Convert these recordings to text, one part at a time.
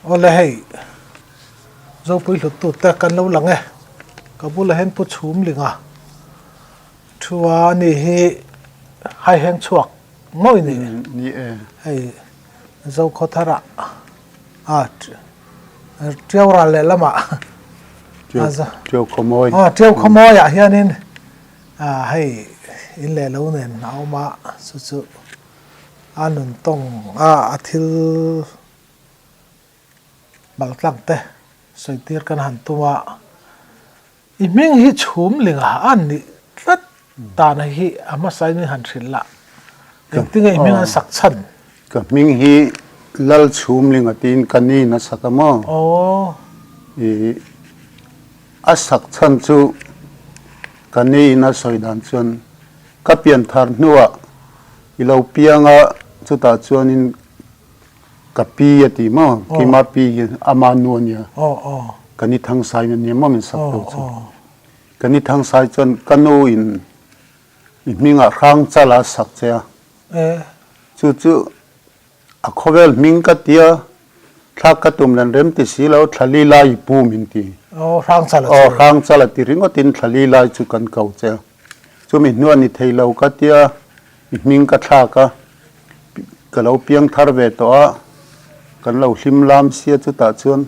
Awle hei Zopui hluttu te kan lo lang e, ka bulah hian Pu Chhumlinga thu a ani hi haiheng chhuak mawi ni. Ni e. Hei Zokhawthara a Tiau ral leh lamah Tiau Khawmawi. Tiau Khawmawiah hianin hei in leh lo nen a awm a, chu chu a nun tawng a a thil baltlang te sawi tir kan han tum a, i hming hi chhumlinga a nih tlat dan hi a hmasa in min han hrilh lah, engtinge i hming an sak chhan? Ka hming hi Lal Chhumlinga tiin ka niin a sak a maw? Aw. I a sak chhan chu ka niin a sawi dan chuan ka pian thar hnuah i lo piang a, chutah chuanin Ka pi a ti maw? Keimah pi hi ama nu a nia. Ka ni Thangsai a nia maw min sak tu chu. Ka ni Thangsai chuan ka nu in i hmingah Hrangchala a sak che a. Chu chu a khawvel hming ka tia, thlak ka tum len rem ti si lo, Thlali lai i pu min ti. Aw Hrangchala ti ringawtin Thlali lai chu kan ko che a. Chumi hnuah ni thei lo ka tia, i hming ka thlak a, ka lo piang thar ve tawh a, kan lo hlim lam sia chutah chuan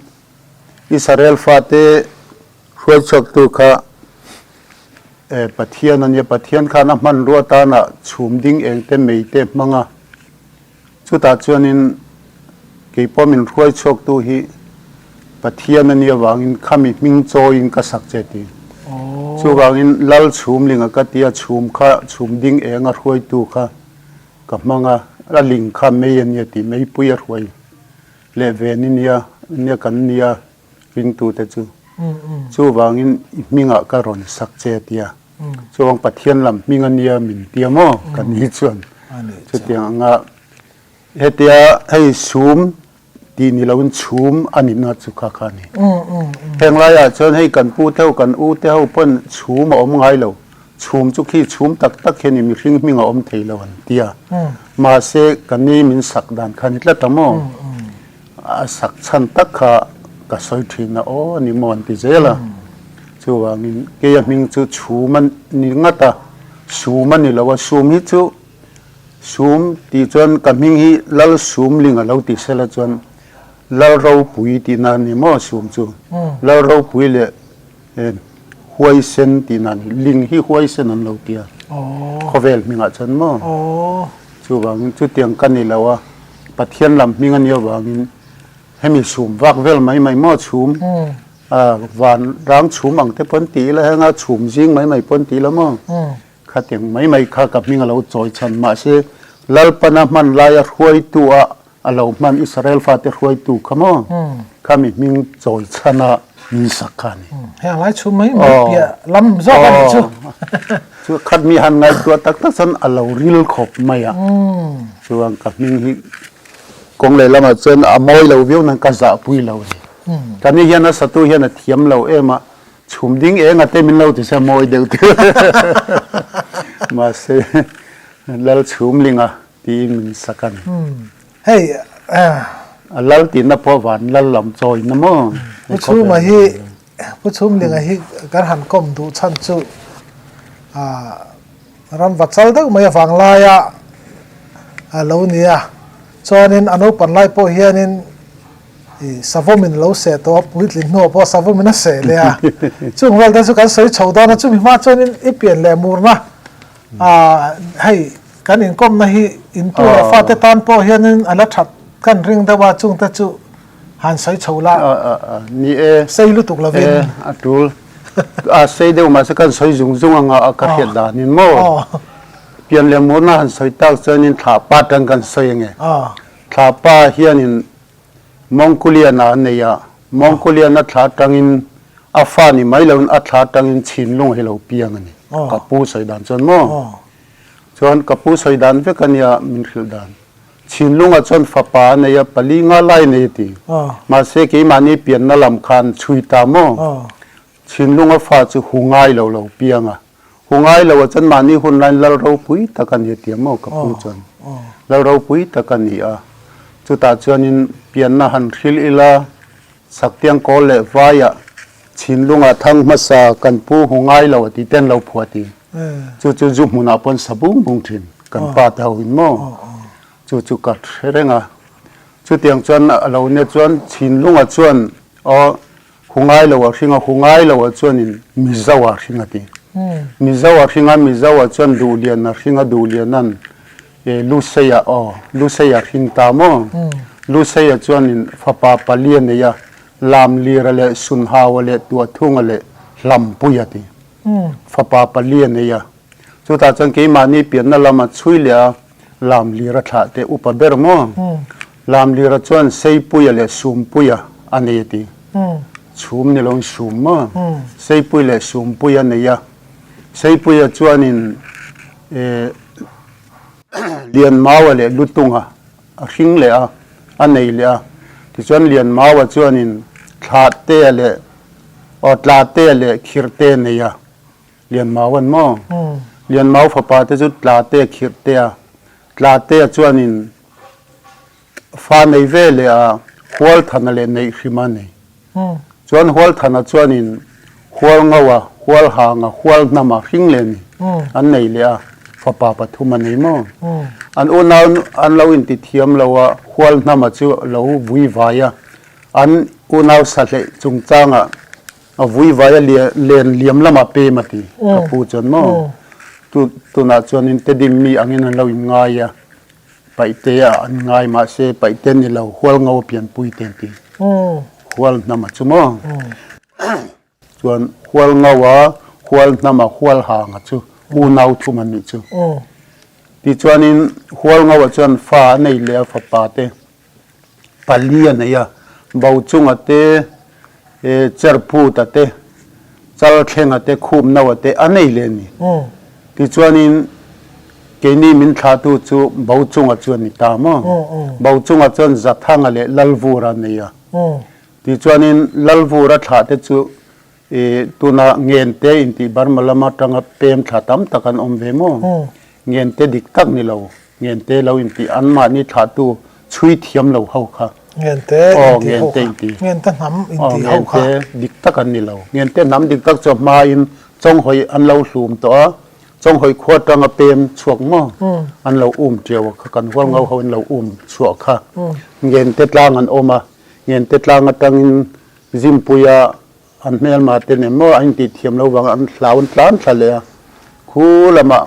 Israel fate hruaichhuaktu kha e Pathian a nia, Pathian khan a hmanrua atana chhum ding eng te mei te hmang a, Chutah chuanin keipawh min hruai chhuaktu hi Pathian a nih avangin khami hming chawiin ka sak che ti. Chuvangin Lal Chhumlinga ka tia chhum kha chhum ding eng a hruaitu kha ka hmang a, a ling kha mei a nia ti, meipui a hruai leh ve ni nia, nia kan nia ringtute chu. Chuvangin i hmingah ka rawn sak che tia. Chuang Pathian lam hming a nia min tia maw ka ni chuan chutiang anga hetia hei sum tih ni loin chhum a nihna chu kha kha a ni. Heng laiah chuan hei kan pu te ho kan u te ho pawn chhum a awm ngai lo, chhum chu khi chhum tak tak hian i mihring hming a awm thei lo an tia. Mahse ka ni min sak dan kha a ni tlat a maw? A sak chhan tak kha ka sawi thin a, aw ni maw an ti zel a. Chuvangin keia hming chu chhum a ni ngat a, sum a ni lo a, sum hi chu sum tih chuan ka hming hi Lal Sumling a lo ti sela chuan Lal Ropui tihna a ni maw sum chu. Lal Ropui leh Huaisen tihna a ni. Ling hi huaisen an lo ti a, khawvel hmingah chuan maw. Chuvangin chutiang ka ni lo a, Pathian lam hming a nih avangin hemi chhum vak vel mai mai maw chhum van rang chhum ang te pawn ti ila heng a chhum zing mai mai pawn ti ila maw khatiang mai mai kha ka hming a lo chawi chhan mahse Lalpana hman laia hruaitu a A lo hman Israel fate hruaitu kha maw? Khami hming chawi chhana min sak kha a ni. Heng lai chhum mai mai piah lam zawk a nih chu. Chu khat mi han ngaihtuah tak tak chuan a lo ril khawp mai a. Chuan ka hming hi kawng leh lamah chuan a mawi lo viau nan ka zahpui lo a ni. Ka ni hian a satu hian a thiam lo em a, chhum ding eng a te min lo ti se mawi deuh deuh. Mahse Lal Chhumlinga Tiin min sak a ni. Hei a lal tihna pawh van lal lam chawina maw? Pu Chhuma hi Pu Chhumlinga hi kan han kawm duh chhan chu ram va chal deuh mai avang laia a lo ni a. Chuanin a naupan lai pawh hianin savawmin lo seh tawh a, puitling hnuah pawh savawmin a seh leh a. Chung vel te chu kan sawi chho dawn a, chumi hma chuanin i pian leh murna hei Kan inkawmna hi intu leh fate tan pawh hianin a la that kan ring deuh a, chungte chu han sawi chho la. Ni e. Sei lutuk lovin. E, a tul. A sei deuh mahse kan sawi zung zung anga a ka hriat danin maw? Pian leh murna han sawi tak chuanin thlahpa tan kan sawi ange. Thlahpa hianin Mawngkuliana a nei a, Mawngkuliana thla atangin a fa ni mai loin a thla atangin Chhinlung hi lo piang a ni. Ka pu sawi dan chuan maw? Chuan ka pu sawi dan vek a nia min hrilh dan. Chhinlungah chuan fapa a nei a, pali nga lai nei a ti. Mahse keimahni pianna lam khan chhui ta maw? Chhinlunga fa chu hu ngai lo lo piang a. Hu ngai lo ah chuan mahni hun laiin lal ropui tak a ni a ti a maw ka pu chuan. Lal ropui tak a ni a. Chutah chuanin pianna han hril ila, Saktiang kawl leh vaiah Chhinlungah thang hmasa kan pu hu ngai lo a ti te an lo phuah ti. Chu chu zu hmunah pawn sa bung bung thin kan pa te ho in maw. Chu chu ka hre reng a. Chutiang chuan a lo nia chuan Chhinlungah chuan aw hu ngai lo a hring a, hu ngai lo ah chuanin Mizo a hring a ti. Mizo a hring a, Mizo ah chuan Duhlian a hring a, Duhlianan E Luseia aw, Luseia hring ta maw? Luseia chuanin fapa pali a nei a, Lamlira leh Sunhaua leh Tuahthunga leh Hlampuia a ti. Fapa pali a nei a. Chutah chuan keimahni pianna lama chhui leh a Lamlira thlah teh upa ber maw? Lamlira chuan Seipuia leh Sumpuia a nei a ti. Chhum ni loin Sum maw? Seipuia leh Sumpuia a nei a. Seipuia chuanin e Lianmaua leh Lutunga a hring leh a, a nei leh a. Tichuan Lianmaua chuanin Thlahtea leh aw Tlatea leh Khirhtea nei a. Lianmauan maw? Lianmau fapa te chu Tlatea Khirhtea. Tlatea chuanin Fa nei ve leh a Hualthana leh Neihhrima nei. Chuan Hualthana chuanin Hualngoa, Hualhanga, Hualhnama hring leh ni an nei leh a, fapa pathum a nei maw? An unau an lo inti thiam lo a, Hualhnama chu a lo vui vai a, an unau sahleih chungchangah a vui vai a len liam lamah pem a ti ka pu chuan maw? Tunah chuanin Tedim mi angin an lo inngai a. Paihte ah an ngai mahse paihte ni lo hual ngo pianpui te an ti. Hual hnam a chu maw? Chuan hual ngo a hual hnam a hual hang a chu unau thum an nih chu. Tichuanin hual ngo ah chuan fa a nei leh a fapa te pali a nei a, Bochunga te, Cherphuta te, Chalthlenga te, Khumnaua te a nei leh a ni. Tichuanin keini min thlahtu chu Bochunga chu a ni ta maw? Bochunga chuan Zathanga leh Lalvura a nei a. Tichuanin Lalvura thlahte chu Tuna Ngente intih Burma lam atanga pem thla tam tak an awm ve maw? Ngente dik tak ni lo, Ngente lo intih anmahni thlahtu chhui thiam lo ho kha. Ngente intih ho kha. Ngente hnam intih ho kha. Ngente dik tak an ni lo. Ngente hnam dik tak chu a hmain Chawnghawi an lo hlum tawh a, Chawnghawi khua atanga pem chhuak maw? An lo um teuh a kha, kan hualngo ho an lo um chhuah kha. Ngente tlang an awm a, Ngente tlang atangin Zimpuia An hmelma te nen maw an intih thiam lo vang an hlau an tlan thla leh a, khu lamah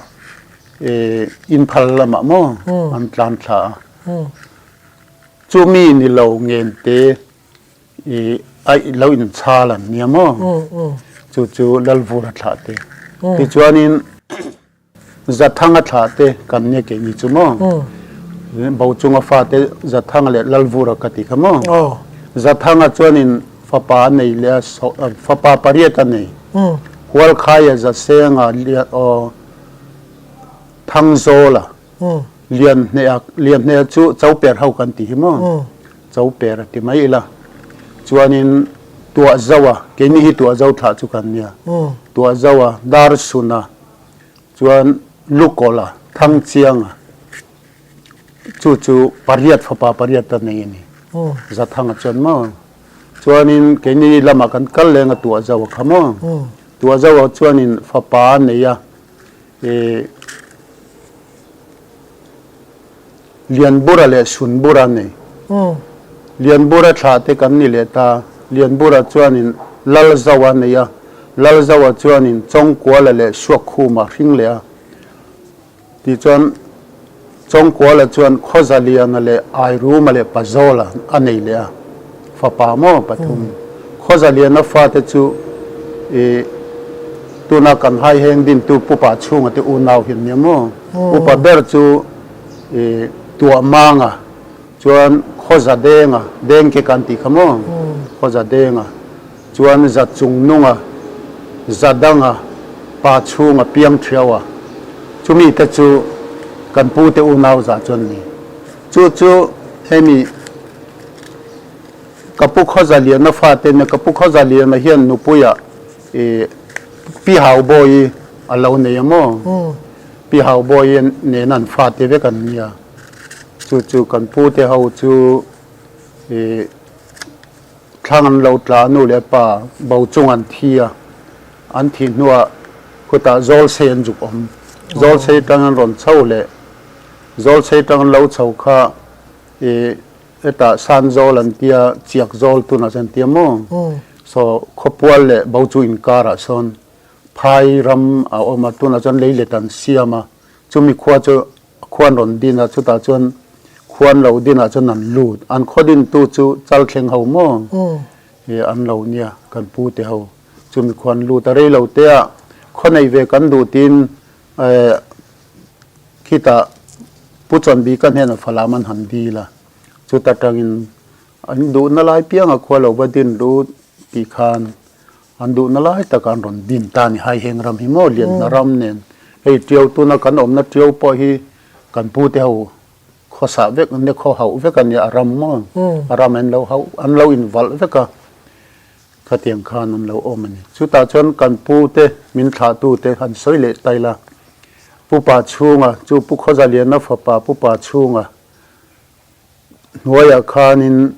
ih inphal lamah maw an tlan thla a. Chumi ni lo ngen te ih aih lo inchhal an nia maw chu chu Lalvura thlah te. Tichuanin. Zathanga thlah te kan nia kei ni chu maw? Bochunga fate Zathanga leh Lalvura ka ti kha maw? Zathanga chuanin fapa a nei leh a, fapa pariat a nei. Hualkhaia Zasenga Thangzawla Lianhneha, Lianhneha chu Choper ho kan ti hi maw? Choper a ti mai ila. Chuanin Tuahzoa, keini hi Tuahzo thlah chu kan nia. Tuahzoa, Darsuna, Chuan Lukawla, Thangchianga chu chu pariat fapa pariat a nei a ni. Zathanga chuan maw? Chuanin keini lamah kan kal leng a Tuahzo a kha maw? Tuahzo ah chuanin fapa a nei a, ih Lianbura leh Sunbura a nei. Lianbura thlah te kan ni leh ta. Lianbura chuanin Lalzoa a nei a, Lalzoa chuanin Chawngkuala leh Suakkhuma a hring leh a. Tichuan Chawngkuala chuan Khawzaliana leh Airuma leh Pazawla a nei leh a, fapa maw pathum. Khawzaliana fate chu ih tuna kan haiheng dintu Pupa chhunga te unau hi an nia maw? Upa ber chu I tuah mang a, chuan khawza deng a, deng ke kan tih kha maw? Khawza deng a, chuan za chung nung a, za dang a, pa chhung a, piang thiau a, chumi te chu kan pu te unau zah chuan ni. Chu chu hemi ka pu khawza liana fate nia, ka pu khawza liana hian nupuia i pi hau bawi a lo nei a maw? Pi Haubawi nena an fate vek an nia. Chu chu kan pu te ho chu ih thlang an lo tla a, nu leh pa bo chung an thi a, an thih hnuah khutah Zawlsei an zuk awm. Zawlsei tang an rawn chho leh Zawlsei tang an lo chho kha ih hetah Sanzawl an tia, Chiakzawl tunah chuan an tia maw? Saw Khawpual leh bo chu inkarah sawn Phai ram a awm a, tunah chuan leilet an siam a, chumi khua chu khua an rawn din a, chutah chuan khua an lo dinah chuan an lut. An khaw dintu chu Chalthleng ho maw hi an lo nia, kan pu te ho. Chumi khua an lut a, rei lo te ah khaw nei ve kan duh tiin khitah Pu Chawnbika hnenah Falam an han dil a, chuta tangin an duhna lai pianga khua lo va din lut tih khan An duhna lai taka an rawn din ta a ni. Hai heng ram hi maw lianhna ram nen hei Tiau tuna kan awmna Tiau pawh hi kan pute ho khawsah vek an nia, khaw hauh vek a nia a ram maw a ram an lo hauh an lo invalh vek a, khatiang khan an lo awm a ni. Chutah chuan kan pute min thlahtute han sawi leh ta ila, Pupa chhunga chu Pu Khawzaliana fapa Pupa chhunga hnuaiah khanin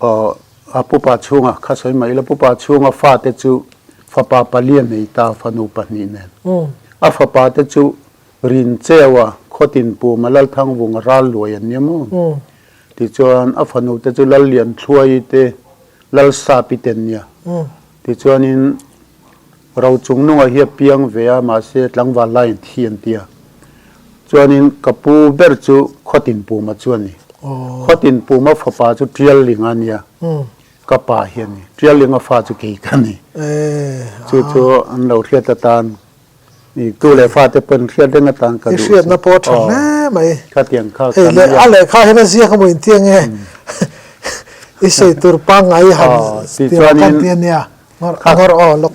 Aw, a pupa chhunga kha sawi mai ila, pupa chhunga fate chu fapa pali a nei ta, fanu pahnih nen. A fapa te chu Rincheua, Khawtinpuma, Lalthangvunga ral luai an nia maw? Tichuan a fanu te chu Lallianthluai te, Lalsapi te an nia. Tichuanin Rochungnunga hi a piang ve a, mahse tlangval laiin thi an ti a. Chuanin ka pu ber chu Khawtinpuma chu a ni. Khawtinpuma fapa chu Tiallinga a nia, ka pa hi a ni. Tiallinga fa chu kei ka ni. Chu chu an lo hriat atan, tu leh fate pawhin hriat reng atan ka duh. I hriatna pawh a tha hle mai. Khatiang kha kan nia. A lehkha hian a ziak emaw inti ange i sawi tur pangngai han ti kan ti a nia. Ngawr aw lawk.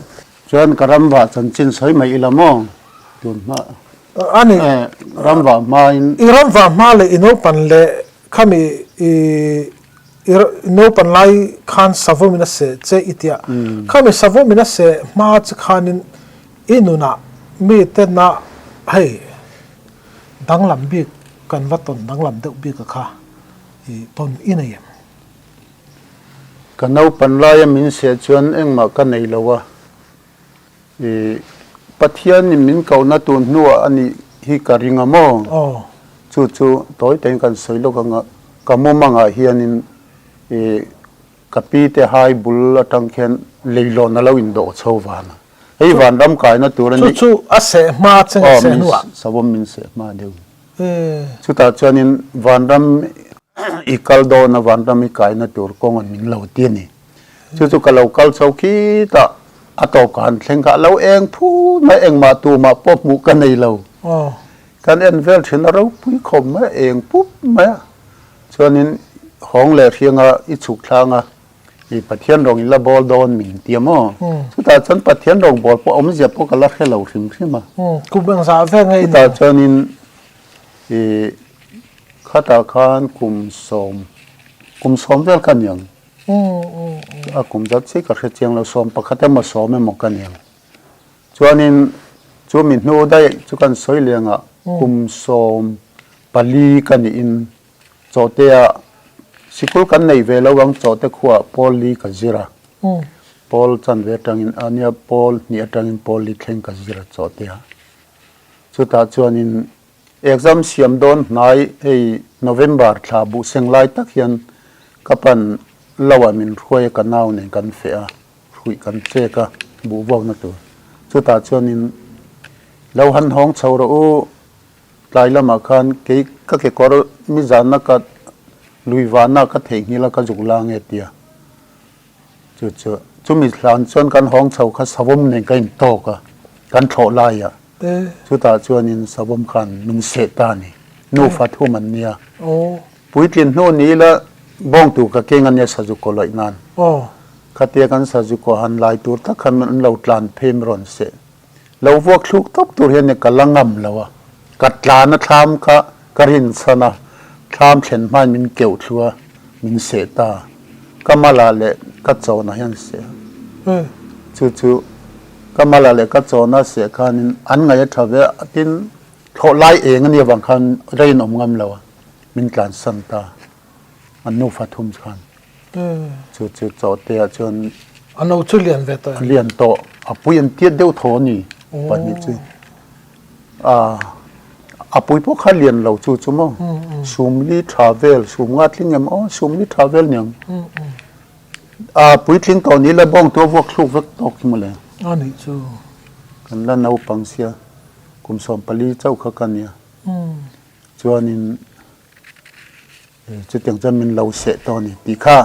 Chuan ka ram vah chanchin sawi mai ila maw tun hma. Ani. Ram vah hma in. I ram vah hma leh i naupan leh khami i i naupan lai khan savawm in a seh che i tia. Khami savawm in a seh hma che khanin i nunah mi tena hei danglam bik kan va tawn danglam deuh bik a kha i tawn i nei em? Ka naupan laia min seh chuan engmah ka nei lo a, i Pathianin min kohna tun hnuah a nih hi ka ring a maw? Chu chu tawi tein kan sawi lawk ang a, ka mumangah hianin i ka pi te hai bul atang khian leilawn a lo indawh chho van a, hei vanram kaina tur a nih. Chu chu a seh hma che nge seh hnuah? Aw, savawm min seh hma deuh. Chutah chuanin vanram i kal dawna vanram i kaina tur kawng an min lo ti a ni. Chu chu ka lo kal chho khitah a tawp ka han thleng kha a lo eng phut mai, engmah tumah pawh hmuh ka nei lo. Kan en vel thin a ropui khawp mai a, eng pup mai a. Chuanin hawng leh hrianga i chhuk thlang a, I Pathian rawng i la bawl dawn min ti a maw? Chutah chuan Pathian rawng bawl pawh awmzia pawh ka la hre lo hrim hrim a. Kum engzah vel nge i Chutah chuanin i khatah khan kum sawm, kum sawm vel ka ni ang. A kum zat chiah ka hre chiang lo, sawm pakhat emaw sawm emaw ka ni ang. Chuanin chu mi hnu daih chu kan sawi lengah kum sawm pali ka niin Chawhtea sikul kan nei ve lo ang, Chawhte khuaah Pawl li ka zir a, Pawl chanve atangin a nia Pawl hnih atangin Pawl li thleng ka zir a Chawhtea. Chutah chuanin exam siam dawn hnai hei November thla buhseng lai tak hian ka pan lo ah min hruai a ka nau nen kan feh a, hruih kan chek a buh vuakna tur. Chutah chuanin lo han hawng chho rawh u. Tlai lamah khan kei ka kekawr mizanna ka lui vana ka theihnghilh a ka zuk la nge tia. Chu chu chumi hlan chuan kan hawng chho kha savawm nen ka intawk a, kan thlawh laiah. Chutah chuanin savawm khan min seh ta a ni. Nufa thum an nia. Puitlin hnu ni ila bawngtu ka keng a nia sazu kaw lawih nan. Khatia kan sazu kaw han lai tur tak khan an lo tlan phei rawn seh. Lo vuak thluk tawp tur hian ka la ngam lo a, ka tlana thlam kha ka rinchhan a, thlam thlen hmain min keuh thlu a, min seh ta. Ka mala leh ka chawna hian seh a. Chu chu ka mala leh ka chawna seh khanin an ngaih a tha ve a, tin. Thlawh lai eng a nih avang khan rei an awm ngam lo a, min tlansan ta. An nufa thum khan. Chu chu chawhte ah chuan. A no chu lian ve tawh em? Lian tawh. A pui an tiat deuh tho a ni pahnih chu. A pui pawh kha lian lo chu chu maw? Sumli tha vel, sum nga tling em aw, sumli tha vel niang. A puitling tawh ni la bawng tu a vuak thluk vek tawk hi mawle. A nih chu. Kan la naupang sia, kum 14 chauh kha ka nia. Chuanin chutiang chuan min lo seh tawh a ni tih kha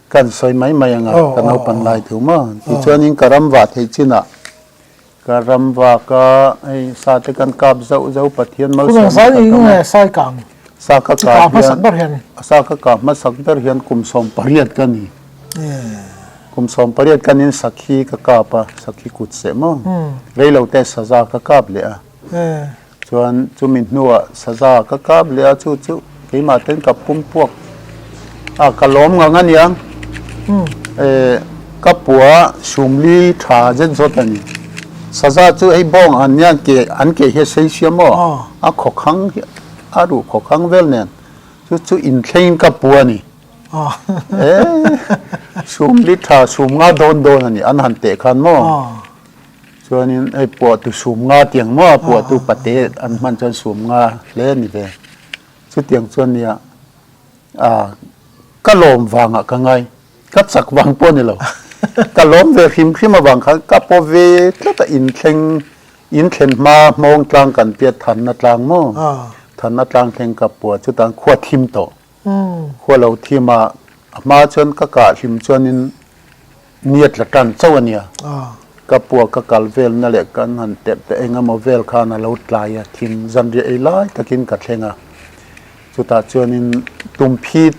kan sawi mai mai anga ka naupang lai thu maw. Tichuanin ka ram vah theih chinah Ka ram vak a, hei sa te kan kap zauh zauh Pathian malsawmna ka dawng a. Sa ka kah hian, sa ka kah hmasak ber hian kum 18 ka ni. Kum 18 ka nin sakhi ka kap a, sakhi kut seh maw. Reilo te saza ka kap leh a. Chuan chumi hnuah saza ka kap leh a, chu chu keimah ten ka pum puak a, ka lawm ngang a nia. Eh, ka pua sumli tha zet zawt a ni. Saza chu hei bawng an nia, ke an ke hi a sei sia maw? A khawkhang hi a ruh khawkhang vel nen chu chu inthlengin ka pua a ni. Eh, sumli tha sum nga dawn dawn a ni, an han teh khan maw? Chuanin hei puahtu sum nga tiang maw a puahtu pate an hman chuan sum nga hle a ni ve. Chutiang chuan nia ah ka lawm vangah ka ngai, ka chak vang pawh a ni lo. Ka lawm ve hrim hrim avang khan ka paw ve tlat a inthleng inthlen hma hmawng tlang kan tia thanna tlang maw thanna tlang thleng ka puah chutah khua thim tawh. Khua lo thim a, a hma chuan ka kah hlim chuanin Niat la tan chauh a nia. Ka pua ka kal velna leh kan han tep te eng emaw vel khan a lo tlai a, thim zanriah ei lai takin ka thleng a. Chutah chuanin tumphit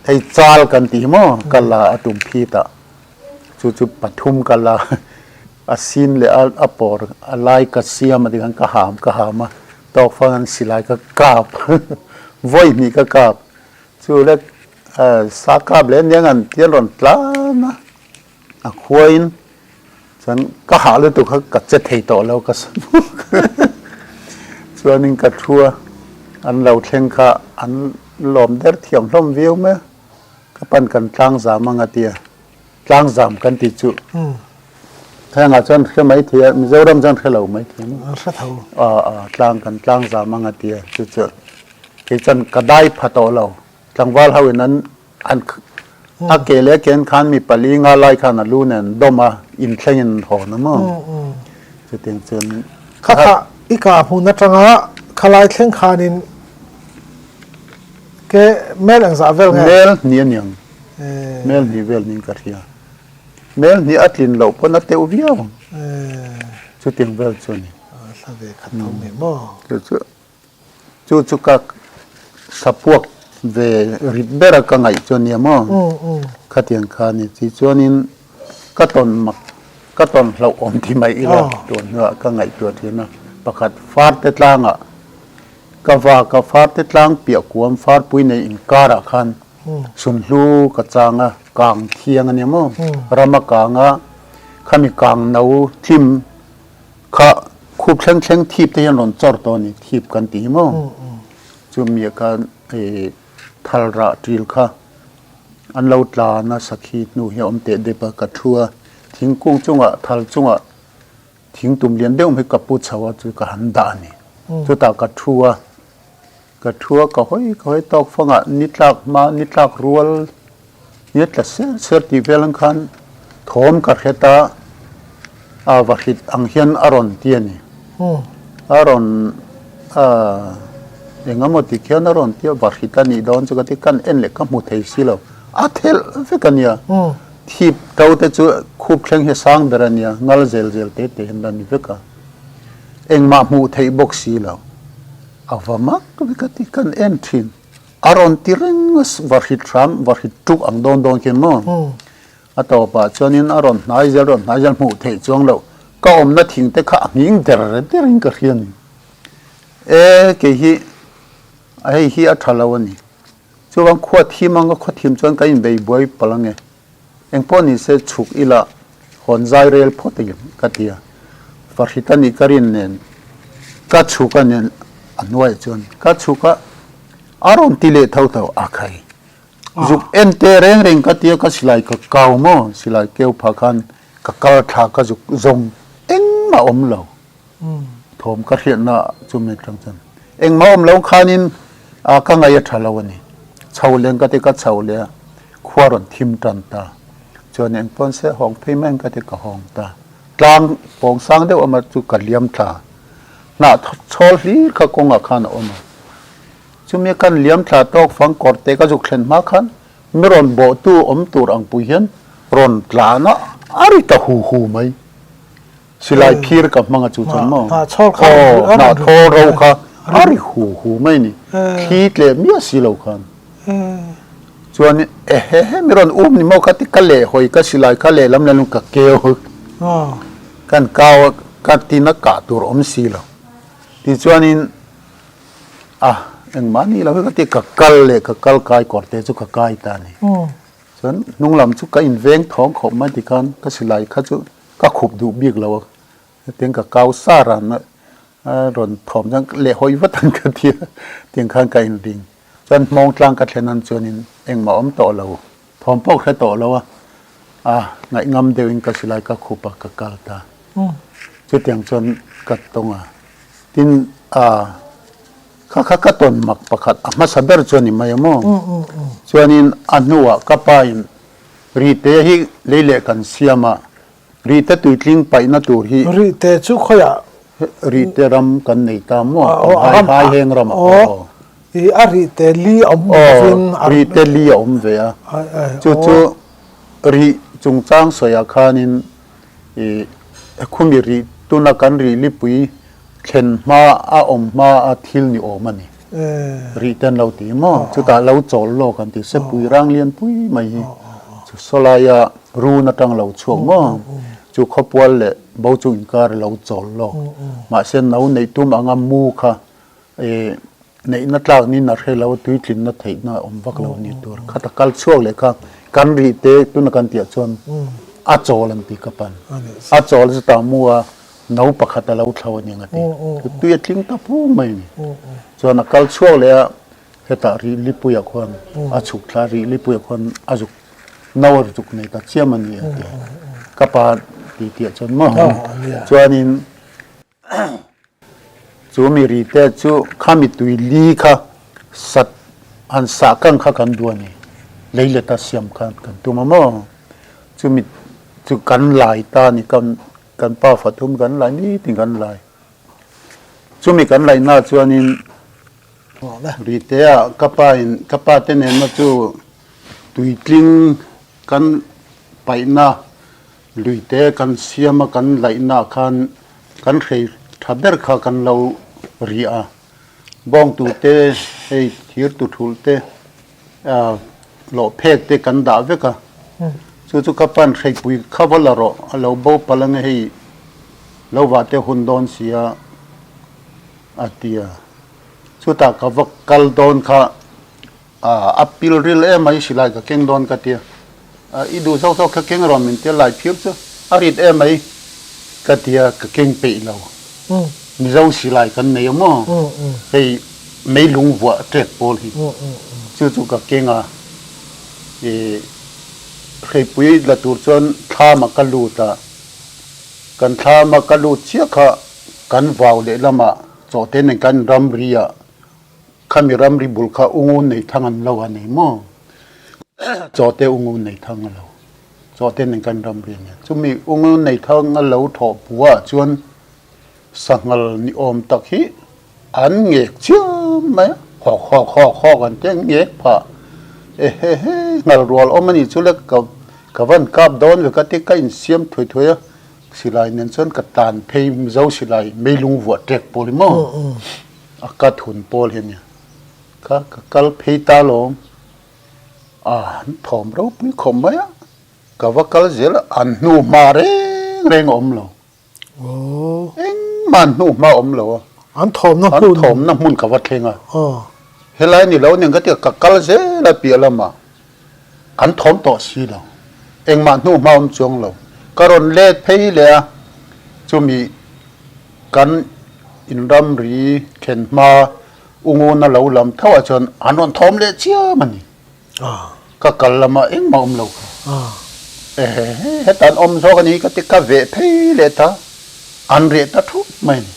hei chal kan tih hi maw ka la a tumphit ah chu chu pathum ka la a sin leh a pawr a lai ka siam a tikhan ka ham ka ham a tawk fang an silai ka kap vawi hnih ka kap. Chu lek sa kap leh aniang an ti an rawn tlan a, a khuain chuan ka hah lutuk kha ka che thei tawh lo ka sa bawk chuanin ka thu a, an lo thleng kha an lawm der thiam hlawm viau mai a, ka pan kan tlang zam ang a ti a, tlang zam kan tih chu hengah chuan hre mai thei a, Mizoram chuan hre lo mai thei a maw? Hre tho. Tlang kan tlang zam ang a ti a, chu chu Kei chuan ka dai pha tawh lo. Tlangval ho in an an a ke leh a ken khan mi pali nga lai khan a lu nen an dawm a, inthleng in an hawn a maw? Chutiang chuan Kha kha i kah hmun atanga khalai thleng khanin ke mel engzah vel nge? Mel hnih a niang. Mel hnih vel niin ka hria. Mel hnih a tlin loh pawn a teuh viau ang. Chutiang vel chu a ni. Thla ve khat tho mai maw? Chu chu Chu chu ka sapuak ve rit ber a ka ngaih chu a nia maw? Khatiang kha a ni. Chi chuanin ka tawn mak, ka tawn hlauh awm ti mai ila tun hnuah ka ngaihtuah thin a. Pakhat Farte tlangah ka vak a, Farte tlang piah kuam Farpui nei inkarah khan Sunhlu ka chang a, kang thiang a nia maw? Ram a kang a, khami kang no thlim Kha khup thleng thleng thip te hian rawn chawr tawh a ni, thip kan tih hi maw? Chumi ah khan thal rah ṭil kha an lo tlan a, sakhi hnu hi a awm teh dep a, ka thu a, thingkung chungah thal chungah thingtum lian deuh mai ka pu chho a chu ka han dah a ni. Chutah ka thu a. Ka thu a, ka hawi ka hawi tawk fangah ni tlak hma, ni tlak rual ni tla ser ser tih vel ang khan thawm ka hret a, a va hrit ang hian a rawn ti a ni. A rawn eng emaw ti khian a rawn ti a, va hrit a nih dawn chu ka ti, kan en leh ka hmu thei si lo, a thelh vek a nia. Thip to te chu khup thleng hi a sang ber a nia, ngal zel zel te te hian la ni vek a, engmah hmuh theih bawk si lo. A va mak vek a ti, kan en thin. A rawn ti reng a, va hrit hram, va hrit tuk ang dawn dawn khian maw? A tawpah chuanin a rawn hnai zel, rawn hnai zel hmuh theih chuang loh. Ka awmna thing te kha a nghing der derin ka hria a ni. E, kei hi, hei hi a tha lo a ni. Chuvang khua thim anga khaw thim chuan kan inbei buai palh ange. Engpawh ni se chhuk ila hawn zai rel phawt a ngem ka ti a, Fahrit a nih ka rin nen ka chhuk a nen. A hnuaiah chuan ka chhuk a, a rawn ti leh tho tho a khai. Zuk en teh reng reng ka tia ka silai ka kau maw, silai keu phah khan ka kal thla ka zuk zawng engmah awm lo. Thawm ka hriatna chu mi atang chuan engmah awm lo khanin a ka ngaih a tha lo a ni. Chho leng ka ti ka chho leh a, khua rawn thim tan ta. Chuan engpawn se hawng phei mai ang ka ti ka hawng ta. Tlang pawng sang deuh ama chu ka liam thla. Hnah chhawl hlir kha kawngah khan a awm a. Chumi kan liam thla tawk fang kawr te ka zuk thlen hma khan mi rawn bawhtu awm tur ang pui hian rawn tlan a, a ri ta hu hu mai. Silai phir ka hmang a chu chuan maw? Aw, hnah thawl ro kha a ri hu hu mai ni. Thli tleh miah si lo khan. Chuan ehehe mi rawn um ni maw kha ti ka leh hawi ka silai kha lehlam lehlam ka keu kan kau a ka tin a kah tur awm si lo. Tichuanin a engmah ni lo hi ka ti ka kal leh ka kal kai kawr te chu ka kai ta a ni. Chuan hnung lam chu ka inveng thawng khawp mai tikhan ka silai kha chu ka khup duh bik lo a, hetiang ka kau sa ran a rawn thawm chuan leh hawi vat ang ka ti a, tiang khan ka inring. Chuan hmawng tlang ka thlen an chuanin engmah awm tawh lo, thawm pawh hre tawh lo a, a ngaihngam deuhin ka silai ka khup a, ka kal ta. Chutiang chuan ka tawng a, tin a kha kha ka tawn mak pakhat a hmasa ber chu a ni mai a maw? Chuanin a hnuah ka pa in Rite hi lei leh kan siam a, Rite tuitling paihna tur hi. Rite chu khawiah? Rite ram kan nei ta maw? Hai hai heng ramah pawh aw. I a rite li a awm lovin. Aw, rite li a awm ve a. Chu chu rih chungchang sawiah khanin i khumi rih tuna kan rih lipui thlen hma a awm hma a thil ni awm a ni. Rih te an lo ti maw? Chutah lo chawl lawk an ti. Sepui rang lian pui mai hi chu sawlaia run atang lo chhuak maw? Chu khawpual leh bo chu inkar a lo chawl lawk. Mahse no neih tum anga mu kha Neihna tlak niin a hre lo, tuitlinna theihna a awm vak lo a ni tur. Khata kal chhuak leh kha kan rih te tuna kan tihah chuan a chawl an ti ka pan. A chawl chutah mu a no pakhat a lo thlo a ni ang a ti. Tui a tling ta pung mai a ni. Chuan a kal chhuak leh a, hetah rih lipuiah khuan a chhuk thla a, rih lipuiah khuan a zuk no a zuk nei ta chiam a ni a ti. Ka pa ti tihah chuan maw chuanin Chu mi rite chu khami tui li kha sat han sah kang kha kan duh a ni. Lei leta siam khan kan tum a maw? Chumi chu kan lai ta a ni, kan kan pa fathum kan lai nitin kan lai. Chumi kan laihna chuanin rite-ah ka pa in ka pa te nena chu tuitling kan paihna Luite kan siam a kan laihna ah khan kan hrei tha ber kha kan lo ri a, bawngtu te hei thir tu thulh te ah lawh phek te kan dah vek a, chu chu ka pan hreipui kha va la rawh a lo bo palh ange hei lo vah te hun dawn si a a ti a, chutah ka va kal dawn kha. A pil ril em mai silai ka keng dawn ka tia. I duh zawk zawk kha keng rawn min tia lai phir chu a rit em mai ka tia ka keng peih lo. Mizo silai kan nei a maw? Hei meilung vuah ṭek pawl hi chu chu ka keng a. I hreipui la tur chuan thlam ah ka lut a. Kan thlam a ka lut chiah kha kan vau lehlamah chawhte nen kan ramri ah Khami ramri bul kha ungun nei thang an lo a ni maw? Chawte ungun nei thang a lo. Chawte nen kan ramri a nia. Chumi ungun nei thang a lo thawh puah chuan sanghal ni awm tak hi an ngek chiam mai a. Hawk hawk hawk hawk an ti a, an ngek phah. Ehehe, nghal rual awm a nih chu le ka ka van kap dawn ve ka ti ka insiam thuai thuai a. Silai nen chuan ka tan phei Mizo silai meilung vuah ṭek pawl hi maw? A ka thun pawl hi a nia. Kha ka kal phei ta lawm. A an thawm ropui khawp mai a. Ka va kal zel a, an hnu hma reng reng a awm lo. Engmah an hnu hma a awm lo a. An thawmna hmun. An thawmna hmun ka va thleng a. Helai ni lo nen ka ti a, ka kal zel a piah lamah. An thawm tawh si lo. Engmah hnu hma awm chuang lo. Ka rawn let phei leh a, chumi kan. in ramri thlen hma Unguna lo lam tho ah chuan an rawn thawm leh chiam a ni. Ka kal lamah engmah awm lo kha. Ehe heta an awm zawk a ni ka ti ka veh phei leh ta, an reh ta thup mai a ni.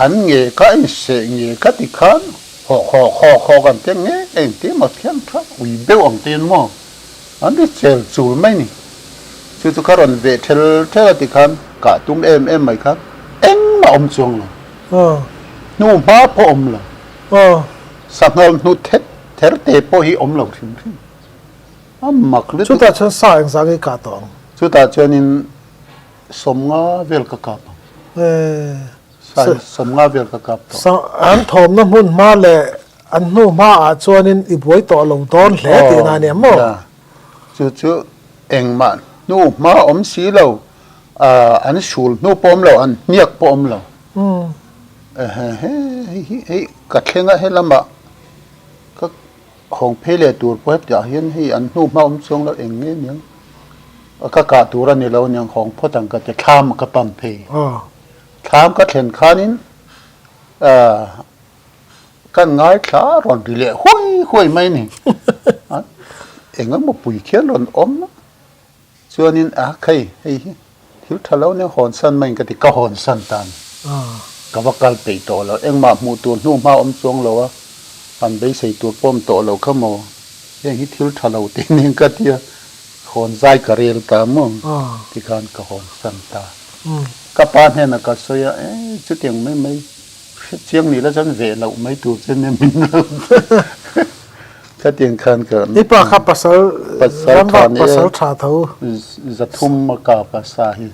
An nge ka inseh nge ka ti khan hawk hawk hawk hawk an ti nge engtin emaw thiam tha ui deuh ang tiin maw an ri chel chul mai ni. Chu chu kha rawn veh thel thel a ti khan kah tum em em mai khan engmah awm chuang lo. Hnu hma pawh awm lo. Sanghal hnu thet ther te pawh hi awm lo hrim hrim. A mak lutuk. Chutah chuan sa engzah nge kah tawh ang? Chutah chuanin sawmnga vel ka kap ang. Sa hi sawmnga vel ka kap tawh. An thawmna hmun hma leh an hnu hma ah chuanin i buai tawh lo dawn hle tihna a nia maw? Chu chu engmah hnu hma awm si lo, an sul hnu pawh awm lo, an hniak pawh awm lo. Hei hi hei ka thleng a helamah ka hawng phei leh tur pawh hetiah hian hei an hnu hma awm chuang lo eng nge niang ka kah tur a ni lo niang hawng phawt ang ka ti thlam ka pan phei. Thlam ka thlen khanin kan ngaithla rawn ri leh huai huai mai a ni. Eng emaw pui khian rawn awm a, chuanin a khei hei hi thil tha lo nia hawn san mai in ka ti, ka hawn san ta a ni. Ka va kal peih tawh lo, engmah hmuh tur hnu hma awm chuang lo a, han beisei tur pawh awm tawh lo kha maw, heng hi thil tha lo tih nen ka ti a, hawn zai ka rel ta maw tikhan ka hawn san ta. Ka pa hnenah ka sawi a, e chutiang mai mai hre chiang ni la chuan veh loh mai tur che nia min lo Khatiang khan ka I pa kha pasal ram vak pasal tha tho. Zathum a kap a sa hi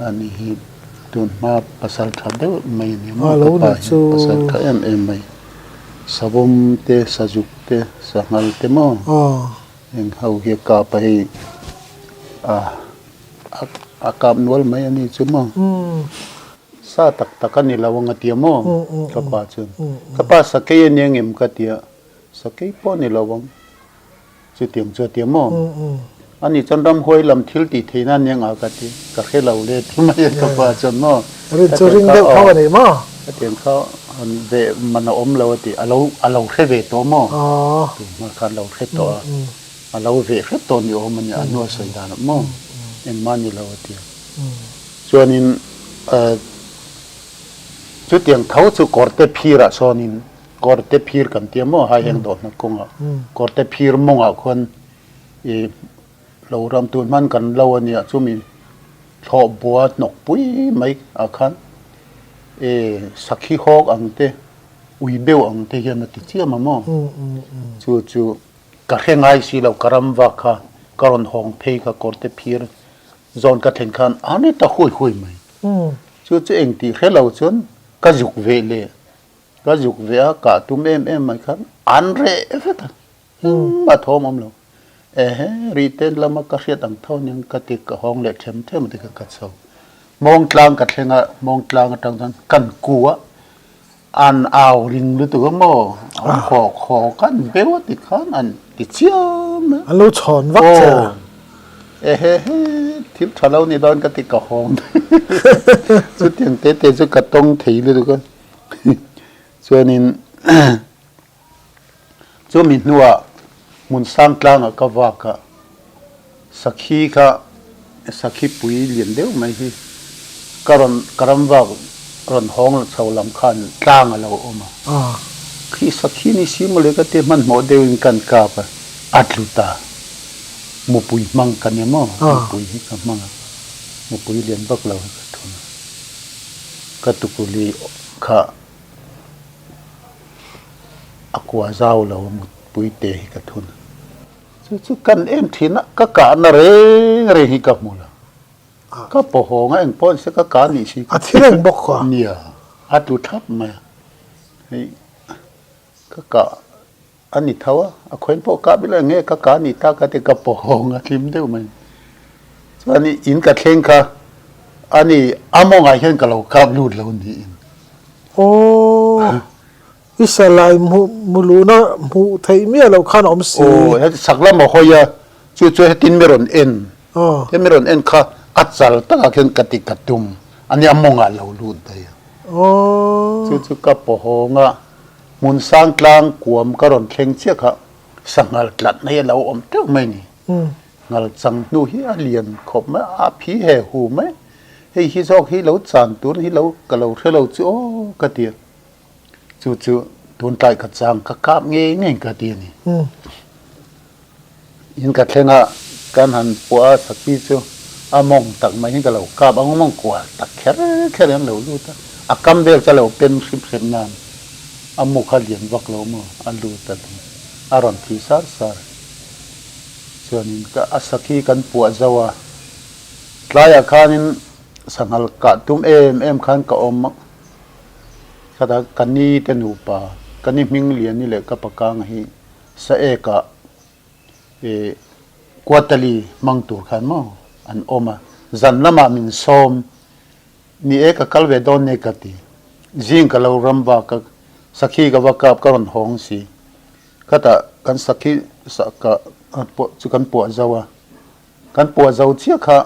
ani hi tun hma pasal tha deuh mai a ni maw ka pa hi pasal tha em em mai savawm te sazuk te sanghal te maw heng ho hi a kap a hei a A kap nual mai a ni chu maw? Sa tak tak a ni lo ang a tia maw? Ka pa chuan, Ka pa sakei a nia ngem ka tia, sakei pawh a ni lo ang chutiang chu a tia maw? Ani chuan ramhuai lam thil tih theihna a nia ngah ka ti, ka hre lo le ti mai a ka pa chuan maw? Rin chu ring deuh tho a ni maw? Hetiang kha han ve man a awm lo a ti, a lo a lo hre ve tawh maw? Tunhma khan a lo hre tawh a. A lo veh hrep tawh ni awm a nia, a hnu a sawi dan ah maw engmah ni lo a ti a. Chuanin chutiang tho chu kawrte phirah sawnin kawrte phir kan tia maw hai heng dawhna kawngah kawrte phir mawngah khuan ih lo ram tun hman kan lo a nia chumi thlawh bua hnawk pui mai ah khan ih sakhi hawk ang te ui beuh ang te hian a ti chiam a maw chu chu. Ka hre ngai si lo, ka ram vak kha ka rawn hawng phei kha kawrte phir zawn ka thlen khan a ni ta hui hui mai. Chu chu eng tih hre lo chuan ka zuk veh leh ka zuk veh a, kah tum em em mai khan an reh vek a, engmah thawm awm lo. Ehe, rih te lama ka hriat ang tho aniang ka ti ka hawng leh them them a ti kha ka chho. Hmawngtlang ka thleng a, Hmawngtlang atang chuan kan ku a, An au ring lutuk a maw? An haw khaw kan beu a ti khan an ti chiam a. An lo chhawn vak che a. Ehe he, thil tha lo ni dawn ka ti ka hawng chutiang te te chu ka tawng thei lutuk a. Chuanin Chumi hnuah hmun sang tlangah ka vak a, sakhi kha sakhi pui lian deuh mai hi ka rawn ka ram vak rawn hawng chho lam khan tlang a lo awm a. Khi sakhi ni si mawle ka ti hmanhmawh deuhin kan kap a, a tlu ta. Mupui hmang ka nia maw? Mupui hi ka hmang a, mupui lian vak lo hi ka thun a, ka tukuli kha. A kua zau lo a mutpui te hi ka thun a. Chu chu kan en thin a, ka kahna reng reng hi ka hmu lo. Ka pawhawng a eng pawh ni se ka kah nih si. A thi reng bawk kha. Nia, a tlu thap mai a. Hei ka kah A ni tho a, a khawiin pawh kah bil a nge ka kah ni tak a ti ka pawhawng a hlim deuh mai. Chuan in ka thleng kha a ni a mawngah hian ka lo kap lut lo niin. Aw, i salai hmu luhna hmuh theih miah loh khan a awm si. Aw, heti chhak lam a hawi a, chu chu hetin mi rawn en, he mi rawn en kha a chal takah khian ka ti ka tum. A nia mawngah lo lut daih a. Chu chu ka pawhawng a, hmun sang tlang kuam ka rawn thleng chiah kha sanghal tlat mai a lo awm teuh mai a ni. Ngal chang hnu hi a lian khawp mai a, a phi he hu mai. Hei hi zawk hi lo chan tur hi lo ka lo hre lo chu aw ka ti a. Chu chu tun tlai ka chang ka kap ngei ngei ka ti a ni. In ka thleng a, kan han puah a sakhi chu a mawng tak mai hi ka lo kap a, mawng kual tak kher kher hian lo lut a, a kam vel chu a lo pen hrip hrep nan a mu kha lian vak lo maw a lut a ni, a rawn thi sar sar. Chuanin ka a sakhi kan puah zo a, tlaiah khanin sanghal kah tum em em khan ka awm a, khatah ka ni te nupa, ka ni hming liani leh ka pakanga hi sa ekah ih Kuatali hmang tur khan maw an awm a, zan lamah min sawm, ni e ka kal ve dawn nia ka ti, zing ka lo ram vak a, sakhi ka va kap ka rawn hawng si, khatah kan sakhi sah kah pawh chu kan puah zo a, kan puah zo chiah kha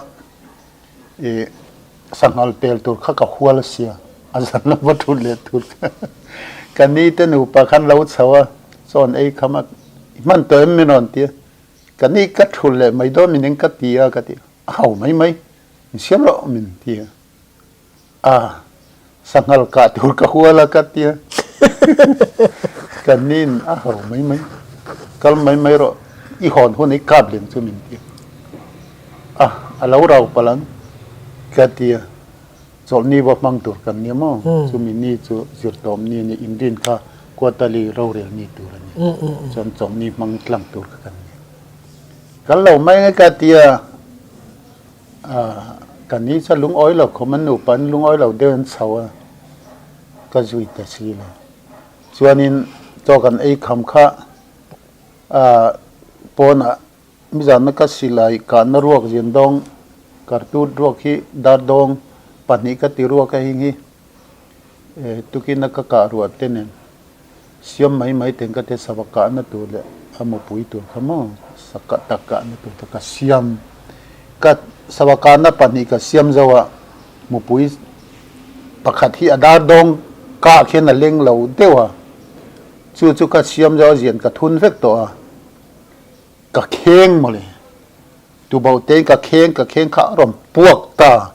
ih sanghal pel tur kha ka hual sia, a zan lama thut leh tur kha ka ni te nupa khan lo chho a, chaw an ei kham a, i hman tawh em min rawn ti a, ka ni ka thul leh mai dawn min eng ka ti a ka ti a, a hau mai mai, min siam rawh min ti a. A, sanghal kah tur ka hual a ka tia. Ka nin a ho mai mai. Kal mai mai rawh, i hawn hun i kap lem chu min ti. A, a lo rau palh ang ka tia. Chawlhni va hmang tur kan nia maw? Chumi ni chu zirtawm ni a ni, inrin kha quarterly rorel ni tur a ni. Chuan chawlhni hmang tlang tur kha kan nia. Kal lo mai nge ka tia. Ka ni chu a lungawi lo khawm a, nupa an lungawi lo deuh an chho a, ka zui ta si lo. Chuanin chaw kan ei kham kha pawnah mizanna ka silai kahna ruak zin dawng kartut ruak hi dar dawng pahnih ka ti ruak a hing hi tukina ka kah ruah te nen. Siam mai mai ten ka te sava kahna tur leh a mupui tur kha maw sa tak kahna tur te ka siam. Ka sava kahna pahnih ka siam zo a, mupui pakhat hi a dar dawng kah khian a leng lo deuh a, chu chu ka siam zo a zian ka thun vek tawh a, ka kheng mawle. Tubauh tein ka kheng ka kheng kha a rawn puak ta,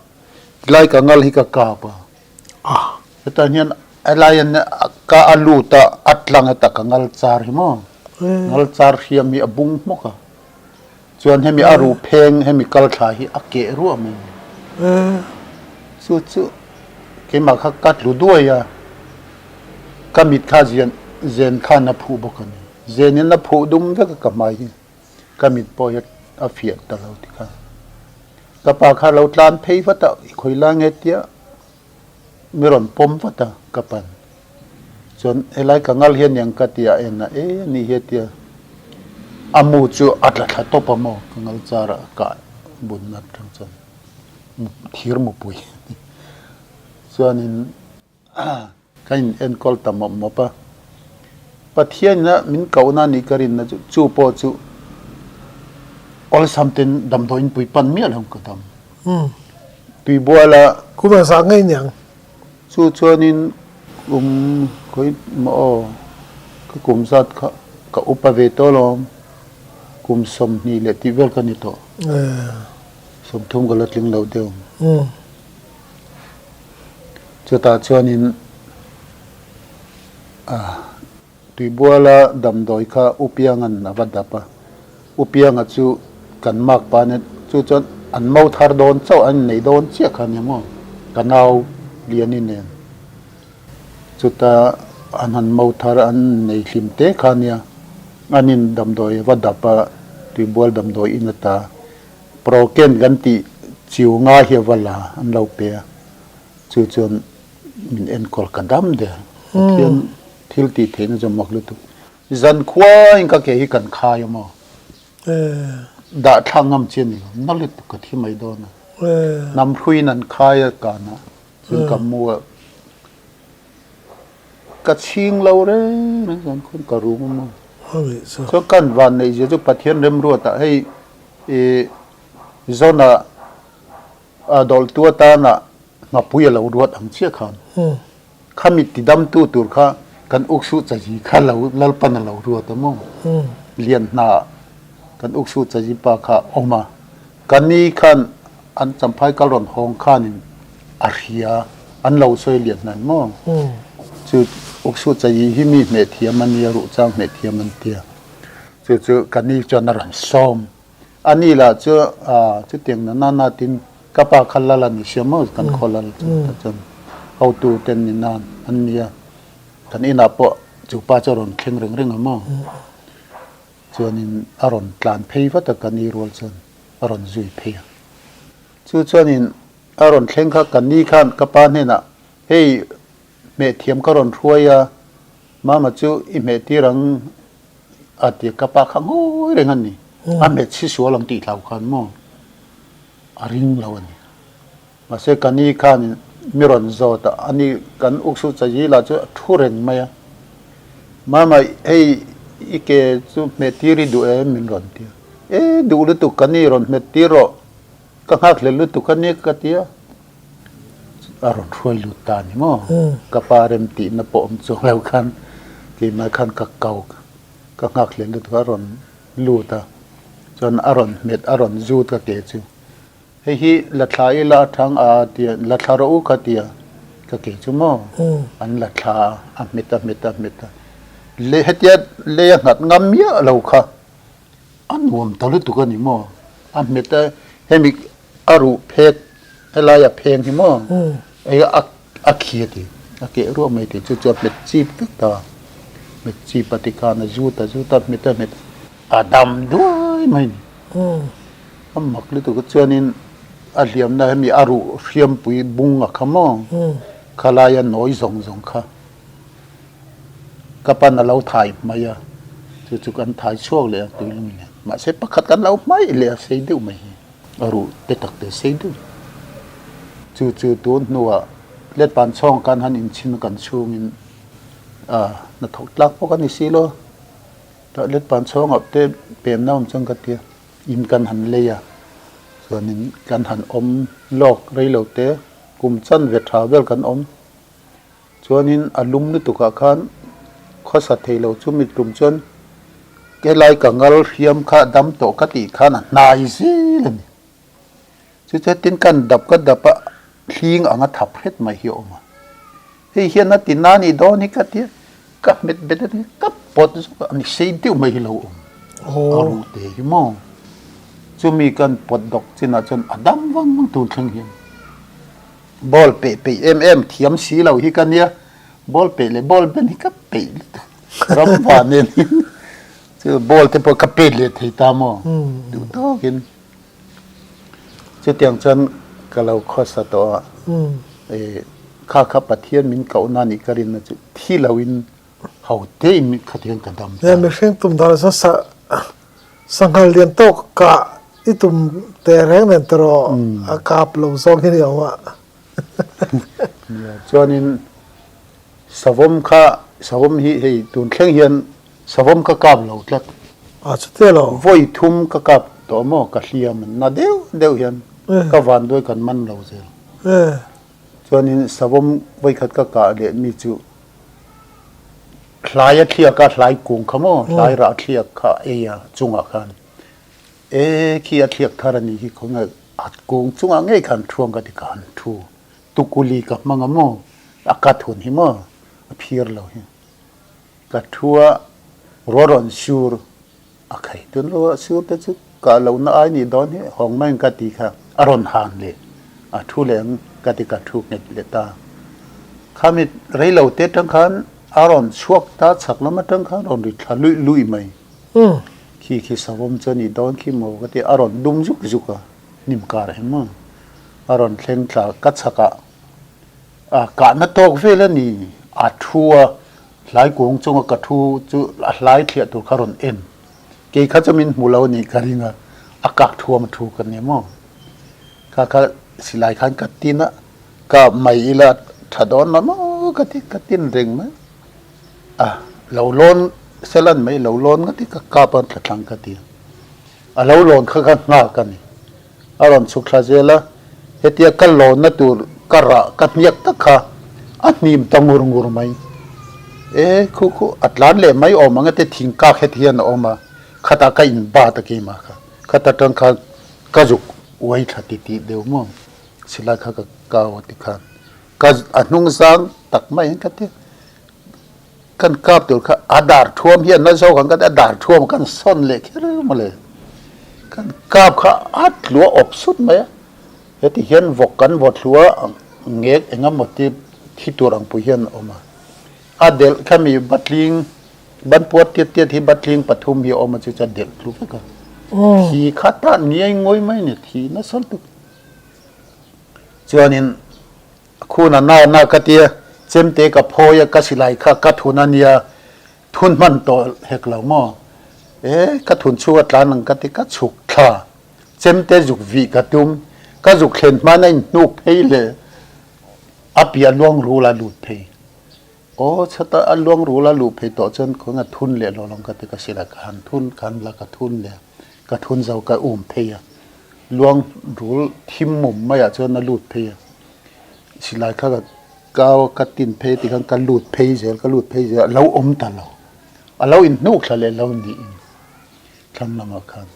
tilai ka ngal hi ka kap a. Hetah hian helai an ka a lut a a tlang heta ka ngal char hi maw ngal char hriam hi a bung hmawk a chuan hemi a ruh pheng hemi kal thla hi a keh ruah mai chu chu keimah kha ka tlu duai a ka mit kha zian zen khan a phuh bawk a ni zen in a phuh dum vek a ka hmai hi ka mit pawh hi a fiah ta lo tikhan ka pa kha lo tlan phei vat a i khawi lai nge tia Mi rawn pawm vat a, ka pan. Chuan helai ka ngal hian eng ka ti a en a, e ani hi a tia. A mu chu a tla thla tawp a maw, ka ngal char ah kah bunna atang chuan thir mupui chuanin Ka in enkawl ta mawp mawp a, Pathian ina min kohna anih ka rinna chu chu pawh chu awlsam ten damdawi in pui pan miah lo ka dam. Tuibual a. Kum a zah ngei niang. Chu chuanin kum khawi maw aw ka kum zat kha ka upa ve tawh alawm kum 20 leh tih vel ka ni tawh. 30 ka la tling lo deuh. Chutah chuanin Tuibuala damdawi kha U Pianga'n a va dap a, U Pianga chu kan mak pa nen chu chuan an mo thar dawn chauh an innei dawn chiah kha nia maw, ka nau Liani nen. Chuta an han mo thar an innei hlim te kha nia, an in damdawi a va dap a, Tuibual damdawi in ata Proken kan tih chiu nga hi a va la an lo pe a, chu chuan min enkawl ka dam der. Pathian thil tih theihna chu mak lutuk. Zan khuain ka ke hi kan khai a maw? Dah thlak ngam chi a ni lo, na lutuk ka thi mai dawn a. Hnam hruiin an khai a kanah chuan ka mu a. Ka chhing lo reng reng chuan khawn ka rum a maw? Chuan kan van neih zia chu Pathian remruatah hei i zawnah dawlhtu atana Nghapui a lo ruat ang chiah khan khami tidamtu tur kha kan uksuh chazi kha lo Lalpan a lo ruat a maw? Lian hna kan uksuh chazi pa kha a awm a, ka ni khan an champhai kal rawn hawng khanin a hria an lo sawi lian hna maw? Chu uksuh chazi hi mi hmeh thiam a nia, ruhchang hmeh thiam an tia. Chu chu ka ni chuan a rawn sawm. A ni lah chu chutiang na na na tin ka pa kha lal a ni sia maw kan khaw lal chu ta chuan hotu te ni nan an nia kan inah pawh chu pa chu a rawn thleng reng reng a maw chuanin a rawn tlan phei vat a ka ni rual chuan a rawn zui phei a chu chuanin a rawn thleng kha ka ni khan ka pa hnenah hei hmehthiam ka rawn hruai a mama chu i hmeh tir ang A ti ka pa kha ngawi reng a ni. A hmet si sual ang tih hlau khan maw a ring lo a ni. Mahse ka ni khan mi rawn zawt a, a ni kan uksuh chazi lah chu a thu reng mai a. Mama hei i ke chu hmet tir i duh em min rawn ti a. E duh lutuk ka ni rawn hmet tir rawh, ka nghak hlel lutuk a ni ka ti a. A rawn hruai lut ta a ni maw? Ka pa rem tihna pawh awm chuang lo khan keimah khan ka kau ka nghak hlel lutuk a rawn lut a, chuan a rawn hmet a rawn zut ka ke chu hei hi la thla ila a thang a tia la thla rawh u ka tia ka ke chu maw an la thla a, a hmet a hmet a hmet a lei hetia lei a nghat ngam miah lo kha a nuam ta lutuk a ni maw a hmet a hemi A ruh phek helai a pheng hi maw ei a a khi a ti a keh ruah mai tih chu chu a hmet chip vek ta hmet chip a ti khan a zut a zut a hmet a hmet a dam duai mai ni a mak lutuk a chuanin a hliamna hemi a ruh hriampui bung a kha maw khalai a nawi zawng zawng kha ka pan a lo thai hmai a chu chu kan thai chhuak leh a tuilung nen mahse pakhat kan lo hmaih leh a sei deuh mai hi. A ruh te tak te sei deuh. Chu chu tun hnuah letpan chhawng kan han inchhin kan chhungin a hnathawk tlak pawh ka ni si lo. Tah letpan chhawngah te pemna awm chuan ka tia in kan han lei a, chuanin kan han awm lawk rei lo te kum chanve tha vel kan awm. Chuanin a lum lutukah khan khawsa thei lo chu mi tum chuan helai ka ngal hriam kha dam tawh ka tih khan a hnai zel a ni. Chu chuan tin kan dap ka dap a hling anga thap hret mai hi a awm a. Hei hian a ti na nih dawn hi ka tia ka hmet bet a ni ka pawt zawk a ni sei deuh mai hi lo awm a ruh te hi maw. Chumi kan pawt dawk chinah chuan a dam vang vang tun thleng hian. Ball peih peih em em thiam si lo hi ka nia, ball peih leh ball ben hi ka peih lutuk ram va nen hian chu ball te pawh ka pet leh thei ta maw duh tawkin chutiang chuan ka lo khawsa tawh a eh kha kha Pathian min kohna nih ka rinna chu thi loin ho tein khatiang ka dam ta. Mihring tum dan chuan sa sanghal lian tawk kah I tum teh reng nen tawh a kap lo zawk hi ni awm a. Nia, chuanin savawm kha, savawm hi hei tun thleng hian savawm ka kap lo tlat. A chutia lo. Vawi thum ka kap tawh maw ka hliam na deuh deuh hian ka vanduai kan man lo zel. Chuanin savawm vawi khat ka kah leh mi chu hlai a thliak a, hlai kung kha maw, hlai rah thliak kha ei a chungah khan. E khi a thliak thar a nih hi khawnge a kung chungah ngei khan thuang ka ti ka han thu tukuli ka hmang a maw a kat hun hi maw a phir lo hi ka thu a ruah rawn sur a khai tun ruah sur te chu kah lohna ai nih dawn hi hawng mai ang ka ti kha a rawn han leh a thu leh ang ka ti ka thu nghet leh ta khami rei lo te atang khan a rawn chhuak ta chhak lam atang khan rawn ri thla luih luih mai. Khi khi savawm chu a nih dawn khi maw ka ti a, a rawn dum zuk zuk a, hnim kar hi maw a rawn thleng thla ka chhak ah a kahna tawk vel a ni, a thu a hlai kung chunga ka thu chu a hlai thliah tur kha a rawn en, kei kha chu min hmu lo a nih ka ring a, a kak thuam a thu ka nia maw, kha kha silai khan ka tin a, ka mai ila tha dawn lo maw ka ti ka tin reng mai. A lo lawn selan mai lo lawn ngawt hi ka kap a thla thlang ka ti a, a lo lawn kha kha nghak a ni. A rawn chhuk thla zel a, hetia ka lawnna tur Ka rah ka hniak tak kha a hnim ta ngur ngur mai. E khu khu a tlan leh mai awm ang e te thing kak heti hian a awm a, khatah ka in bat a keimah kha. Khata tang khan ka zuk uai thla ti tih deuh maw silai kha ka kau a ti khan ka a hnung zang tak mai hian ka ti kan kap tur kha a dar thuam hian na zawk ang ka ti a dar thuam kan sawn leh kher mawle kan kap kha a tluah awp sut mai a heti hian vawk kan vaw thlua ngek engemaw ti thi tur ang pui hian a awm a a delh kha mi batling Banpuat tiat tiat hi batling pathum hi a awm a chu chuan delh tlu vek a. Thi kha tah niai ngawi mai ni thi nasa lutuk. Chuanin khuna na na ka tia chemte ka phawi a ka silai kha ka thun a nia thun hman tawh hek lo maw. E ka thun chhung a tlan ang ka ti ka chhuk thla chemte zuk vih ka tum ka zuk thlen hman a inhnuk phei leh a piah luang rul a lut phei. Aw chhata a luang rul a luh phei tawh chuan khawnga thun leh lo lawng ka ti ka hrilh a, ka han thun ka han la ka thun leh a, ka thun zo ka um phei a, luang rul thim mum maiah chuan a lut phei a, silai kha ka kau a ka tin phei ti khan ka lut phei zel ka lut phei zel a lo awm ta lo, a lo inhnuk thla leh lo niin thlang lamah khan.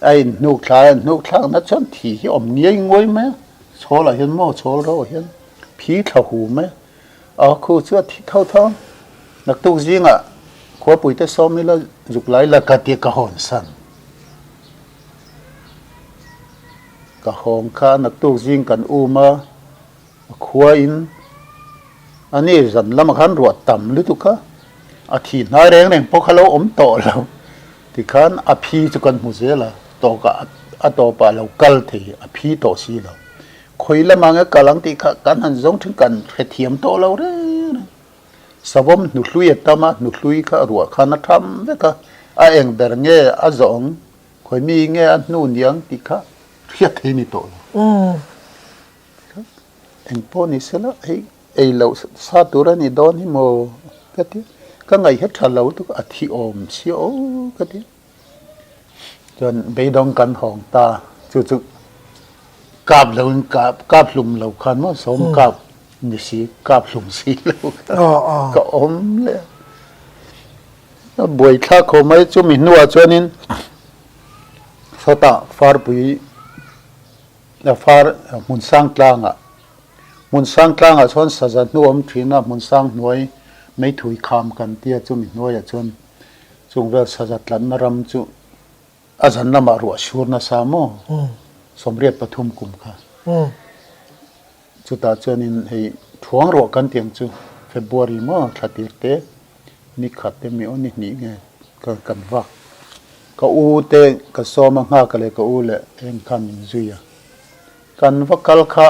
A inhnuk thla a inhnuk thlak na chuan thi hi awm ngiai nguai mai a, chhawl ah hian maw chhawl ro ah hian phi thla hu mai a. A khu chu a thi tho tho. Naktuk zingah khuapuite sawm ila zuk lai la ka tia ka hawn san. Ka hawng kha naktuk zing kan um a, a khua in a ni zan lamah khan ruah tam lutuk a, a thi hnai reng reng pawh kha lo awm tawh lo. Tikhan a phi chu kan hmu zel a, tawkah a tawpah a lo kal thei, a phi tawh si lo. Khawi lamah nge kal ang tih kha kan han zawng thin kan hrethiam tawh lo reng reng. Savawm hnuhlui a tam a, hnuhlui kha ruah khan a tham vek a, a eng ber nge a zawh ang, khawi mi nge a hnu niang tih kha hriat thei ni tawh lo. Eng pawh ni sela hei ei loh sa tur a ni dawn hi maw ka ti a, ka ngaih hi tha lo tuk a thi awm si aw ka ti a. Chuan beidawng kan hawng ta chu chu kap lo in kap kap hlum lo khan maw sawm kap ni si kap hlum si lo kha ka awm leh a buaithlak khawp mai chumi hnuah chuanin sawtah farpui far hmun sang tlangah hmun sang tlangah chuan saza hnu a awm thin a hmun sang hnuai meithui kham kan tia chumi hnuaiah chuan Chung vel saza tlanna ram chu a zan lamah ruah sur nasa maw? 83 kum kha. Chutah chuanin hei thuang ruah kan tih ang chu February maw thla tir te ni khat te mi aw ni hnih nge ka kan vak. Ka u te ka sawm a nghak leh ka u leh eng khan min zui a. Kan va kal kha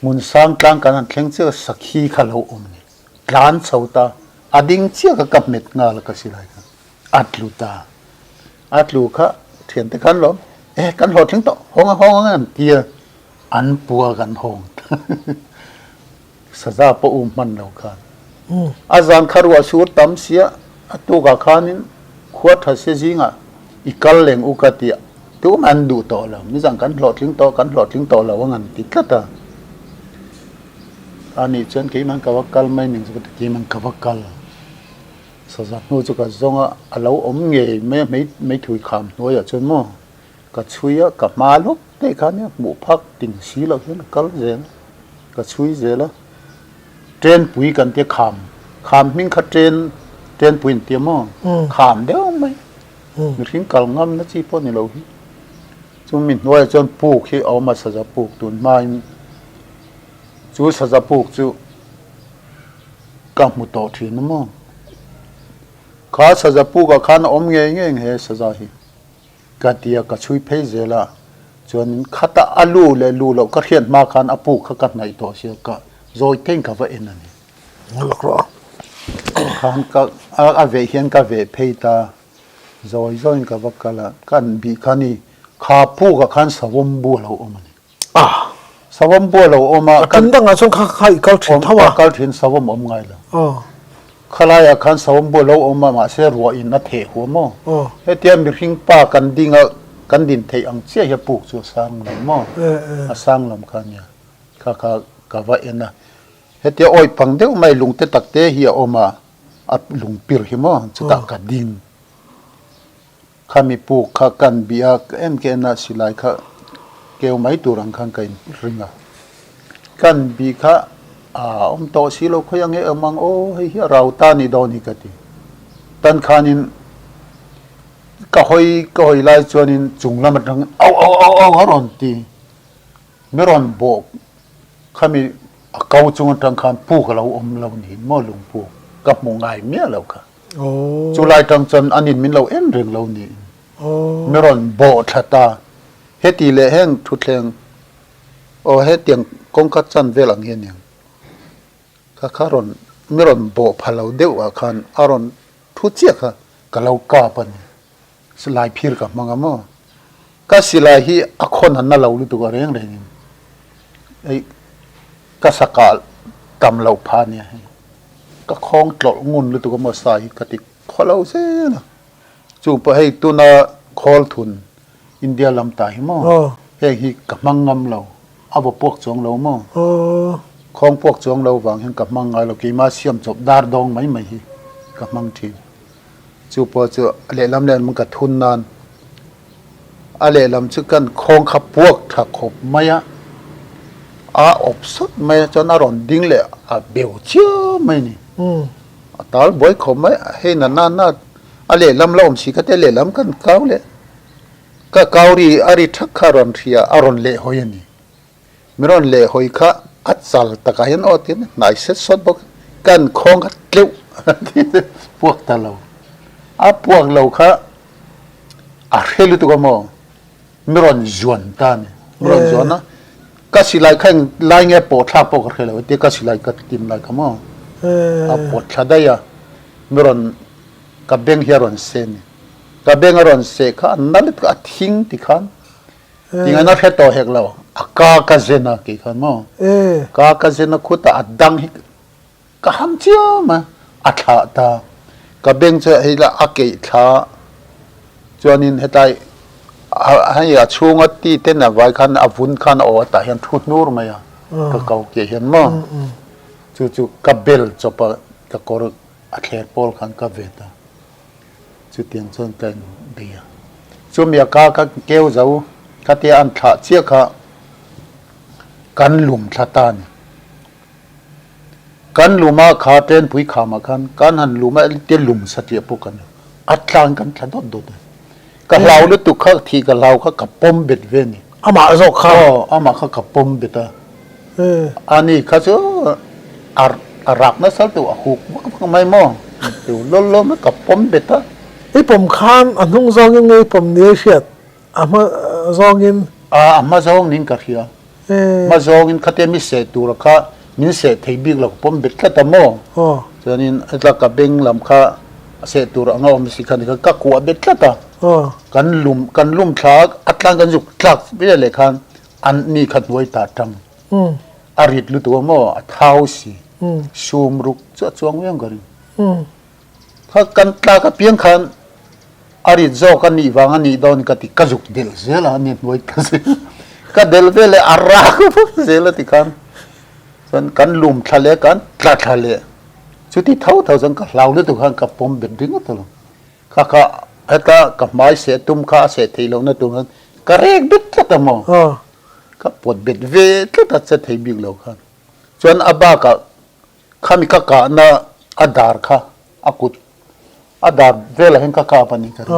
Hmun sang tlang kan han thleng chiah a sakhi kha lo awm a ni. Tlan chho ta, a ding chiah kha ka hmet nghal a ka silai kha a tlu ta. A tlu kha thiante khan lawm e kan hlawhtling tawh hawng a hawng ang an ti a, an pua kan hawng ta. Saza pawh um hman lo khan. A zan kha ruah sur tam sia a tukah khanin khua tha sia zingah i kal leng u ka ti a, tumah an duh tawh lo, nizan kan hlawhtling tawh, kan hlawhtling tawh lo ang an ti tlat a. A nih chuan keimah ka va kal mai ning chu ka ti, keimah ka va kal. Saza hnu chu ka zawng a, a lo awm ngei mai a, meithui kham hnuaiah chuan maw ka chhui a, ka hma lawk te kha nia hmuh phak ting si loh hian ka kal zel a, ka chhui zel a. Train pui kan tia kham, kham hming kha train, train pui an tia maw, kham deuh mai, mihring kal ngam na chi pawh ni lo hi. Chumi hnuaiah chuan puk hi a awm a, saza puk tun hmain chu saza puk chu ka hmu tawh thin a maw. Kha saza pukah khan a awm ngei ngei he saza hi. Ka ti a, ka chhui phei zel a, chuanin khata a lu leh lu loh ka hriat hma khan a puk kha ka hnaih tawh sia, ka zawi theiin ka va en a ni. Lak rawh a. Khan ka a veh hian ka veh phei ta, zawi zawiin ka va kal a, ka an bih kha ni, kha pukah khan savawm bu a lo awm a ni. Ah. Savawm bu a lo awm a. A tum dangah chuan kha kha i kal thin tho a. Ka kal thin savawm awm ngai lo. Khalaiah khan savawm bu a lo awm a mahse ruah in a theh huam aw. Hetia mihring pa kan ding a kan din theih ang chiah hi a puk chu a sang lam maw? A sang lam kha ania. Kha kha ka va en a. Hetia awih pang deuh mai lungte tak te hi a awm a, a lung pir hi maw chutah ka ding. Khami puk kha kan bih a, ka en ka en a silai kha keu mai tur ang khan ka in ring a. Kan bih kha a awm tawh si lo khawi ang e awm ang aw hei hi a rau ta ni dawn hi ka ti. Tan khanin ka hawi ka hawi lai chuanin chung lam atangin au au au au a rawn ti. Mi rawn bawh khami a ko chung atang khan puk a lo awm lo niin maw lungpuk ka hmu ngai miah lo kha. Chu lai tang chuan an in min lo en reng lo niin mi rawn bawh thla ta. Heti leh heng thutthleng aw hetiang kawngka chan vel ang hi a niang. Kha kha rawn mi rawn bawh pha lo deuh ah khan a rawn thu chiah kha ka lo kap a ni. Silai phir ka hmang a maw? Ka silai hi a khawn a na lo lutuk a reng rengin hei ka sa kah tam loh phah a nia hei. Ka khawng tlawlh ngun lutuk a maw sa hi ka ti khaw lo zel a. Chung pawh hei tuna khawl thun India lam ta hi maw heng hi ka hmang ngam lo, a vaw puak chuang lo maw? Khawng puak chuang lo vang hian ka hmang ngai lo, keimah siam chawp dar dawng mai mai hi ka hmang thin. Chu pawh chu a lehlam lehlam ka thun nan a lehlam chu kan khawng kha puak tha khawp mai a, a awp sawt mai a chuan a rawn ding leh a beu chiam mai a ni. A tal buai khawp mai a, hei na na na a lehlam la awm si kha te lehlam kan kau leh ka kau ri a ri thak kha a rawn hria a rawn lehhawi a ni. Mi rawn lehhawi kha a chal takah hian aw tiin hnai set sawt bawk kan khawng kha tleuh puak ta lo. A puak lo kha a hre lutuk a maw? Mi rawn zuan ta a ni. Mi rawn zuan a, ka silai kha eng lai nge pawh thlak pawh ka hre lo tia ka silai ka tim lai kha maw? A pawt thla daih a, mi rawn ka beng hi a rawn seh a ni. Ka beng a rawn seh kha a na lutuk a, a thing ti khan Tingaina hre tawh hek lo, a ka ka zen a kei khan maw? Ka ka zen a khutah a dang hi ka ham chiam a, a thlah ta. Ka beng chu hei la a keih thla chuanin hetlai hei a chhunga ti ten a vai khan a vun khan a aw atah hian thu hnur mai a, ka ko keh hian maw? Chu chu ka bel chawp a, ka kawr a thler pawl khan ka vet a. Chutiang chuan ka inbei a. Chumi a ka ka keu zo khatia an thlah chiah kha kan lum thla ta a ni. Kan lum a kha Tenpui khamah khan kan han lum a tia lum satliah pawh kan a tlang kan thla dawt dawt a. Ka hlau lutuk kha thih ka hlau kha ka pawm bet ve a ni. Amah zawk kha? Aw, amah kha ka pawm bet a. Ani kha chu a a rak nasa lutuk a huk vak vak mai maw teu lawl lawl mai ka pawm bet a. I pawm khan a hnung zawngin nge i pawm ni a i hriat a hma zawngin? A hma zawngin ka hria. Hma zawngin khatia mi seh tura kha min seh thei bik lo ka pawm bet tlat a maw? Chuanin hetla ka beng lam kha a seh tur anga awm si kha ni kha ka kuah bet tlat a. Kan lum kan lum thla a a tlang kan zuk tlak vel leh khan An ni kha hnuai ta tang. A rit lutuk a maw? A thau si. Sum ruk chu a chuang viau ka ring. Kha kan tlak apiang khan a rit zawk a nih vang a nih dawn ka ti. Ka zuk delh zel a, a ni hnuai ta zel. Ka delh vel leh a rak vak zel a ti khan. Chuan kan lum thla leh kan tla thla leh. Chuti tho tho chuan ka hlau lutuk khan ka pawm bet ringawt alawm. Kha kha heta ka hmai seh tum kha a seh theih lohna tur khan ka rek bet tlat a maw? Ka pawt bet ve tlat a che thei bik lo khan. Chuan a bakah khami ka kahna a dar kha a kut a dar velah hian ka kap a ni ka ring.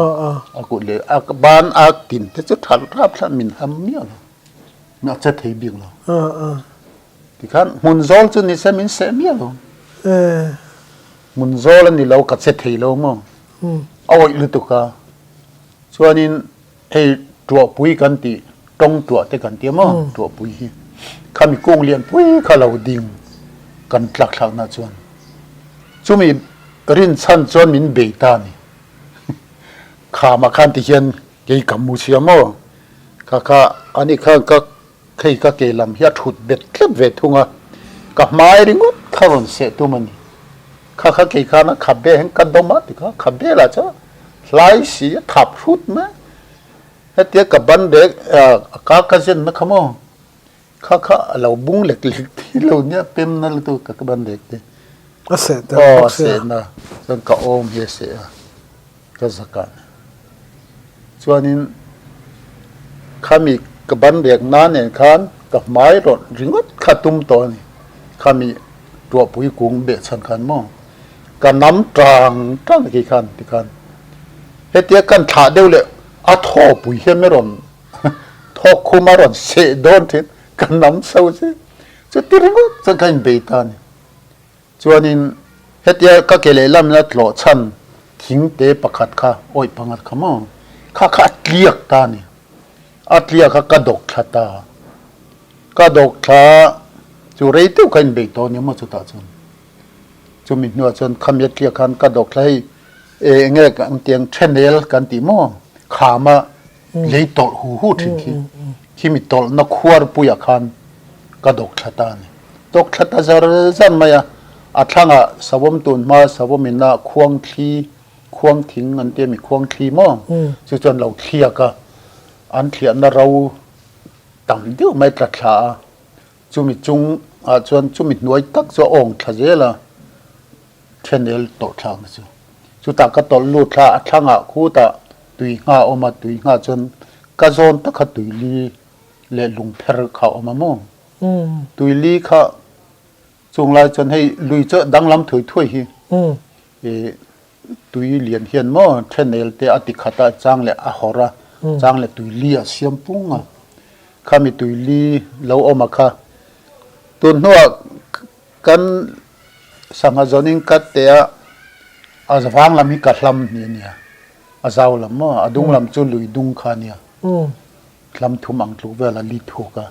A kut leh a ban a tin te chu that rap thla min ham miah lo. A che thei bik lo. Tikhan hmun zawl chu ni se min seh miah lo. Hmun zawl a ni lo ka che thei lo maw? A awih lutuk a. Chuanin hei tuahpui kan tih tawng tuah te kan ti a maw? Tuahpui hi khami kung lianpui kha lo ding kan tlak thlakna chuan chumi rinchhan chuan min bei ta a ni. Khamah khan tihian kei ka mu sia maw? Kha kha ani khan ka Hei ka ke lam hi a thut bet tlat ve thung a, ka hmai ringawt kha rawn seh tum a ni. Kha kha kei khan a khabe hian ka dawm a tikha khabe lah chuan hlai si a thap hrut mai. Hetia ka ban bag a ka ka zen na kha maw? Kha kha a lo bung lek lek thei lo nia pem na lutuk ka ban lek te. A seh tel bawk sia. Aw a seh na chuan ka awm hi a seh a ka zak ah chuanin khami ka ban rek na nen khan ka hmai rawn ringawt kha tum tawh a ni khami tuahpui kung beh chhan khan maw ka nam tang tang khi khan tikhan hetia kan thlah deuh leh a thawpui hian mi rawn Thawk khum a rawn seh dawn thin, ka nam chho che. Chuti ringawt chuan ka inbei ta a ni. Chuanin hetia ka ke lehlam ina tlawh chhan thing te pakhat kha awih pangat kha maw, kha kha a tliak ta a ni. A tliak kha ka dawk thla ta. Ka dawk thla chu rei deuh ka inbei tawh a ni maw chutah chuan. Chumi hnuah chuan khami a tliak khan ka dawk thla hei eng nge kan tiang thenel kan tih maw khama lei tawlh hu hu thin khi khimi tawlhna khuar puiah khan ka dawk thla ta a ni. Dawk thla ta zar zar mai a, a thlangah savawm tun hma savawm ina khuang thli khuang thing an ti a mi khuang thli maw chu chuan lo thliak a, an thliahna ro tam deuh mai tla thla a. Chumi chung ah chuan chumi hnuai tak chu a awng thla zel a, thenel tawlh thlakna chu. Chutah ka tawlh lut thla a thlangah khutah tui ngha a awm a, tui ngha chuan ka zawn tak kha tuili leh lungpher kha a awm a maw? Tuili kha chung lai chuan hei lui chu danglam thui thui hi ih tui lian hian maw thenel te a ti khat a chang leh a hawrh a, chang leh tuili a siam pung a. Khami tuili lo awm a kha. Tun hnuah kan sangha zawnin ka teh a, a vang lam hi ka hlam hni a nia, a zau lam maw, a dung lam chu lui dung kha a nia, hlam thum ang tluk vel a li thuk a,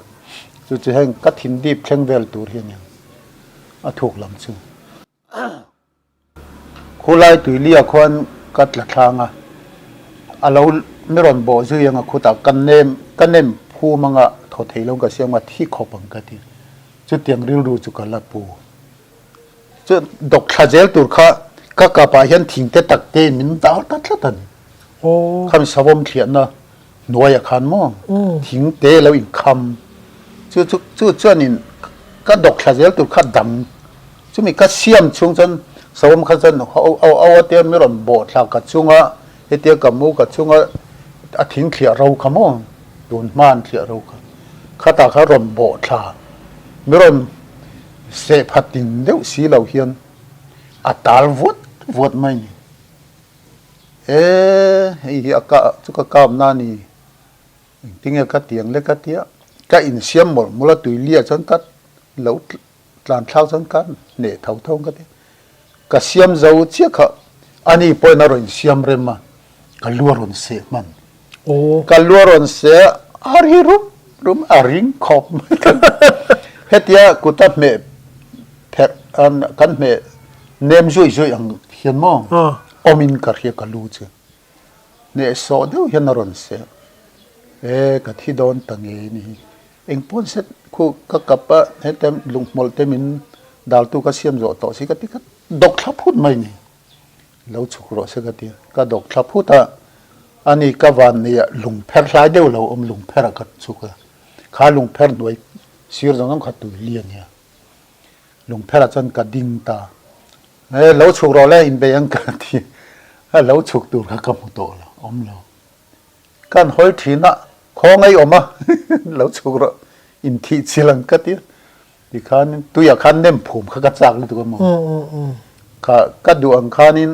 chu chu heng ka thin dip thleng vel tur hi a nia, a thuk lam chu. Khulai tuilia khuan ka tla thlang a, a lo mi rawn bawh zui anga khutah ka nem ka nem phum anga thaw thei lo ka siam a thi khawp ang ka ti. Chutiang rilru chu ka la pu. Chu dawk thla zel tur kha ka kapah hian thing te tak te in min dal ta tlat a ni. Khami savawm thliahna hnuaiah khan maw thing te lo inkham chu chu chu chuanin ka dawk thla zel tur kha dang chumi ka siam chhung chuan savawm kha chuan au au a tia mi rawn bawh thla ka chunga hetia ka mu ka chunga a thing thliah ro kha maw tun hma an thliah ro kha khatah kha rawn bawh thla mi rawn seh phat ting deuh si lo hian a tal vuat vuat mai ni. E, hei hi a ka chu ka kap na ni, engtinge ka tiang le ka tia, ka insiam mawlh mawlh a tuilia chuan ka lo tlan thlak chuan ka hneh tho tho ang ka ti, ka siam zo chiah kha ani pawhin a rawn insiam rem a, ka lu a rawn seh hman, ka lu a rawn seh a, a ri rum rum a ring khawp mai ka hetia kuta hmeh pherh kan hmeh nem zuih zuih ang hian maw awmin ka hria ka lu chu hnehsawh deuh hian a rawn seh e ka thi dawn ta ngei ni hi engpawn set khu ka kap a heta lunghmawlh te min daltu ka siam zawh tawh si ka ti ka dawk thla phut mai ni lo chhuk rawh se ka ti ka dawk thla phut a ani ka van nei ah lungpher hlai deuh lo awm lungpher ah ka chhuk a kha lungpher hnuai sir zawng zawng kha tui li a nia. Lungpherah chuan ka ding ta. E, lo chhuk rawh le, inbei ang ka ti. A lo chhuk tur kha ka hmu tawh lo, awm lo. Kan hawi thin a, khaw ngei awm a, lo chhuk rawh, inthih chil ang ka ti. Tikhan tuiah khan nem phum kha ka chak lutuk a maw. Kha ka duh ang khanin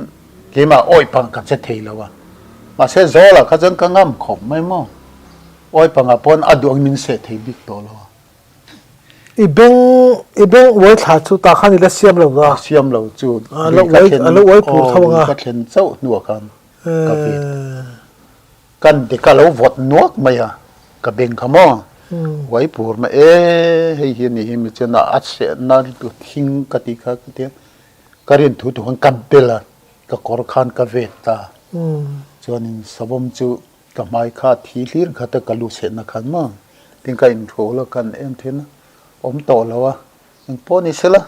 keimah awih pang ka che thei lo a. Mahse zawlah kha chuan ka ngam khawp mai maw. Awih pangah pawn a duh ang min seh thei bik tawh lo a. I beng i beng uai thla chu tah khan i la siam lo va. Siam lo chu lui ka thlen a lo uai phur tho anga. Lui ka thlen chauh hnuah khan ka vet. Kan dek a lo vawt nuak mai a ka beng kha maw uai phur mai e hei hi a nih hi mi chuan a sehna thing ka tih kha ka tia ka rin thu thu khan ka bel a ka kawr khan ka vet ta chuanin savawm chu Ka hmai kha thi hlir khat a ka lu chhetna khan maw tin ka inhrual a kan em thin a awm tawh lo a engpawh ni sela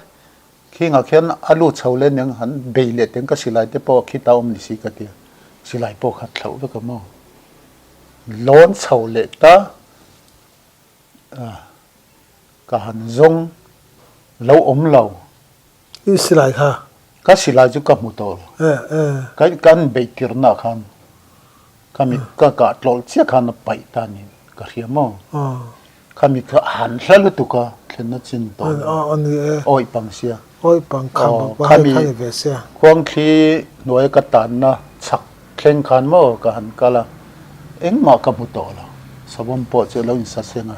khingah khian a lu chho leh aniang han bei leh teng ka silai te pawh khita awm ni si ka ti a silai pawh kha thlauh vek a maw lawn chho leh ta a. Ka han zawng lo awm lo. I silai kha? Ka silai chu ka hmu tawh lo. Ka kan beih tirhna ah khan khami ka kah tlawlh chiah khan a paih ta niin ka hria maw? Khami kha a han hla lutuk a thlenna chin tawh lo. Awih pang sia. Awih pang kham khami khuangthli hnuaia ka tanna chhak thleng khan maw ka han kal a, engmah ka hmu tawh lo. Savawm pawh chu a lo insaseng a.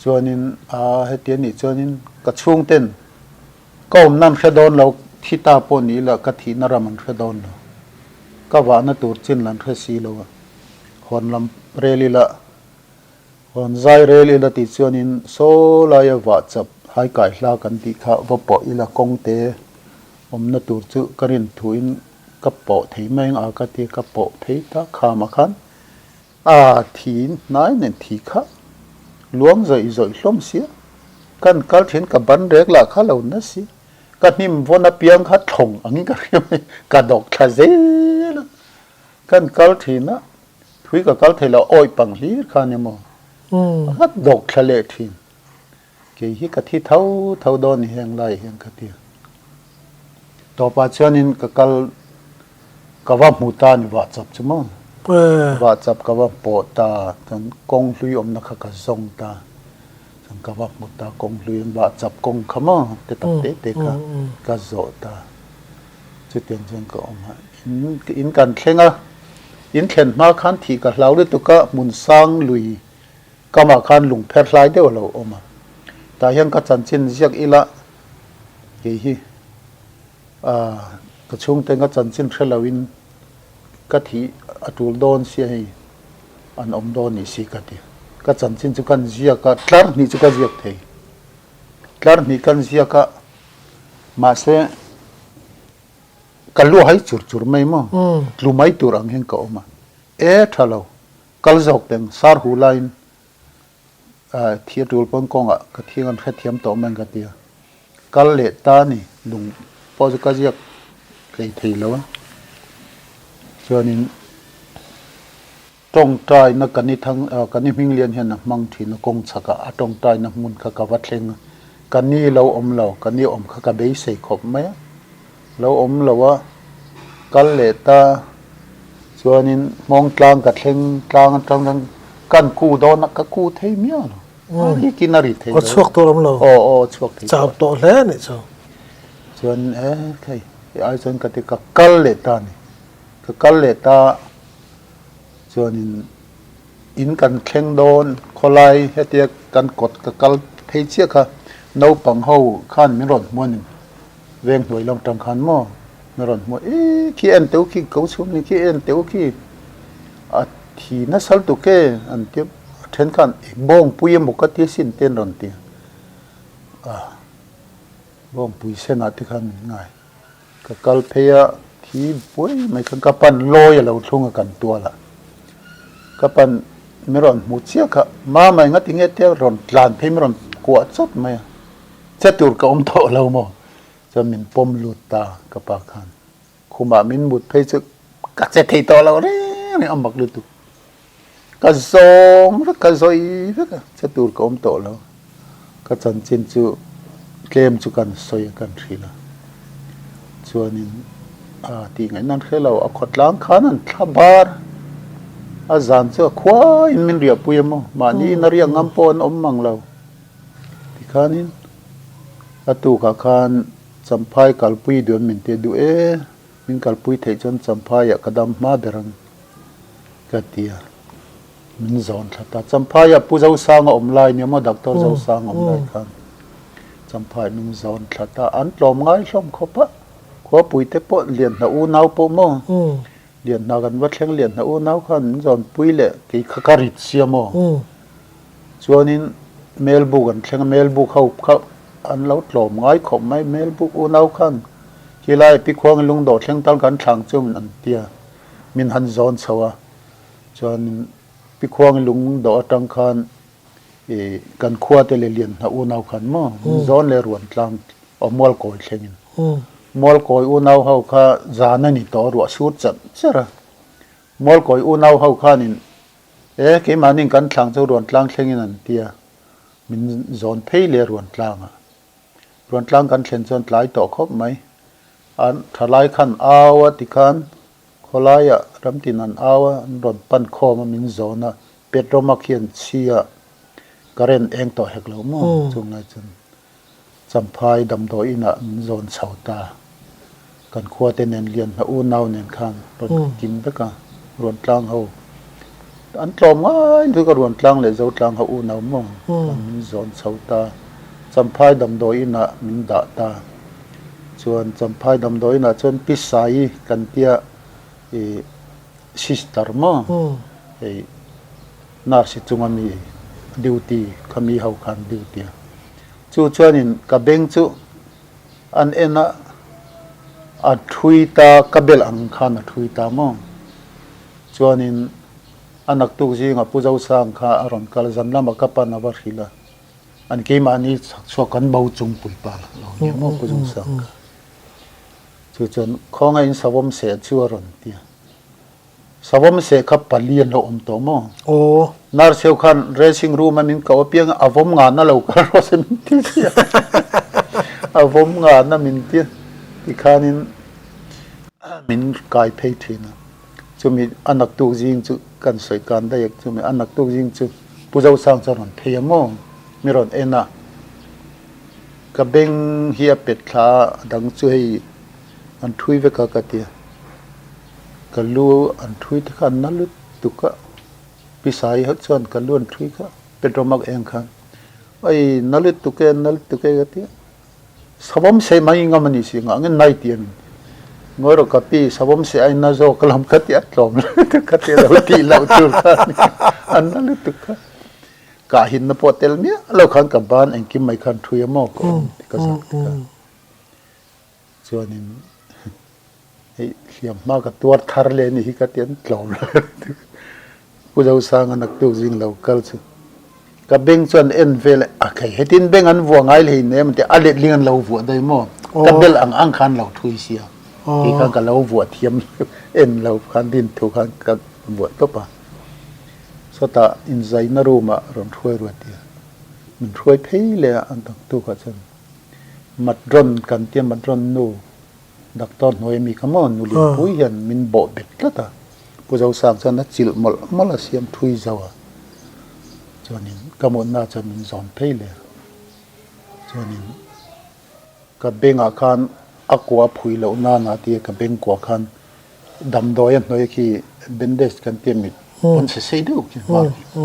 Chuanin a heti a nih chuanin ka chhungten ka awmna an hre dawn lo, thi ta pawh ni ila ka thihna ram an hre dawn lo, ka vahna tur chin an hre si lo a, hawn lam rel ila, hawn zai rel ila tih chuanin saw laia vah chap haikai hla kan tih kha va pawh ila kawngte awmna tur chu ka rin thuin ka pawh thei mai ang a ka ti a, ka pawh phei ta khamah khan. A thi hnai nen thi kha luang zawih zawih hlawm sia, kan kal thin ka ban rek lah kha lo na si, ka hnim vawn apiang kha thlawng angin ka hria mai, ka dawk thla zel a, kan kal thin a, thui ka kal thei lo awih pang hlir kha ni maw, a dawk thla leh thin. Kei hi ka thi tho tho dawn ni heng lai hian ka ti a. Tawpah chuanin ka kal ka va hmu ta ni vah chap chu maw? Vah chap ka va pawh ta chuan kawng hlui awmna kha ka zawng ta chuan ka va hmu ta kawng hlui an vah chap kawng kha maw te tak te te kha ka zawh ta. Chutiang chuan ka awm a. In in kan thleng a, in thlen hma khan thih ka hlau lutuk a hmun sang lui Kamah khan lung pher hlai deuh a lo awm a, tah hian ka chanchin ziak ila kei hi ka chhungte ka chanchin hre loin ka thih a tul dawn sia hei an awm dawn nih si ka ti. Ka chanchin chu kan ziak a, tlar hnih chu ka ziak thei. Tlar hnih kan ziak a, mahse ka lu hai chur chur mai maw, tlu mai tur ang hian ka awm a, e tha lo. Kal zawk teng sar hu laiin thi a tul pawn kawngah ka thing an hrethiam tawh mai ka ti a. Kal leh ta ni lung pawh chu ka ziak tlei thei lo a. Chuanin tawngtaina kan i thang kan i hming lian hian a hmang thin a kawng chhakah a tawngtaina hmun kha ka va thleng a. Ka ni lo awm lo, ka ni awm kha ka beisei khawp mai a. Lo awm lo a, kal leh ta chuanin hmawng tlang ka thleng tlang atang chuan kan ku dawn a, ka ku thei miah lo. A rikin a ri thei lo. Aw chhuak tur awm lo. Aw aw chhuak thei. Chau tawh hle a nih chu. Chuan e hei hei ai chuan ka ti ka kal leh ta a ni. Ka kal leh ta chuanin In kan thleng dawn khawlai hetia kan kawt ka kal phei chiah kha naupang ho khan min rawn hmu a ni. Veng hnuai lam tang khan maw min rawn hmu a, Ih khi en teuh khi ko chhum ni khi en teuh khi a thi nasal tuk e an ti a, a then khan i bawngpui emaw ka ti asin te an rawn ti a, bawngpui senah te khan min ngai. Ka kal phei a, thi buai mai khan ka pan lawi a lo thlung a kan tual a, ka pan mi rawn hmu chiah kha Mama enga tinge tia rawn tlan phei mi rawn kuah chawt mai a, che tur ka awm tawh lo maw? Chuan min pawm lut ta ka pa khan khumah min mut phei chu ka che thei tawh lo reng reng a mak lutuk. Ka zawng vek, ka zawi vek a, che tur ka awm tawh lo. Ka chanchin chu tlem chu kan sawi a, kan hrilh a. Chuanin a tih ngaihna an hre lo, a khawtlang khan an thla bar a, zan chu a khuaiin min riahpui a maw, mahni in a riak ngam pawh an awm mang lo. Tikhanin a tukah khan Champhai kalpui duan min ti a, duh e, min kalpui theih chuan Champhaiah ka dam hma ber ang. Ka ti a, min zawn thla ta. Champhaiah Pu Zosanga awm lai nia maw, Doctor Zosanga awm lai khan Champhai min zawn thla ta. An tlawm ngai hlawm khawp a, khuapui te pawh Lianhna unau pawh maw, Lianhna kan va thleng Lianhna unau khan min zawn pui leh kei kha ka rit sia maw. Chuanin Melbuk an thleng a, Melbuk ho kha an lo tlawm ngai khawp mai. Melbuk unau khan khilai Pikhuangin lungdawh thleng tan kan thlang chu an ti a. Min han zawn chho a, chuanin Pikhuangi lung dawh atang khan ih kan khua te leh Lianhna unau khan maw min zawn leh ruan tlang aw Mualkawi thlengin. Mualkawi unau ho kha zan a ni tawh a ruah sur chat cher a, Mualkawi unau ho khanin e keimahni kan thlang chu ruan tlang thlengin an ti a. Min zawn phei leh Ruantlangah. Ruantlang kan thlen chuan tlai tawh khawp mai. An thalai khan au a tikhan khawlaiah ramtin an au a, an rawn pan khawm a min zawn a, Petroma khian chhi a current eng tawh hek lo maw chung lai chuan Champhai damdawi inah min zawn chho ta. Kan khuate nen Lianhna unau nen khan rawn kim vek a, Ruantlang ho an tlawm ngai lutuk a, Ruantlang leh Zotlang ho unau maw khan min zawn chho ta. Champhai damdawi inah min dah ta. Chuan Champhai damdawi inah chuan Pi Saii kan tia ih sister maw hei nurse chunga mi duty khami ho khan duty a. Chu chuanin ka beng chu An en a, a thui ta, ka bel ang khan a thui ta maw? Chuanin a naktuk zingah Pu Zosang kha a rawn kal, zan lamah ka pan a va hrilh a, an keimahni chhak chhuak kan bo chung puipa lo nia maw Pu Zosang kha. Chu chuan khawngaih in savawm seh chu a rawn ti a. Savawm seh kha pali an lo awm tawh maw? Aw. Nurse ho khan dressing room a min koh apiang a vawm ngana lo kal rawh se min ti sia. A vawm ngana min ti tikhanin min kai phei thin a. Chumi a naktuk zing chu kan sawi kan daih a, chumi a naktuk zing chu Pu Zosang chu a rawn phei a maw? Mi rawn en a, ka beng hi a pet thla a, a dang chu hei an thui vek a ka ti a. Ka lu an thui te kha an na lutuk a, Pisai ho chuan ka lu an thui kha Petromak eng khan ei na lutuk e na lutuk e ka ti a, savawm seh mai ngam a ni si ngah nge nai tih a min ti, ngawi rawh ka pi savawm seh ai na zawk lam ka ti a tlawm lutuk ka ti lo tih loh tur kha a ni a na lutuk kha kah hinna pawh tel miah lo khan ka ban engkim mai khan thui a maw ka awm ka zak te kha. Chuanin hei hliamhma ka tuar thar leh anih hi ka ti an tlawm lo Pu Zosanga naktuk zing lo kal chu ka beng chuan en vel a khei hetin beng an vuah ngai hlei nem an ti a letling an lo vuah daih maw ka bel ang ang khan lo thui sia kei khan ka lo vuah thiam en lo khan din thu khan ka vuah tawp a sawtah inzaina room ah rawn hruai ruat tia min hruai phei leh a an naktuk ah chuan. Matron kan tia Matron nu doctor hnuai ami kha maw nu Lianpui hian min bawh bet tlat a, Pu Zosang chuan a chilh mawlh mawlh a siam thui zo a, chuanin ka mutna chuan min zawn phei leh a, chuanin ka bengah khan a kua phui loh nana tia ka beng kuah khan damdawi a hnuai khi bandage kan tia mit pawn se sei deuh khi var khi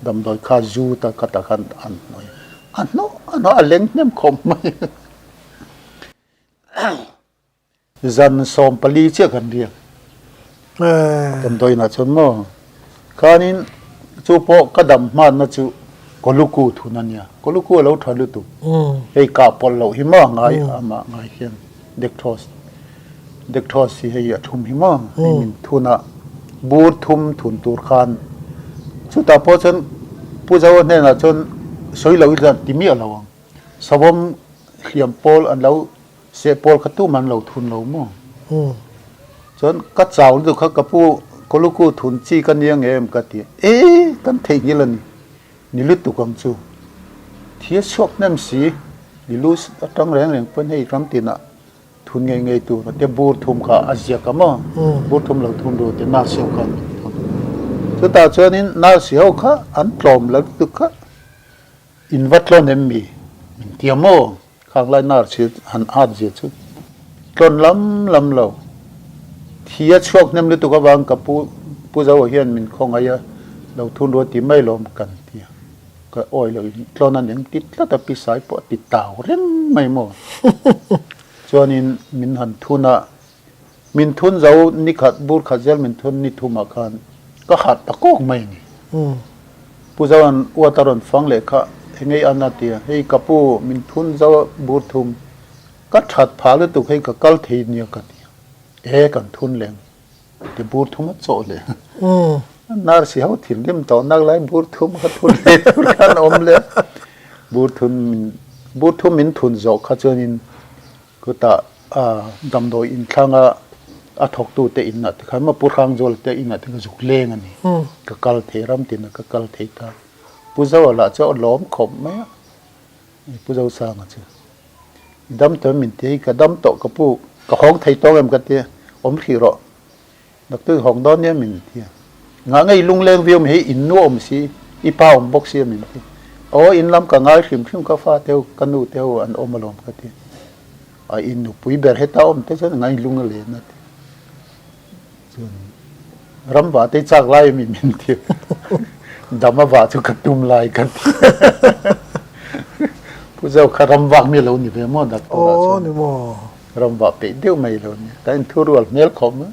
damdawi kha zu ta ka tah khan an hnuai a hnawh a hnawh a leng hnem khawp mai zan 14 chiah kan riak damdawi inah chuan maw khanin chu pawh ka dam hmanna chu kawluku thun a nia kawluku a lo tha lutuk hei kah pawlh loh hi maw ngai amah ngai hian. Dekthos Dekthos hi hei a thum hi maw hei min thun a bur thum thun tur khan chutah pawh chuan Pu Zoa hnenah chuan sawi lo hi chuan ti miah lo ang savawm hliam pawl an lo seh pawl kha tumah an lo thun lo maw chuan ka chau lutuk kha ka pu Kawluku thun chi ka nia nge em ka ti e kan theihnghilh a ni ni lutuk ang chu. Thi a chhuak hnem si, ni lu atang reng reng pawn hei ram tinah thun ngei ngei tur a tia bur thum kha a ziak a maw, bur thum lo thun ru tia nurse ho khan min thun. Chutah chuanin nurse ho kha an tlawm lo lutuk kha in va tlawn em mi min tia maw? Khang lai nar chhi han at zia chu tlawn lam lam lo. Thi a chhuak hnem lutuk avang ka pu Pu Zoa hian min khawngaih a, lo thun rual ti mai lawm kan ti a. Ka awi lo in tlawn a neng ti tlat a, pi sai pawh a ti tau reng mai maw. Chuanin min han thun a, Min thun zo ni khat bur khat zel min thun ni thumah khan ka harh ta kawk mai a ni. Pu Zoan uat a rawn fang leh kha engei an a ti a, hei ka pu min thun zo bur thum ka that phah lutuk hei ka kal thei nia ka ti a, e kan thun leng ti bur thum a chawh leh nurse ho thinrim tawh nak lai bur thum kha thun leh tur khan a awm leh bur thun bur thum min thun zawh kha chuanin Chutah damdawi inthlanga a thawktute inah te khan maw Pu Hrangzuala te inah te ka zuk leng a ni. Ka kal thei ram tina ka kal thei ta. Pu Zoa lah chu a lawm khawp mai a, Pu Zosanga chu i dam tawh em min ti a, ka dam tawh ka pu, ka hawng thei tawng em ka ti a, awm hrih rawh, doctor i hawng dawn nia min ti a, ngah nge i lungleng viau mai hei in nu awm si, i pa awm bawk si a min ti, aw in lam ka ngai hrim hrim ka fa te ho, ka nu te ho an awm alawm ka ti a, i nupui ber heta awm te chuan ngai lung a len a ti. Chuan ram vah te chak lai ami min ti dam a vah chu ka tum lai ka ti. Pu Zau kha ram vak mi lo ni ve maw doctor ah chuan. Aw ni maw. Ram vah peih deuh mai lo ni. Ka in thu rual hmel khawp mai.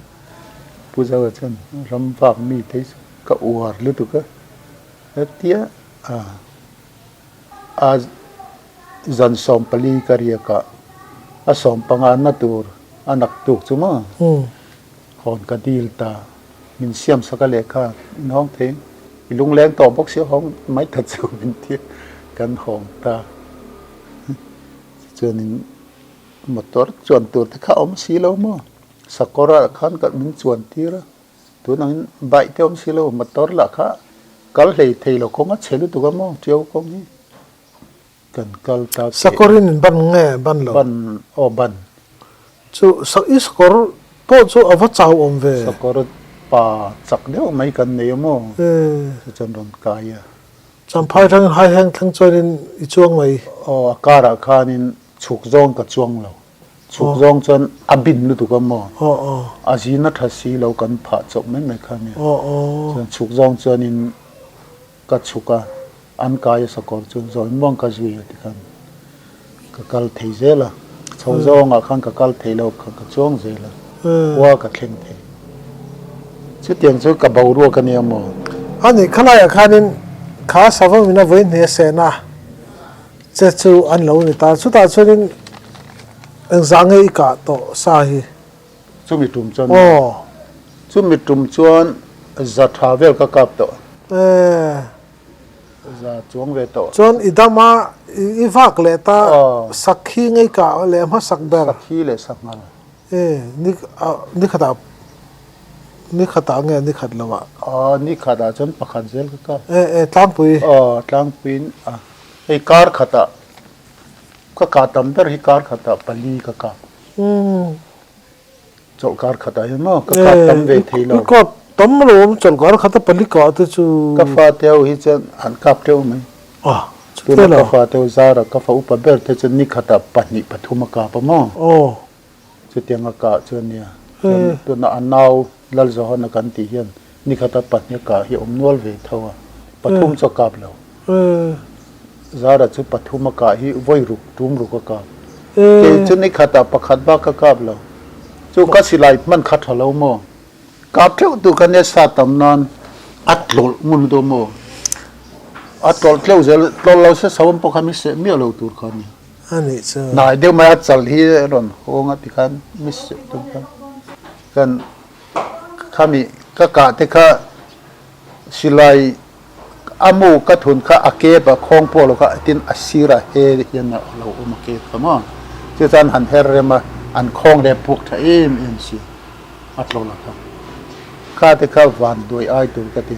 Pu Zau ah chuan ram vak mi te chu ka uar lutuk a. Hetia a a zan 14 ka riak ah a 15 na tur a naktuk chu maw. Hawn ka dil ta. Min siam sak a lehkha in hawng thei. I lungleng tawh bawk si hawng mai ta chu min ti a, kan hawng ta. Tichuanin motor chuan tur te kha a awm si lo maw? Sakawr ah khan ka min chuan tir a, tunangin bike te awm si lo, motor lah kha kal hlei thei lo kawng a chhe lutuk a maw Tiau kawng hi. Kan kal ta ke. Sakawr in ban nge ban lo? Ban, aw ban. Chu i sakawr pawh chu a va chau awm ve. Sakawr pa chak deuh mai kan nei a maw? Chu chuan rawn kai a. Champhai atangin haiheng thleng chuanin i chuang mai. Aw, a karah khanin chhuk zawng ka chuang lo. Chhuk zawng chuan a bin lutuk a maw? A zin a tha si lo kan phah chawp mai mai kha nia. Chuan chhuk zawng chuanin Ka chhuk a, an kai a sakawr chu zawi muang ka zui a tikhan ka kal thei zel a, chho zawngah khan ka kal thei lo kha ka chuang zel a, khua ka thleng thei. Chutiang chu ka boruak a nia maw? A nih khalaiah khanin kha savawmin a vawi hne a sehna che chu an lo ni ta. Chutah chuanin engzah nge i kah tawh sa hi? Chumi tum chuan Chumi tum chuan za tha vel ka kap tawh. Za chuang ve tawh. Chuan i dam a, i vak leh ta sakhi ngei kah leh hmasak ber. Sakhi leh sanghal. Ni khatah ni khatah nge ni khat lo ah? Ni khatah chuan pakhat zel ka kap. Tlangpui. Tlangpuiin hei kar khatah ka kah tam ber hi kar khatah pali ka kap. Chawlhkar khatah hian maw ka kap tam ve thei lo. I kap tam lo awm chawlhkar khata pali kah te chu. Ka fate ho hi chuan an kap teuh mai. Tuna ka fate ho zara ka fa upa ber te chuan ni khatah pahnih pathum a kap a maw. Chutiang a kah chuan nia. Chuan tuna a nau Lalzohana kan tih hian ni khata pahnih a kah hi a awm nual ve tho a. Pathum chu a kap lo. Zara chu pathum a kah hi vawi ruk tum ruk a kap. Kei chu ni khatah pakhat bak ka kap lo. Chu ka silai hman kha tha lo maw? Kap theuh tu kha nia sa tam nan a tlawlh ngun dawn maw? A tlawlh tleuh zel, tlawlh lo se sawm pawh kha mi seh miah lo tur kha a ni. A nih chu. Hnai deuh mai a chal hi a rawn hawng a tikhan mi seh tum kha. Kan khami ka kah te kha silai A mu ka thun kha a kep a khawng pawh lo kha tin a sirah he hian a lo awm a kep kha maw. Chu chuan han her rem a, an khawng leh puk tha em em si a tlo la kha. Kha te kha van duai ai tur ka ti.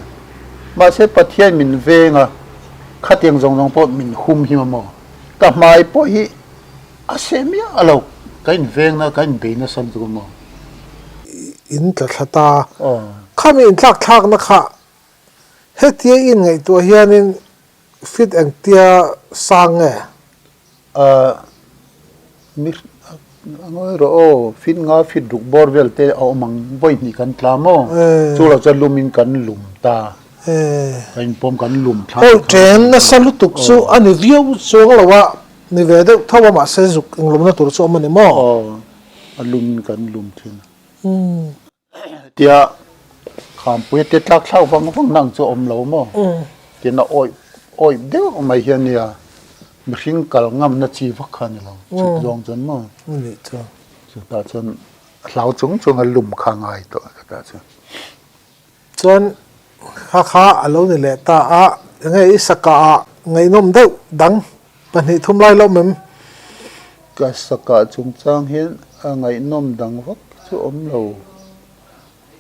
Mahse Pathian min veng a, khatiang zawng zawng pawh min hum hi maw. Ka hmai pawh hi a seh miah a lo, ka in veng na, ka in bei nasa lutuk a maw. In tla thla ta. Khami in tlak thlakna kha Hetia i inngaihtuah hianin fit engtia sang nge? Ahh, mi a ngawi rawh aw, fit nga fit ruk bawr vel te a awm ang, vawi hnih kan tla maw? Chu lo chuan lumin kan lum ta, kan inpawm kan lum thla. Awi ṭen nasa lutuk chu a ni viau chuang lo a, ni ve deuh tho a mahse zuk englumna tur chu awm a ni maw? Aw, a lumin kan lum ṭhin a. Tia Khampuia te tlak thlak vang vang nang chu awm lo maw? Tiin a awih awih deuh mai hi a nia. Mihring kal ngamna chi vak kha a ni lo. Chhuk zawng chuan maw? Chutah chuan hlau chung chung a lum kha a ngai tawh chutah chuan. Chuan kha kha a lo ni leh ta a, enge i sakah ah ngaihnawm deuh dang pahnih thum lai lo mem? Ka sakah chungchang hian a ngaihnawm dang vak chu awm lo.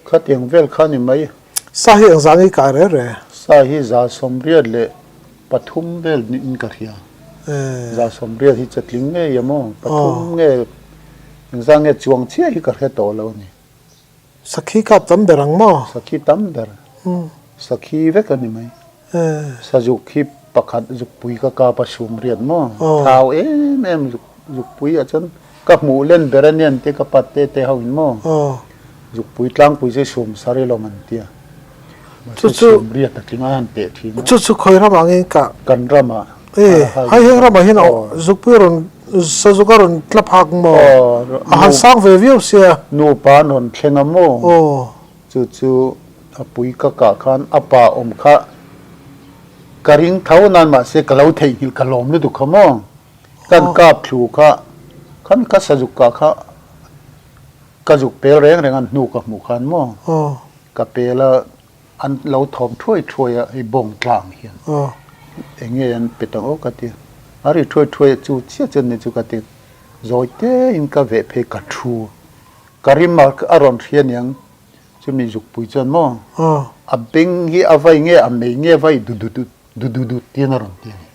Khatiang vel kha ni mai. Sa hi engzah nge i kai re re? Sa hi za 80 leh. pathum vel niin ka hria. 180 hi che tling ngei em aw? Pathum nge engzah nge chuang chiah hi ka hre tawh lo a ni. Sakhi kap tam ber ang maw? Sakhi tam ber. Sakhi vek a ni mai. Sazuk hi pakhat zukpui ka kap a sum riat maw? Thau em em zukpui ah chuan ka hmuh len ber a nian te ka pat te te ho in maw? Zukpui tlangpui chu sum sar ilo man tia. Mahse sum riat a tling a han teh thin a. Chu chu khawi ramah nge kah? Kan ramah. Hei heng ramah hian zukpui rawn Sazuk a rawn tla phak maw? A han sang ve viau sia. Nupa an rawn thleng a maw? Chu chu a pui ka kah khan a pa awm kha ka ring tho nan mahse ka lo theihnghilh ka lawm lutuk kha maw? Kan kap thlu kha khan ka sazuk kah kha ka zuk pel reng reng an hnu ka hmuh khan maw? Ka pel a. An lo thawm thuai thuai a, hei bawng tlang hian eng nge an pe tawh aw ka ti. A ri thuai thuai a, chu chiah chuan ni chu ka ti. Zawi tein ka veh phei ka thu. Ka rim a a rawn hria niang chumi zukpui chuan maw a beng hi a vai nge a mei nge vai du du du du du tiin a rawn ti a ni.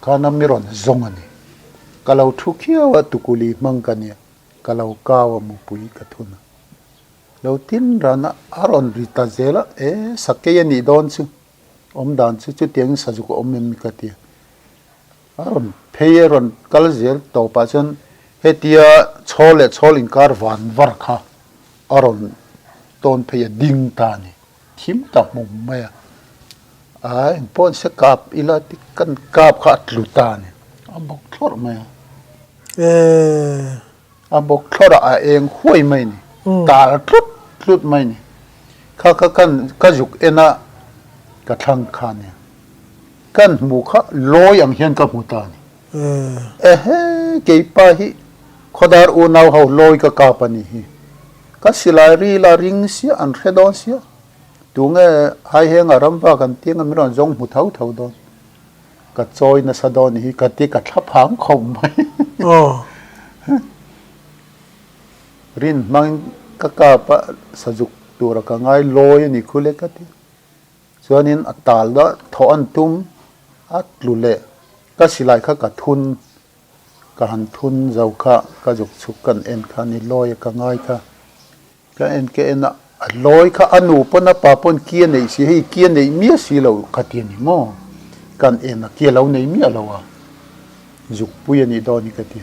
Khana mi rawn zawng a ni. Ka lo thu khiau a, tukuli hmang ka nia, ka lo kau a mupui ka thun a. Lo tin ran a, a rawn ri ta zel a, e sakei a nih dawn chu, awm dan chu chutiangin sazuk a awm em mi ka ti a. A rawn phei a rawn kal zel tawpah chuan hetia chhawl leh chhawl inkar van var kha a rawn tawn phei a ding ta a ni, thim ta hmum mai a. A engpawh an se kap ila ti kan kap kha a tlu ta a ni, a bawk thlawrh mai a. A bawk thlawrh ah a eng huai mai ni, tal tlut tlut mai ni. Kha kha kan ka zuk en a, ka thlang kha nia. Kan hmu kha lawi ang hian ka hmu ta ni. Ehe, keipa hi khawdar unau ho lawi ka kap a ni hi. Ka silai ril a ring sia, an hre dawn sia. Tunge haiheng a ramva kan tiang a min rawn zawng hmu tho tho dawn. Ka chawi nasa dawn hi ka ti ka thla phang khawp mai. Rin hmangin ka kap a sazuk tura ka ngai lawi a ni khu le ka ti. Chuanin a tal a thawh an tum a tlu leh ka silai kha ka thun ka han thun zo kha ka zuk chhuk kan en kha ni lawi a ka ngai kha. Ka en ka en a, a lawi kha a nu pawn a pa pawn ki a neih si, hei ki a neih miah si lo ka ti a ni maw? Kan en a, ki a lo nei miah lo a, zukpui a nih dawn hi ka ti.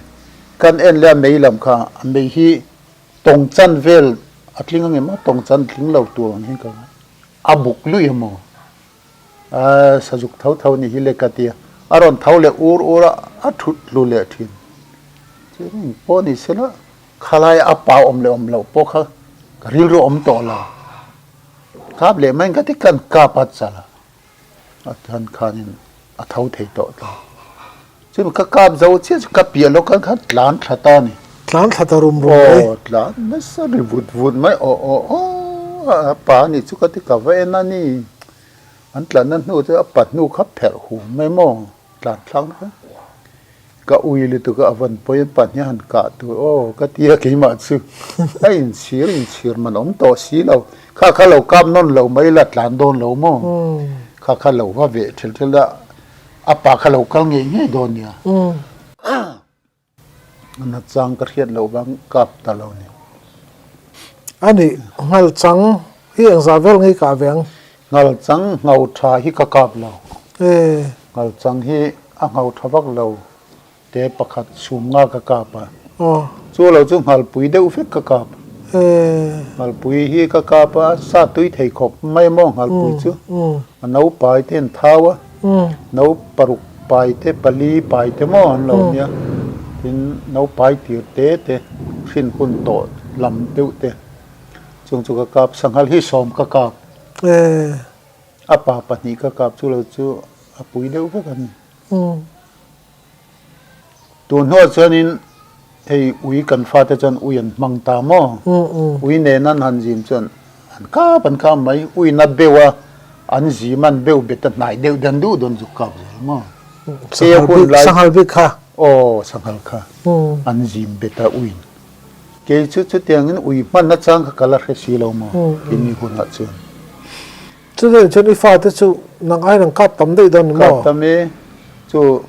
Kan en leh a mei lam kha, a mei hi tawng chan vel a tling ang em a, tawng chan tling lo tur ang hian ka ngai, a buk luih a maw? A sazuk tho tho ni hi le ka ti a, a rawn tho leh ur ur a, a thut hlu leh thin. Chu eng pawh ni sela. Khalai a pa awm leh awm loh pawh kha ka rilru awm tawh lo. Kap leh mai ka ti kan kap a chal a, a than khanin a tho thei tawh ta. Chumi ka kap zo chiah chu ka piah lawk khan khan tlan thla ta a ni. Tlan thla ta rum rum mai. Aw tlan nasa ri vut vut mai aw aw aw a pa a nih chu ka ti ka va en a ni. An tlanna hnu chu a pa hnu kha pherh hum mai maw. Tlan thlak na kha ka ui lutuk a a van pawi an pahnih a han kah tur aw ka ti a keimah chu a inchhir inchhir man awm tawh si lo kha kha lo kap nawn lo mai la tlan dawn lo maw kha kha lo va veh thel thel a a pa kha lo kal ngei ngei dawn nia. Na chang ka hriat loh vang kap ta lo ni. A nih, nghal chang hi engzah vel nge i kah ve ang? Nghal chang ngho tha hi ka kap lo. Nghal chang hi a ngho tha vak lo te pakhat chhum nga ka kap a. Chu lo chu nghalpui deuh vek ka kap. Nghalpui hi ka kap a, sa tui thei khawp mai maw nghalpui chu. A naupai te an thau a. No paruk pai te pali pai te maw an lo nia tin no pai tir te te hrin hun tawh lam deuh te chung chu ka kap sanghal hi sawm ka kap a pa pahnih ka kap chu lo chu a pui deuh vek a ni. Tun hnuah chuanin hei ui kan fate chuan ui an hmang ta maw? Ui nena an han zim chuan an kap an kap mai, uina beuh a an zim an beuh bet a hnai deuh dan duh dawn zuk kap zel maw? Kei a hun lai Sanghal bik kha. Aw sanghal kha an zim bet a uiin. Kei chu chutiangin ui hman nachang kha ka la hre si lo maw? Kimi hunah chuan. Chutiang chuan i fate chu nang aiin an kap tam daih dawn ni maw? Kap tam e, chu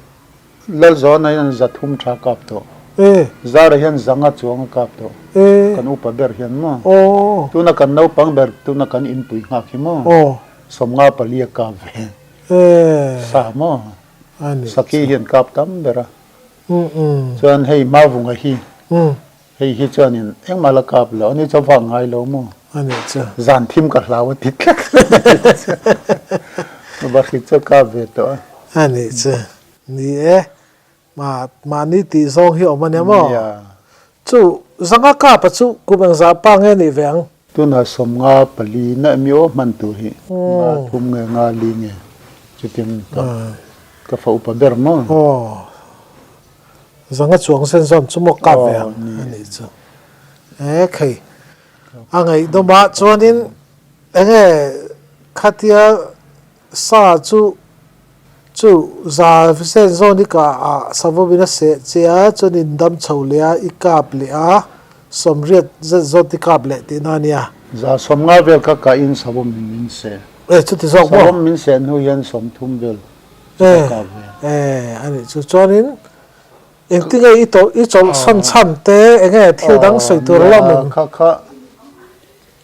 Lalzawna hian 300 tha kap tawh. E. Zara hian 500 chuang a kap tawh. E. Kan upa ber hian maw? Aw. Tuna kan naupang ber tuna kan inpui nghak hi maw? Aw. 54 a kap ve. E. Sa maw? A nih chu. Saki hian kap tam ber a. Um um. Chuan hei Mavunga hi. Um. Hei hi chuanin engmah la kap lo, ani chu vak ngai lo maw? A nih chu. Zan thim ka hlau a ti tlat. Bahri chu kap ve tawh a. A nih chu. Ni e, mahni tih zawng hi awm a nia maw? Nia. Chu zanga kapa chu kum engzah pa nge nih ve ang? Tunah 54 na emi aw hman tur hi 53 nge 54 nge chutiang ka fa upa ber maw? Aw. Zanga chuang sen zawn chu maw kap ve ang a nih chu. E khei a ngaihdawm ah chuanin enge khatia sa chu chu za sen zawn i kah ah savawmin a seh che a chuanin dam chho leh a i kap leh a 80 zet zawt i kap leh tihna a nia. 150 vel kha kahin savawmin min seh. E chuti zawk maw? Savawm min seh hnu hian 30 vel E, e, a nih chu. Chuanin engtinge i tawlh, i chawlhsan chhan te enge thil dang sawi tur a lo awm em? Kha kha